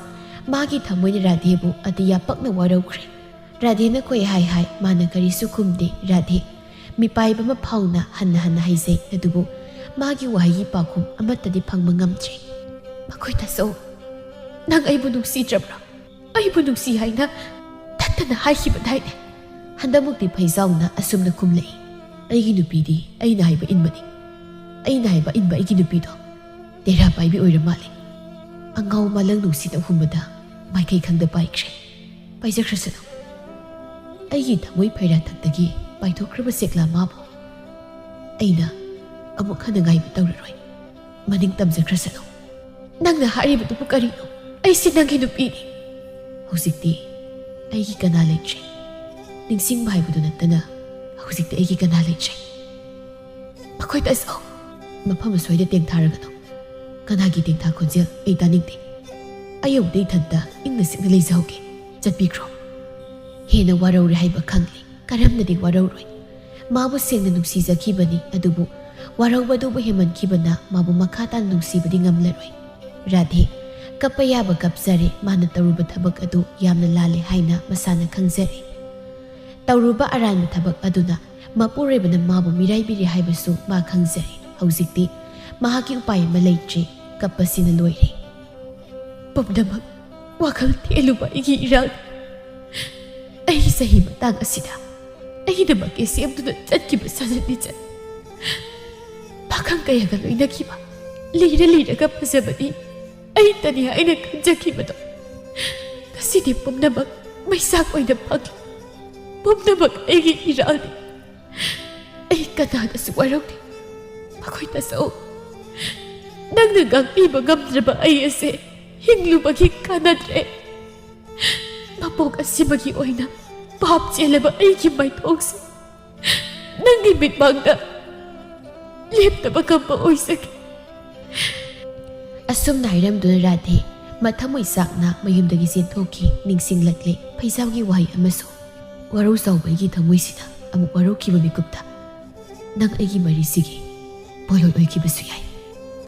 ꯃꯥꯒꯤ ꯊꯃꯣꯏꯅ ꯔꯥꯙꯦꯕꯨ ꯑꯇꯤꯌꯥ ꯄꯛꯅ ꯋꯥꯔꯧꯈ꯭ꯔꯦ꯫ ꯔꯥꯙꯦꯅ ꯀꯣꯏ ꯍꯥꯏ ꯍꯥꯏ, ꯃꯥꯅ ꯀꯔꯤꯁꯨ ꯈꯨꯝꯗꯦ꯫ ꯔꯥꯙꯦ, ꯃꯤꯄꯥꯏꯕ ꯑꯃ ꯐꯥꯎꯅ ꯍꯟꯅ ꯍꯟꯅ ꯍꯥꯏꯖꯩ, ꯑꯗꯨꯕꯨ ꯃꯥꯒꯤ ꯋꯥꯍꯩꯒꯤ ꯄꯥꯎꯈꯨꯝ ꯑꯃꯠꯇꯗꯤ ꯐꯪꯕ ꯉꯝꯗ꯭ꯔꯦ꯫ "ꯃꯈꯣꯏ ꯇꯥꯆꯧ, ꯅꯪ ꯑꯩꯕꯨ ꯅꯨꯡꯁꯤꯗ꯭ꯔꯕ꯭ꯔꯥ? ꯑꯩꯕꯨ ꯅꯨꯡꯁꯤ ꯍꯥꯏꯅ ꯇꯠꯇꯅ ꯍꯥꯏꯈꯤꯕꯗꯥꯏꯅꯦ?" ꯍꯟꯗꯛꯃꯨꯛꯇꯤ ꯐꯩꯖꯥꯎꯅ ꯑꯁꯨꯝꯅ ꯈꯨꯝꯂꯛꯏ, "ꯑꯩꯒꯤ ꯅꯨꯄꯤꯗꯤ ꯑꯩꯅ ꯍꯥꯏꯕ ꯏꯟꯕꯅꯤ꯫ ꯑꯩꯅ ꯍꯥꯏꯕ ꯏꯟꯕ ꯑꯩꯒꯤ ꯅꯨꯄꯤꯗꯣ ꯇꯦꯔꯥ ꯄꯥꯏꯕꯤ ꯑꯣꯏꯔ ꯃꯥꯜꯂꯦ꯫ ꯑꯉꯥꯎ ꯃꯥꯂꯪ ꯅꯨꯡꯁꯤꯠꯅ ꯍꯨꯝꯕꯗ ꯃꯥꯏꯀꯩ ꯈꯪꯗ ꯄꯥꯏꯈ꯭ꯔꯦ꯫ ꯄꯥꯏꯖꯈ꯭ꯔꯁꯅꯨ꯫ ꯑꯩꯒꯤ ꯊꯃꯣꯏ ꯐꯩꯔꯥꯊꯛꯇꯒꯤ ꯄꯥꯏꯊꯣꯛꯈ꯭ꯔꯕ ꯁꯦꯛꯂꯥ ꯃꯥꯕꯨ ꯑꯩꯅ ꯑꯃꯨꯛ ꯍꯟꯅ ꯉꯥꯏꯕ ꯇꯧꯔꯔꯣꯏ꯫ ꯃꯅꯤꯡ ꯇꯝꯖꯈ꯭ꯔꯁꯅꯨ꯫" "ꯅꯪꯅ ꯍꯥꯏꯔꯤꯕꯗꯨꯕꯨ ꯀꯔꯤꯅꯣ? ꯑꯩꯁꯦ ꯅꯪꯒꯤ ꯅꯨꯄꯤꯅꯤ꯫" "ꯍꯧꯖꯤꯛꯇꯤ ꯑꯩꯒꯤ ꯀꯅꯥ ꯂꯩꯇ꯭ꯔꯦ꯫ ꯅꯤꯡꯁꯤꯡꯕ ꯍꯥꯏꯕꯗꯨ ꯅꯠꯇꯅ ꯍꯧꯖꯤꯛꯇꯤ ꯑꯩꯒꯤ ꯀꯅꯥ ꯂꯩꯇ꯭ꯔꯦ꯫" "ꯃꯈꯣꯏ ꯇꯥꯆꯧ!" "ꯃꯐꯝ ꯑꯁ꯭ꯋꯥꯏꯗ ꯇꯦꯡꯊꯥꯔꯒꯅꯨ꯫ ꯀꯅꯥꯒꯤ ꯇꯦꯡꯊꯥ ꯈꯣꯟꯖꯦꯜ ꯑꯩ ꯇꯥꯅꯤꯡꯗꯦ꯫ ꯑꯩ ꯑꯃꯨꯛꯇ ꯏꯊꯟꯇ ꯏꯪꯅ ꯆꯤꯛꯅ ꯂꯩꯖꯍꯧꯒꯦ꯫ ꯆꯠꯄꯤꯈ꯭ꯔꯣ꯫" ꯍꯦꯟꯅ ꯋꯥꯔꯧꯔꯦ ꯍꯥꯏꯕ ꯈꯪꯂꯦ꯫ ꯀꯔꯝꯅꯗꯤ ꯋꯥꯔꯧꯔꯣꯏ? ꯃꯥꯕꯨ ꯁꯦꯡꯅ ꯅꯨꯡꯁꯤꯖꯈꯤꯕꯅꯤ, ꯑꯗꯨꯕꯨ ꯋꯥꯔꯧꯕꯗꯨꯕꯨ ꯍꯦꯟꯃꯟꯈꯤꯕꯅ ꯃꯥꯕꯨ ꯃꯈꯥ ꯇꯥꯅ ꯅꯨꯡꯁꯤꯕꯗꯤ ꯉꯝꯂꯔꯣꯏ꯫ ꯔꯥꯙꯦ, ꯀꯞꯄ ꯌꯥꯕ ꯀꯞꯆꯔꯦ, ꯃꯥꯅ ꯇꯧꯔꯨꯕ ꯊꯕꯛ ꯑꯗꯨ ꯌꯥꯝꯅ ꯂꯥꯜꯂꯦ ꯍꯥꯏꯅ ꯃꯁꯥꯅ ꯈꯪꯖꯔꯦ꯫ ꯇꯧꯔꯨꯕ ꯑꯔꯥꯟꯕ ꯊꯕꯛ ꯑꯗꯨꯅ ꯃꯄꯨꯔꯣꯏꯕꯅ ꯃꯥꯕꯨ ꯃꯤꯔꯥꯏꯕꯤꯔꯦ ꯍꯥꯏꯕꯁꯨ ꯃꯥ ꯈꯪꯖꯔꯦ꯫ ꯍꯧꯖꯤꯛꯇꯤ ꯃꯍꯥꯛꯀꯤ ꯎꯄꯥꯏ ꯑꯃ ꯂꯩꯇ꯭ꯔꯦ, ꯀꯞꯄꯁꯤꯅ ꯂꯣꯏꯔꯦ꯫ "ꯄꯨꯝꯅꯃꯛ ꯋꯥꯈꯜ ꯊꯦꯜꯂꯨꯕ ꯑꯩꯒꯤ ꯏꯔꯥꯜ꯫ ꯑꯩꯒꯤ ꯆꯍꯤ ꯃꯇꯥꯡ ꯑꯁꯤꯗ ꯑꯩꯒꯤꯗꯃꯛ ꯁꯦꯝꯗꯨꯅ ꯆꯠꯈꯤꯕ ꯁꯥꯖꯠ ꯂꯤꯆꯠ ꯃꯥ ꯈꯪ ꯀꯌꯥꯒ ꯂꯣꯏꯅꯈꯤꯕ, ꯂꯤꯔ ꯂꯤꯔꯒ ꯐꯖꯕꯗꯤ ꯑꯩꯇꯅꯤ ꯍꯥꯏꯅ ꯈꯟꯖꯈꯤꯕꯗꯣ ꯉꯁꯤꯗꯤ ꯄꯨꯝꯅꯃꯛ ꯃꯩꯆꯥꯛ ꯑꯣꯏꯅ ꯐꯪꯂꯦ꯫ ꯄꯨꯝꯅꯃꯛ ꯑꯩꯒꯤ ꯏꯔꯥꯜꯅꯤ꯫ ꯑꯩ ꯀꯅꯥꯗꯁꯨ ꯋꯥꯔꯧꯗꯦ꯫ ꯃꯈꯣꯏ ꯇꯥꯆꯧ, ꯅꯪꯅ ꯉꯥꯛꯄꯤꯕ ꯉꯝꯗ꯭ꯔꯕ ꯑꯩ ꯑꯁꯦ ꯍꯤꯡꯂꯨꯕꯒꯤ ꯀꯥꯟꯅꯗ꯭ꯔꯦ꯫ ꯃꯄꯣꯛ ꯑꯁꯤꯃꯒꯤ ꯑꯣꯏꯅ ꯄꯥꯞ ꯆꯦꯜꯂꯕ ꯑꯩꯒꯤ ꯃꯥꯏꯊꯣꯡꯁꯦ ꯅꯪꯒꯤ ꯃꯤꯠꯃꯥꯡꯗ ꯂꯦꯞꯇꯕ ꯉꯝꯕ ꯑꯣꯏꯖꯒꯦ꯫ ꯑꯁꯨꯝꯅ ꯍꯥꯏꯔꯝꯗꯨꯅ ꯔꯥꯙꯦ ꯃꯊꯃꯣꯏ ꯆꯥꯛꯅ ꯃꯌꯨꯝꯗꯒꯤ ꯆꯦꯟꯊꯣꯛꯈꯤ꯫ ꯅꯤꯡꯁꯤꯡꯂꯛꯂꯦ ꯐꯩꯖꯥꯎꯒꯤ ꯋꯥꯍꯩ ꯑꯃꯁꯨ꯫ ꯋꯥꯔꯧ ꯆꯥꯎꯕ ꯑꯩꯒꯤ ꯊꯃꯣꯏꯁꯤꯅ ꯑꯃꯨꯛ ꯋꯥꯔꯧꯈꯤꯕ ꯃꯤꯀꯨꯞꯇ ꯅꯪ ꯑꯩꯒꯤ ꯃꯔꯤꯁꯤꯒꯤ ꯄꯣꯂꯣꯏ ꯑꯣꯏꯈꯤꯕꯁꯨ ꯌꯥꯏ꯫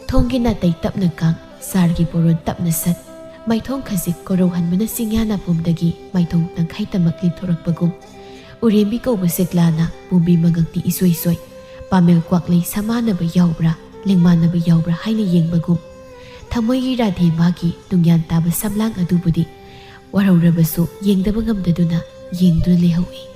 ꯊꯣꯡꯒꯤ ꯅꯥꯇꯩ ꯇꯞꯅ ꯀꯥꯡ, ꯆꯥꯔꯒꯤ ꯕꯣꯔꯣꯟ ꯇꯞꯅ ꯁꯠ, ꯃꯥꯏꯊꯣꯡ ꯈꯖꯤꯛ ꯀꯣꯔꯧꯍꯟꯕꯅ ꯆꯤꯡꯌꯥ ꯅꯥꯄꯨꯝꯗꯒꯤ ꯃꯥꯏꯊꯣꯡ ꯇꯪꯈꯥꯏ ꯇꯃꯛ ꯂꯤꯊꯣꯔꯛꯄꯒꯨꯝ, ꯎꯔꯦꯝꯕꯤ ꯀꯧꯕ ꯁꯦꯛꯂꯥꯅ ꯄꯣꯝꯕꯤ ꯃꯉꯛꯇꯤ ꯏꯁꯣꯏ ꯁꯣꯏ, ꯄꯥꯃꯦꯜ ꯀ꯭ꯋꯥꯛꯂꯩ ꯁꯃꯥꯟꯅꯕ ꯌꯥꯎꯕ꯭ꯔꯥ, ꯂꯦꯡꯃꯥꯟꯅꯕ ꯌꯥꯎꯕ꯭ꯔꯥ ꯍꯥꯏꯅ ꯌꯦꯡꯕꯒꯨꯝ, ꯊꯃꯣꯏꯒꯤ ꯔꯥꯙꯦ ꯃꯥꯒꯤ ꯇꯨꯡꯌꯥꯟ ꯇꯥꯕ ꯁꯝꯂꯥꯡ ꯑꯗꯨꯕꯨꯗꯤ ꯋꯥꯔꯧꯔꯕꯁꯨ ꯌꯦꯡꯗꯕ ꯉꯝꯗꯗꯨꯅ ꯌꯦꯡꯗꯨꯅ ꯂꯩꯍꯧꯏ꯫